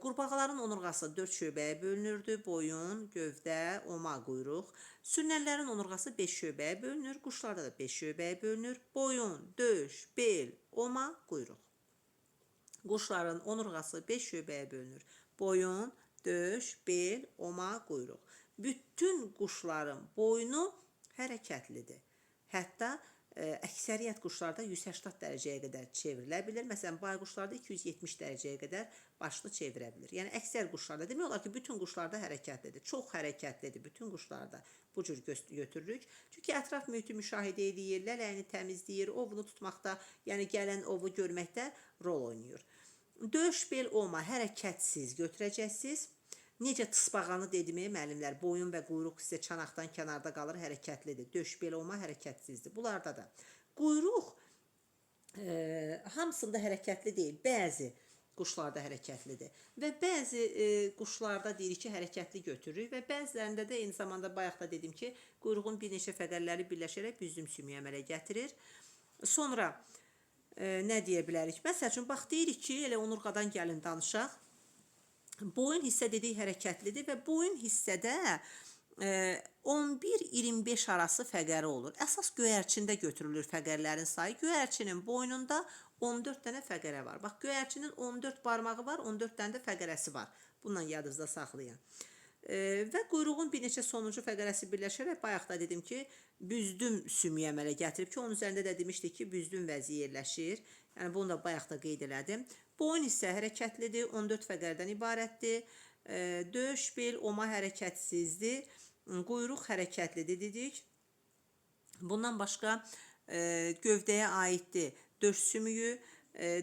Qurbağaların onurğası 4 şöbəyə bölünürdü, boyun, gövdə, oma, quyruq. Sürünənlərin onurğası 5 şöbəyə bölünür, quşlarda da 5 şöbəyə bölünür. Boyun, döş, bel, oma, quyruq. Quşların onurğası 5 şöbəyə bölünür. Boyun, döş, bel, oma, quyruq. Bütün quşların boynu hərəkətlidir. Hətta əksəriyyət quşlarda 180 dərəcəyə qədər çevrilə bilir. Məsələn, bayquşlarda 270 dərəcəyə qədər başını çevirə bilir. Yəni əksər quşlarda, demək olar ki, bütün quşlarda hərəkətlidir. Çox hərəkətlidir bütün quşlarda. Bu cür götürürük. Çünki ətraf mühiti müşahidə eləyir, lələyini təmizləyir, ovunu tutmaqda, yəni gələn ovu görməkdə rol oynayır. Döş, bel, oma hərəkətsiz götürəcəksiniz. Necə tısbağanı dedim, müəllimlər, boyun və quyruq hissə çanaqdan kənarda qalır, hərəkətlidir. Döş, bel, oma hərəkətsizdir. Bunlarda da quyruq hamısında hərəkətli deyil, bəzi quşlarda hərəkətlidir. Və bəzi quşlarda deyirik ki, hərəkətli götürürük və bəzilərində də eyni zamanda bayaq da dedim ki, quyruğun bir neçə fəqərləri birləşərək büzüm sümüyü əmələ gətirir. Sonra nə deyə bilərik? Məsəl üçün, bax deyirik ki, elə onurğadan gəlin danışaq. Boyun hissə dedik hərəkətlidir və boyun hissədə 11-25 arası fəqərə olur. Əsas göyərçində götürülür fəqərlərin sayı. Göyərçinin boynunda 14 dənə fəqərə var. Bax, göyərçinin 14 barmağı var, 14 dənə də fəqərəsi var. Bununla yadınızda saxlayın. Və quyruğun bir neçə sonuncu fəqərəsi birləşərək, bayaq da dedim ki, büzdüm sümüyü əmələ gətirib ki, onun üzərində də demişdik ki, büzdüm vəzi yerləşir. Yəni, bunu da bayaq da qeyd elədim. Boyun hissə hərəkətlidir, 14 fəqərdən ibarətdir. Döş, bel, oma hərəkətsizdir. Quyruq hərəkətlidir dedik. Bundan başqa gövdəyə aiddir döş sümüyü.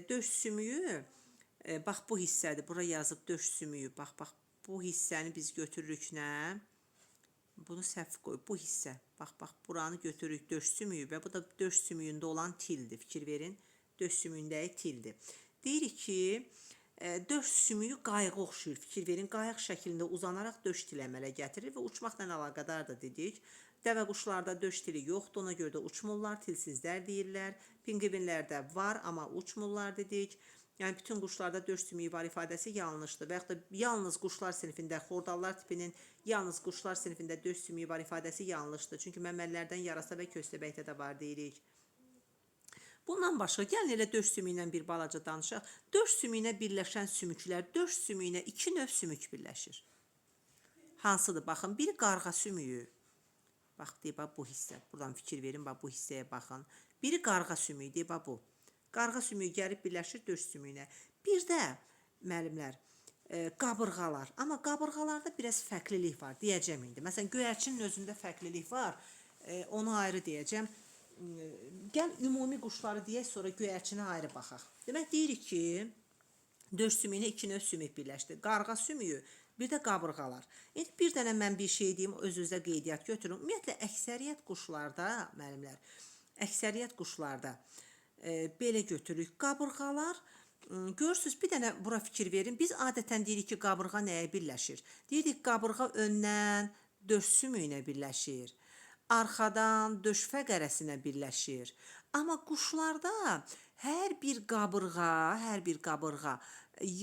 Döş sümüyü, bax bu hissədir. Bura yazıb döş sümüyü. Bax, bax bu hissəni biz götürürük nə? Bunu səhv qoyub. Bu hissə. Bax, bax buranı götürürük döş sümüyü və bu da döş sümüyündə olan tildir. Fikir verin. Döş sümüyündəki tildir. Deyirik ki, döş sümüyü qayığa oxşuyur. Fikir verin, qayıq şəklində uzanaraq döş tili əmələ gətirir və uçmaqla əlaqədardır dedik. Dəvə quşlarda döş tili yoxdur, ona görə də uçmurlar, tilsizlər deyirlər. Pinqvinlərdə var, amma uçmurlar dedik. Yəni, bütün quşlarda döş sümüyü var ifadəsi yanlışdır. Və yaxud da yalnız quşlar sinifində, xordallar tipinin yalnız quşlar sinifində döş sümüyü var ifadəsi yanlışdır. Çünki məməlilərdən yarasa və köstəbəkdə də var deyirik. Bundan başqa, gəlin elə döş sümüyü ilə bir balaca danışaq. Döş sümüyünə birləşən sümüklər, döş sümüyünə iki növ sümük birləşir. Hansıdır? Baxın, biri qarğa sümüyü. Bax, deyib, bax, bu hissə. Buradan fikir verin, bax, bu hissəyə baxın. Biri qarğa sümüyü, deyib, bax, bu. Qarğa sümüyü gəlib birləşir döş sümüyünə. Bir də, müəllimlər, qabırğalar. Amma qabırğalarda biraz fərqlilik var, deyəcəm indi. Məsələn, göyərçinin özündə fərqlilik var. Onu ayrı deyəcəm. Gəl ümumi quşları deyək, sonra göyərçinə ayrı baxaq. Demək, deyirik ki, döş sümüyünə iki növ sümük birləşdi. Qarğa sümüyü, bir də qabırğalar. İndi bir dənə mən bir şey deyim, öz-özə qeydiyyat götürün. Ümumiyyətlə, əksəriyyət quşlarda, müəllimlər, əksəriyyət quşlarda belə götürürük. Qabırğalar, görürsünüz, bir dənə bura fikir verin. Biz adətən deyirik ki, qabırğa nəyə birləşir? Deyirik, qabırğa öndən döş sümüyünə birləşir. Arxadan döş fəqərəsinə birləşir. Amma quşlarda hər bir qabırğa,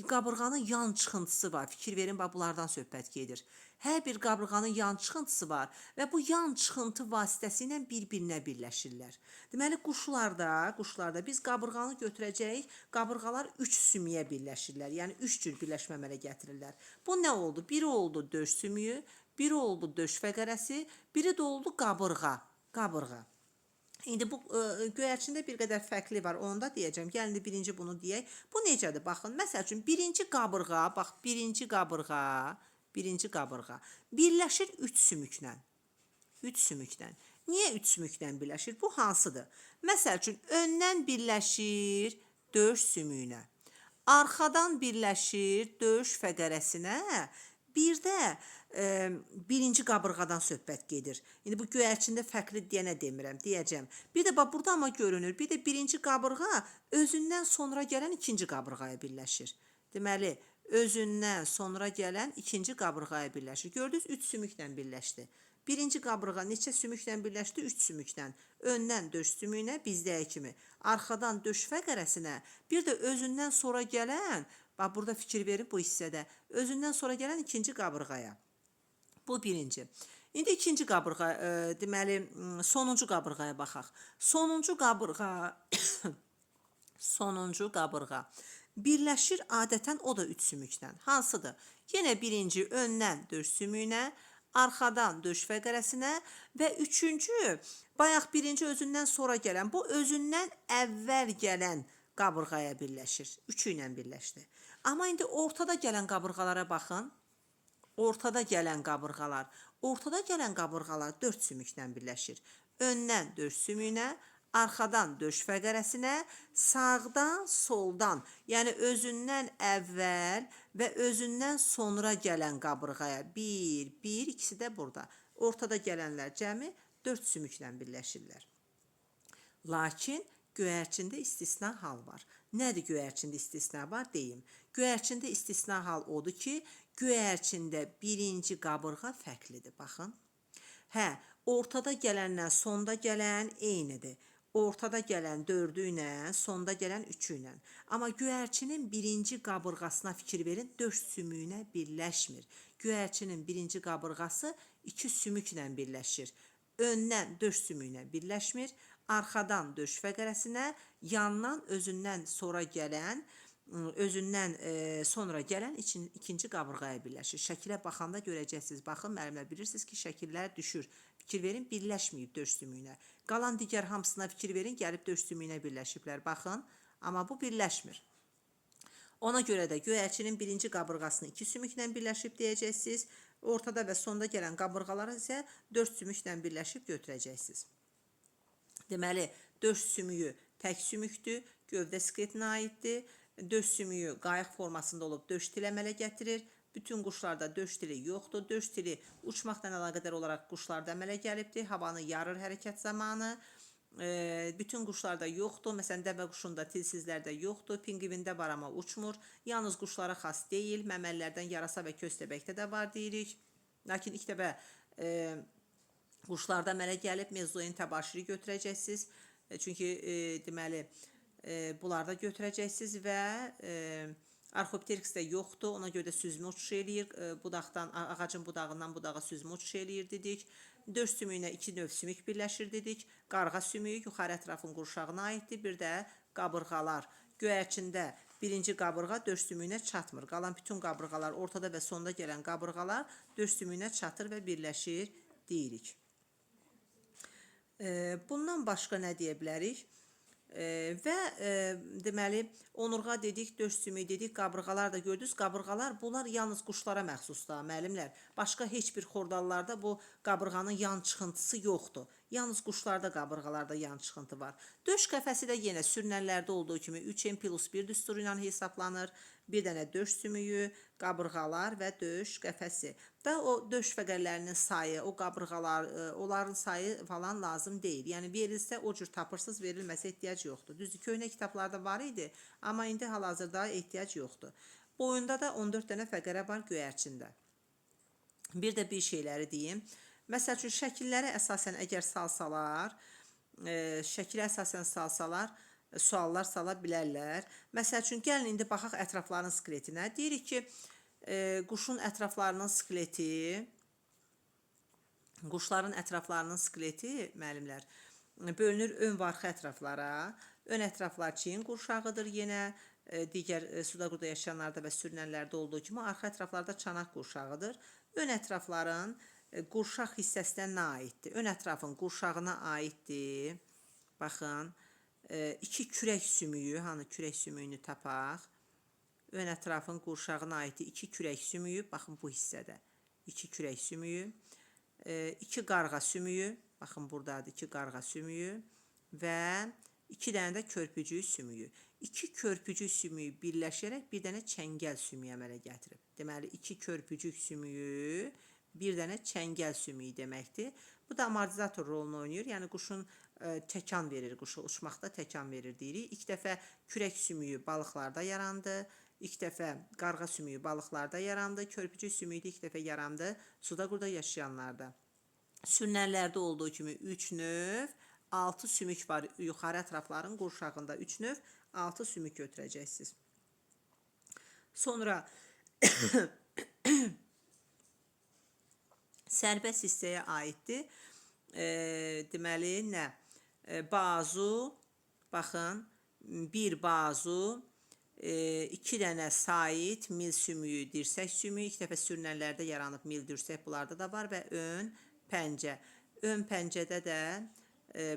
qabırğanın yan çıxıntısı var. Fikir verin, bax bunlardan söhbət gedir. Hər bir qabırğanın yan çıxıntısı var və bu yan çıxıntı vasitəsilə bir-birinə birləşirlər. Deməli quşlarda biz qabırğanı götürəcəyik. Qabırğalar 3 sümüyə birləşirlər. Yəni 3 cür birləşmə əmələ gətirirlər. Bu nə oldu? Biri oldu döş sümüyü, biri oldu döş fəqərəsi, biri də oldu qabırğa. Qabırğa. İndi bu göyərçində bir qədər fərqli var, onu da deyəcəm. Gəlin indi birinci bunu deyək. Bu necədir? Baxın, məsəl üçün birinci qabırğa, bax birinci qabırğa, birinci qabırğa birləşir 3 sümüklə. 3 sümüklə. Niyə 3 sümüklə birləşir? Bu hansıdır? Məsəl üçün öndən birləşir döş sümüyünə. Arxadan birləşir döş fəqərəsinə. Bir də birinci qabırğadan söhbət gedir. İndi bu göyərçində fərqli deyənə demirəm, deyəcəm. Bir də bax burada amma görünür. Bir də birinci qabırğa özündən sonra gələn ikinci qabırğaya birləşir. Deməli, özündən sonra gələn ikinci qabırğaya birləşir. Gördünüz, 3 sümüklə birləşdi. Birinci qabırğa neçə sümüklə birləşdi? 3 sümüklə. Öndən döş sümüyünə bizdəki kimi. Arxadan döş fəqərəsinə, bir də özündən sonra gələn, bax burada fikir verin bu hissədə, özündən sonra gələn ikinci qabırğaya. Bu birinci. İndi ikinci qabırğa, deməli sonuncu qabırğaya baxaq. Sonuncu qabırğa sonuncu qabırğa birləşir adətən o da 3 sümüklə. Hansıdır? Yenə birinci öndən döş sümüyünə, arxadan döş fəqərəsinə və üçüncü, bayaq birinci özündən sonra gələn, bu özündən əvvəl gələn qabırğaya birləşir. Üçü ilə birləşdi. Amma indi ortada gələn qabırğalara baxın. Ortada gələn qabırğalar. Ortada gələn qabırğalar 4 sümüklə birləşir. Öndən döş sümüyünə, arxadan döş fəqərəsinə, sağdan, soldan, yəni özündən əvvəl və özündən sonra gələn qabırğaya 1, 1, ikisi də burada. Ortada gələnlər cəmi 4 sümüklə birləşirlər. Lakin göyərçində istisna hal var. Nədir göyərçində istisna var deyim. Göyərçində istisna hal odur ki, göyərçində birinci qabırğa fərqlidir. Baxın. Hə, ortada gələnlə sonda gələn eynidir. Ortada gələn 4-ü ilə, sonda gələn 3-ü ilə. Amma göyərçinin birinci qabırğasına fikir verin, döş sümüyünə birləşmir. Göyərçinin birinci qabırğası 2 sümüklə birləşir. Öndən döş sümüyünə birləşmir, arxadan döş fəqərəsinə, yandan özündən sonra gələn, sonra gələn ikinci qabırğaya birləşir. Şəkilə baxanda görəcəksiniz. Baxın, müəllimlər bilirsiniz ki, şəkillər düşür. Fikir verin, birləşməyib döş sümüyünə. Qalan digər hamısına fikir verin, gəlib döş sümüyünə birləşiblər. Baxın, amma bu birləşmir. Ona görə də göyərçinin birinci qabırğasını 2 sümüklə birləşib deyəcəksiniz. Ortada və sonda gələn qabırğaları isə 4 sümüklə birləşib götürəcəksiniz. Deməli, döş sümüyü tək sümükdür, gövdə skeletinə aiddir. Döş sümüyü qayıq formasında olub döş dili əmələ gətirir. Bütün quşlarda döş dili yoxdur. Döş dili uçmaqla əlaqədar olaraq quşlarda əmələ gəlibdir. Havanı yarır hərəkət zamanı. Bütün quşlarda yoxdur. Məsələn, dəvə quşunda, tilsizlərdə yoxdur. Pingvində var, amma uçmur. Yalnız quşlara xas deyil. Məməlilərdən yarasa və köstəbəkdə də var deyirik. Lakin ilk dəfə quşlarda əmələ gəlib. Mezoen təbaşiri götürəcəksiniz. Çünki deməli bunlarda götürəcəksiniz və Arxopteryx də yoxdur. Ona görə də süzmə uçuş eləyir. Budaqdan, ağacın budağından budağa süzmə uçuş eləyir dedik. Döş sümüyünə 2 növ sümük birləşir dedik. Qarğa sümüyü yuxarı ətrafın qurşağına aiddir. Bir də qabırğalar. Göyərçində birinci qabırğa döş sümüyünə çatmır. Qalan bütün qabırğalar, ortada və sonda gələn qabırğalar döş sümüyünə çatır və birləşir deyirik. Bundan başqa nə deyə bilərik? Və deməli onurğa dedik, döş sümüyü dedik, qabırğalar da gördünüz. Qabırğalar bunlar yalnız quşlara məxsusdur, müəllimlər. Başqa heç bir xordallarda bu qabırğanın yan çıxıntısı yoxdur. Yalnız quşlarda qabırğalarda yan çıxıntı var. Döş qəfəsi də yenə sürünənlərdə olduğu kimi 3M plus 1 düsturu ilə hesablanır. Bir dənə döş sümüyü, qabırğalar və döş qəfəsi. Da o döş fəqərlərinin sayı, o qabırğalar, onların sayı falan lazım deyil. Yəni verilsə o cür tapırsınız, verilməsə ehtiyac yoxdur. Düzdür, köhnə kitablarda var idi, amma indi hal-hazırda ehtiyac yoxdur. Boyunda da 14 dənə fəqərə var göyərçində. Bir də bir şeyləri deyim. Məsəl üçün şəkillərə əsasən əgər salsalar, şəkilə əsasən salsalar, suallar sala bilərlər. Məsəl üçün gəlin indi baxaq ətrafların skeletinə. Deyirik ki, quşun ətraflarının skeleti Quşların ətraflarının skeleti, müəllimlər, bölünür ön və arxa ətraflara. Ön ətraflar çiyin qurşağıdır yenə, digər suda quruda yaşayanlarda və sürünənlərdə olduğu kimi arxa ətraflarda çanaq qurşağıdır. Ön ətrafların qurşaq hissəsinə nə aiddir? Ön ətrafın qurşağına aiddir. Baxın, iki kürək sümüyü, hanı kürək sümüyünü tapaq. Ön ətrafın qurşağına aiddir iki kürək sümüyü, baxın bu hissədə. İki kürək sümüyü, iki qarğa sümüyü, baxın buradadır iki qarğa sümüyü və iki dənə də körpücük sümüyü. İki körpücük sümüyü birləşərək bir dənə çəngəl sümüyü əmələ gətirib. Deməli, iki körpücük sümüyü bir dənə çəngəl sümüyü deməkdir. Bu da amortizator rolunu oynayır. Yəni quşun təkan verir, quşu uçmaqda təkan verir deyirik. İlk dəfə kürək sümüyü balıqlarda yarandı. İlk dəfə qarğa sümüyü balıqlarda yarandı. Körpücük sümüyü də ilk dəfə yarandı suda quruda yaşayanlarda. Sürünənlərdə olduğu kimi 3 növ 6 sümük var yuxarı ətrafların qurşağında 3 növ 6 sümük götürəcəksiniz. Sonra sərbəst hissəyə aiddir. Deməli nə? Bazu, baxın, bir bazu, iki dənə sait, mil sümüyü, dirsək sümüyü, ilk dəfə sürünənlərdə yaranıb mil, dirsək bunlarda da var və ön pəncə. Ön pəncədə də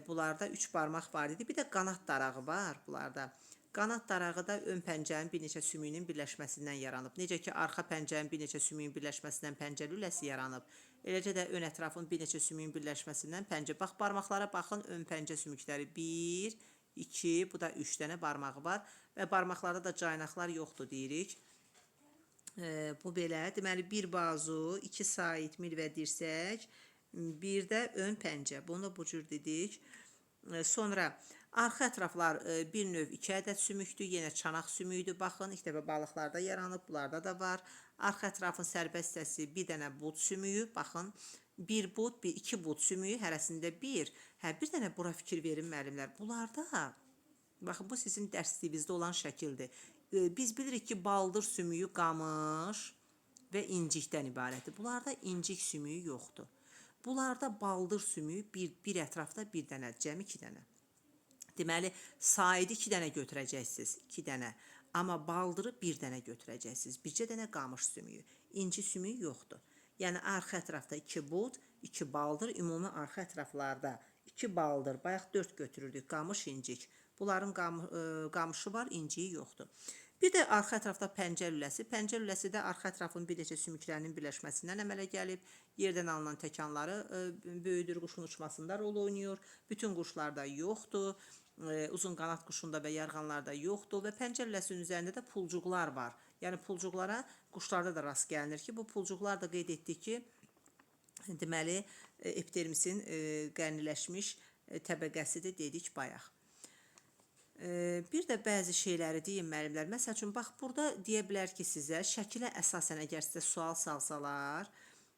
bunlarda 3 barmaq var idi. Bir də qanad darağı var bunlarda. Qanad darağı da ön pəncənin bir neçə sümüyünün birləşməsindən yaranıb. Necə ki, arxa pəncənin bir neçə sümüyün birləşməsindən pəncə lüləsi yaranıb. Eləcə də ön ətrafın bir neçə sümüyün birləşməsindən pəncə. Bax, barmaqlara baxın, ön pəncə sümükləri 1, 2, bu da 3 dənə barmağı var və barmaqlarda da caynaqlar yoxdur deyirik. Bu belə. Deməli, bir bazu, iki sait, mil və dirsək, bir də ön pəncə. Bunu da bu cür dedik. Sonra arxa ətraflar bir növ iki ədəd sümükdür. Yenə çanaq sümüyüdür. Baxın, ilk dəfə balıqlarda yaranıb, bunlarda da var. Arxa ətrafın sərbəst hissəsi bir dənə bud sümüyü. Baxın, bir bud, bir iki bud sümüyü, hərəsində bir. Hə, bir dənə bura fikir verin müəllimlər. Bunlarda baxın, bu sizin dərsliyinizdə olan şəkildir. Biz bilirik ki, baldır sümüyü qamış və incikdən ibarətdir. Bunlarda incik sümüyü yoxdur. Bunlarda baldır sümüyü bir ətrafda bir dənə, cəmi 2 dənə. Deməli, saidi 2 dənə götürəcəksiniz, 2 dənə. Amma baldırı bir dənə götürəcəksiniz. Bircə dənə qamış sümüyü. İnci sümüyü yoxdur. Yəni arxa ətrafda 2 bud, 2 baldır, ümumi arxa ətraflarda 2 baldır. Bayaq 4 götürürdük, qamış, incik. Bunların qamışı var, inciyi yoxdur. Bir də arxa ətrafda pəncə lüləsi. Pəncə lüləsi də arxa ətrafın bir neçə sümüklərinin birləşməsindən əmələ gəlib. Yerdən alınan təkanları böyüdür, quşun uçmasında rol oynayır. Bütün quşlarda yoxdur. Uzun qanad quşunda və yarğanlarda yoxdur və pəncə lüləsinin üzərində də pulcuqlar var. Yəni pulcuqlara quşlarda da rast gəlinir ki, bu pulcuqlar da qeyd etdik ki, deməli epidermisin qəniləşmiş təbəqəsidir dedik bayaq. Bir də bəzi şeyləri deyim müəllimlər. Məsəl üçün, bax, burada deyə bilər ki, sizə şəkilə əsasən əgər sizə sual salsalar,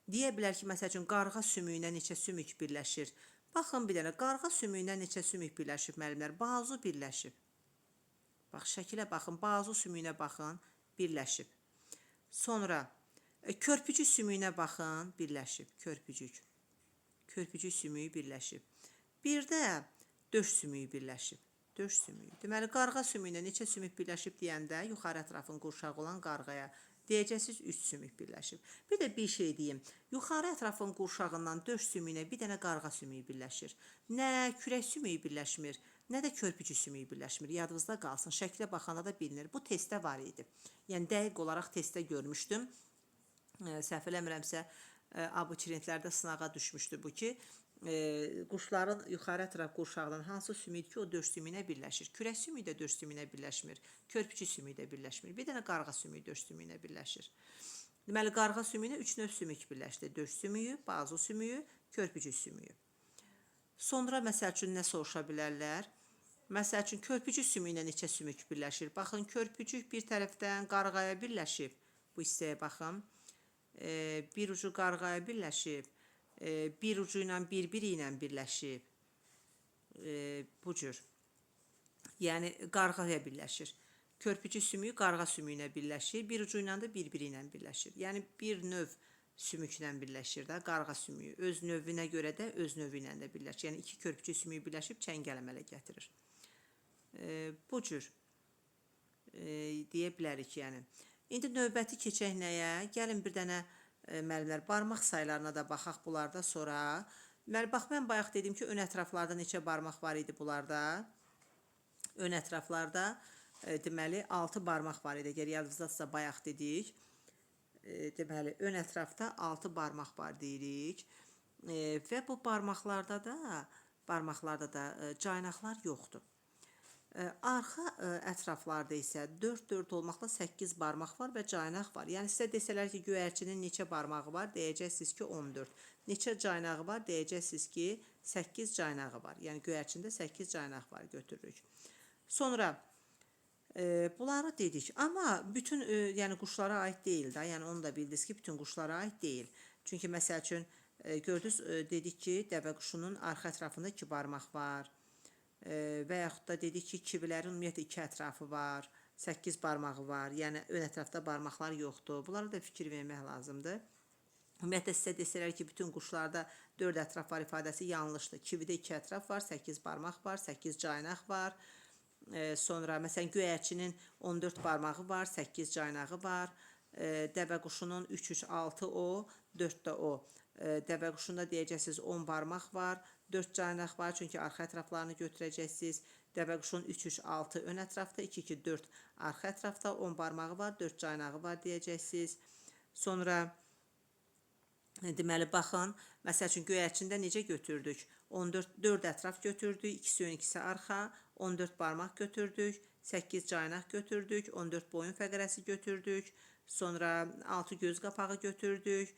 deyə bilər ki, məsəl üçün, qarğa sümüyünə neçə sümük birləşir? Baxın bir dənə, qarğa sümüyünə neçə sümük birləşib müəllimlər? Bazu birləşib. Bax, şəkilə baxın, bazu sümüyünə baxın, birləşib. Sonra körpücük sümüyünə baxın, birləşib, körpücük. Körpücük sümüyü birləşib. Bir də döş sümüyü birləşib. Döş sümüyü. Deməli, qarğa sümüyünə neçə sümük birləşib deyəndə, yuxarı ətrafın qurşağı olan qarğaya deyəcəksiniz 3 sümük birləşib. Bir də bir şey deyim. Yuxarı ətrafın qurşağından döş sümüyünə bir dənə qarğa sümüyü birləşir. Nə kürək sümüyü birləşmir, nə də körpücük sümüyü birləşmir. Yadınızda qalsın. Şəklə baxanda da bilinir. Bu testdə var idi. Yəni dəqiq olaraq testdə görmüşdüm. Səhv eləmirəmsə, abituriyentlərdə sınağa düşmüşdü bu ki, quşların yuxarı ətraf qurşağından hansı sümükdür ki, o döş sümüyünə birləşir. Kürək sümüyü də döş sümüyünə birləşmir. Körpücük sümüyü də birləşmir. Bir dənə qarğa sümüyü döş sümüyünə birləşir. Deməli, qarğa sümüyünə 3 növ sümük birləşdi. Döş sümüyü, bazu sümüyü, körpücük sümüyü. Sonra məsəl üçün nə soruşa bilərlər? Məsəl üçün, körpücük sümüyünə neçə sümük birləşir? Baxın, körpücük bir tərəfdən qarğaya birləşib. Bu hissəyə baxın. Bir ucu qarğaya birləşib. Bir ucu ilə bir-biri ilə birləşib. Bu cür. Yəni qarğaya birləşir. Körpücük sümüyü qarğa sümüyünə birləşir. Bir ucu ilə də bir-biri ilə birləşir. Yəni bir növ sümüklə birləşir də, qarğa sümüyü. Öz növünə görə də öz növü ilə də birləşir. Yəni iki körpücük sümüyü birləşib çəngəl əmələ gətirir. Bu cür deyə bilərik yəni. İndi növbəti keçək nəyə? Gəlin bir dənə müəllimlər barmaq saylarına da baxaq bunlarda sonra. Deməli, bax mən bayaq dedim ki, ön ətraflarda neçə barmaq var idi bunlarda? Ön ətraflarda deməli 6 barmaq var idi. Əgər yadınızdadırsa bayaq dedik. Deməli ön ətrafda 6 barmaq var deyirik. Və bu barmaqlarda da caynaqlar yoxdur. Arxa ətraflarda isə 4-4 olmaqla 8 barmaq var və caynaq var. Yəni sizə desələr ki, göyərçinin neçə barmağı var, deyəcəksiniz ki, 14. Neçə caynağı var, deyəcəksiniz ki, 8 caynağı var. Yəni göyərçində 8 caynaq var götürürük. Sonra bunları dedik. Amma bütün yəni quşlara aid deyil də. Yəni onu da bildiniz ki, bütün quşlara aid deyil. Çünki məsəl üçün gördünüz dedik ki, dəvə quşunun arxa ətrafında 2 barmaq var. Və yaxud da dedik ki, kivilərin ümumiyyətlə 2 ətrafı var, 8 barmağı var. Yəni ön ətrafda barmaqlar yoxdur. Bunlara da fikir vermək lazımdır. Ümumiyyətlə sizə desələr ki, bütün quşlarda 4 ətraf var ifadəsi yanlışdır. Kividə 2 ətraf var, 8 barmaq var, 8 caynaq var. Sonra məsələn göyərçinin 14 barmağı var, 8 caynağı var. Dəvə quşunun 3 3 6 o, 4 də o. Dəvə quşunda deyəcəksiniz 10 barmaq var, 4 caynaq var, çünki arxa ətraflarını götürəcəksiniz. Dəvə quşunun 3 3 6 ön ətrafda, 2 2 4 arxa ətrafda 10 barmağı var, 4 caynağı var deyəcəksiniz. Sonra deməli baxın, məsəl üçün göyərçində necə götürdük? 14 4 ətraf götürdük, ikisi ön, ikisi arxa, 14 barmaq götürdük, 8 caynaq götürdük, 14 boyun fəqərəsi götürdük, sonra 6 göz qapağı götürdük.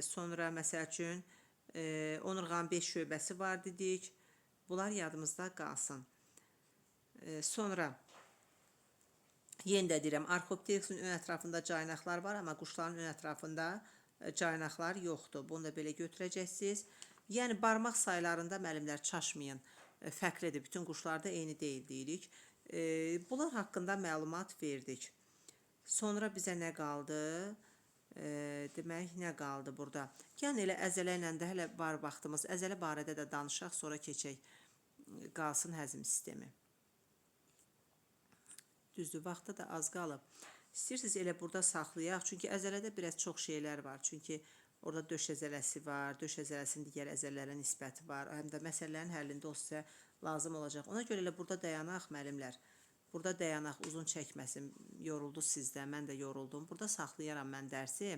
Sonra məsəl üçün onurğanın 5 şöbəsi var dedik. Bunlar yadımızda qalsın. Sonra yenə də deyirəm, Arxopteriksin ön ətrafında caynaqlar var, amma quşların ön ətrafında caynaqlar yoxdur. Bunu da belə götürəcəksiniz. Yəni barmaq saylarında müəllimlər çaşmayın. Fərqlidir. Bütün quşlarda eyni deyil deyirik. Bunlar haqqında məlumat verdik. Sonra bizə nə qaldı? Demək, nə qaldı burada? Yəni elə əzələ ilə də hələ var vaxtımız. Əzələ barədə də danışaq, sonra keçək. Qalsın həzm sistemi. Düzdür, vaxta da az qalıb. İstəyirsiniz elə burada saxlayaq. Çünki əzələdə biraz çox şeylər var. Çünki orada döş əzələsi var, döş əzələsinin digər əzələlərə nisbəti var. Həm də məsələlərin həllində o sizə lazım olacaq. Ona görə elə burada dayanaq müəllimlər. Burada dayanaq, uzun çəkməsin. Yoruldu sizdə, mən də yoruldum. Burada saxlayaram mən dərsi.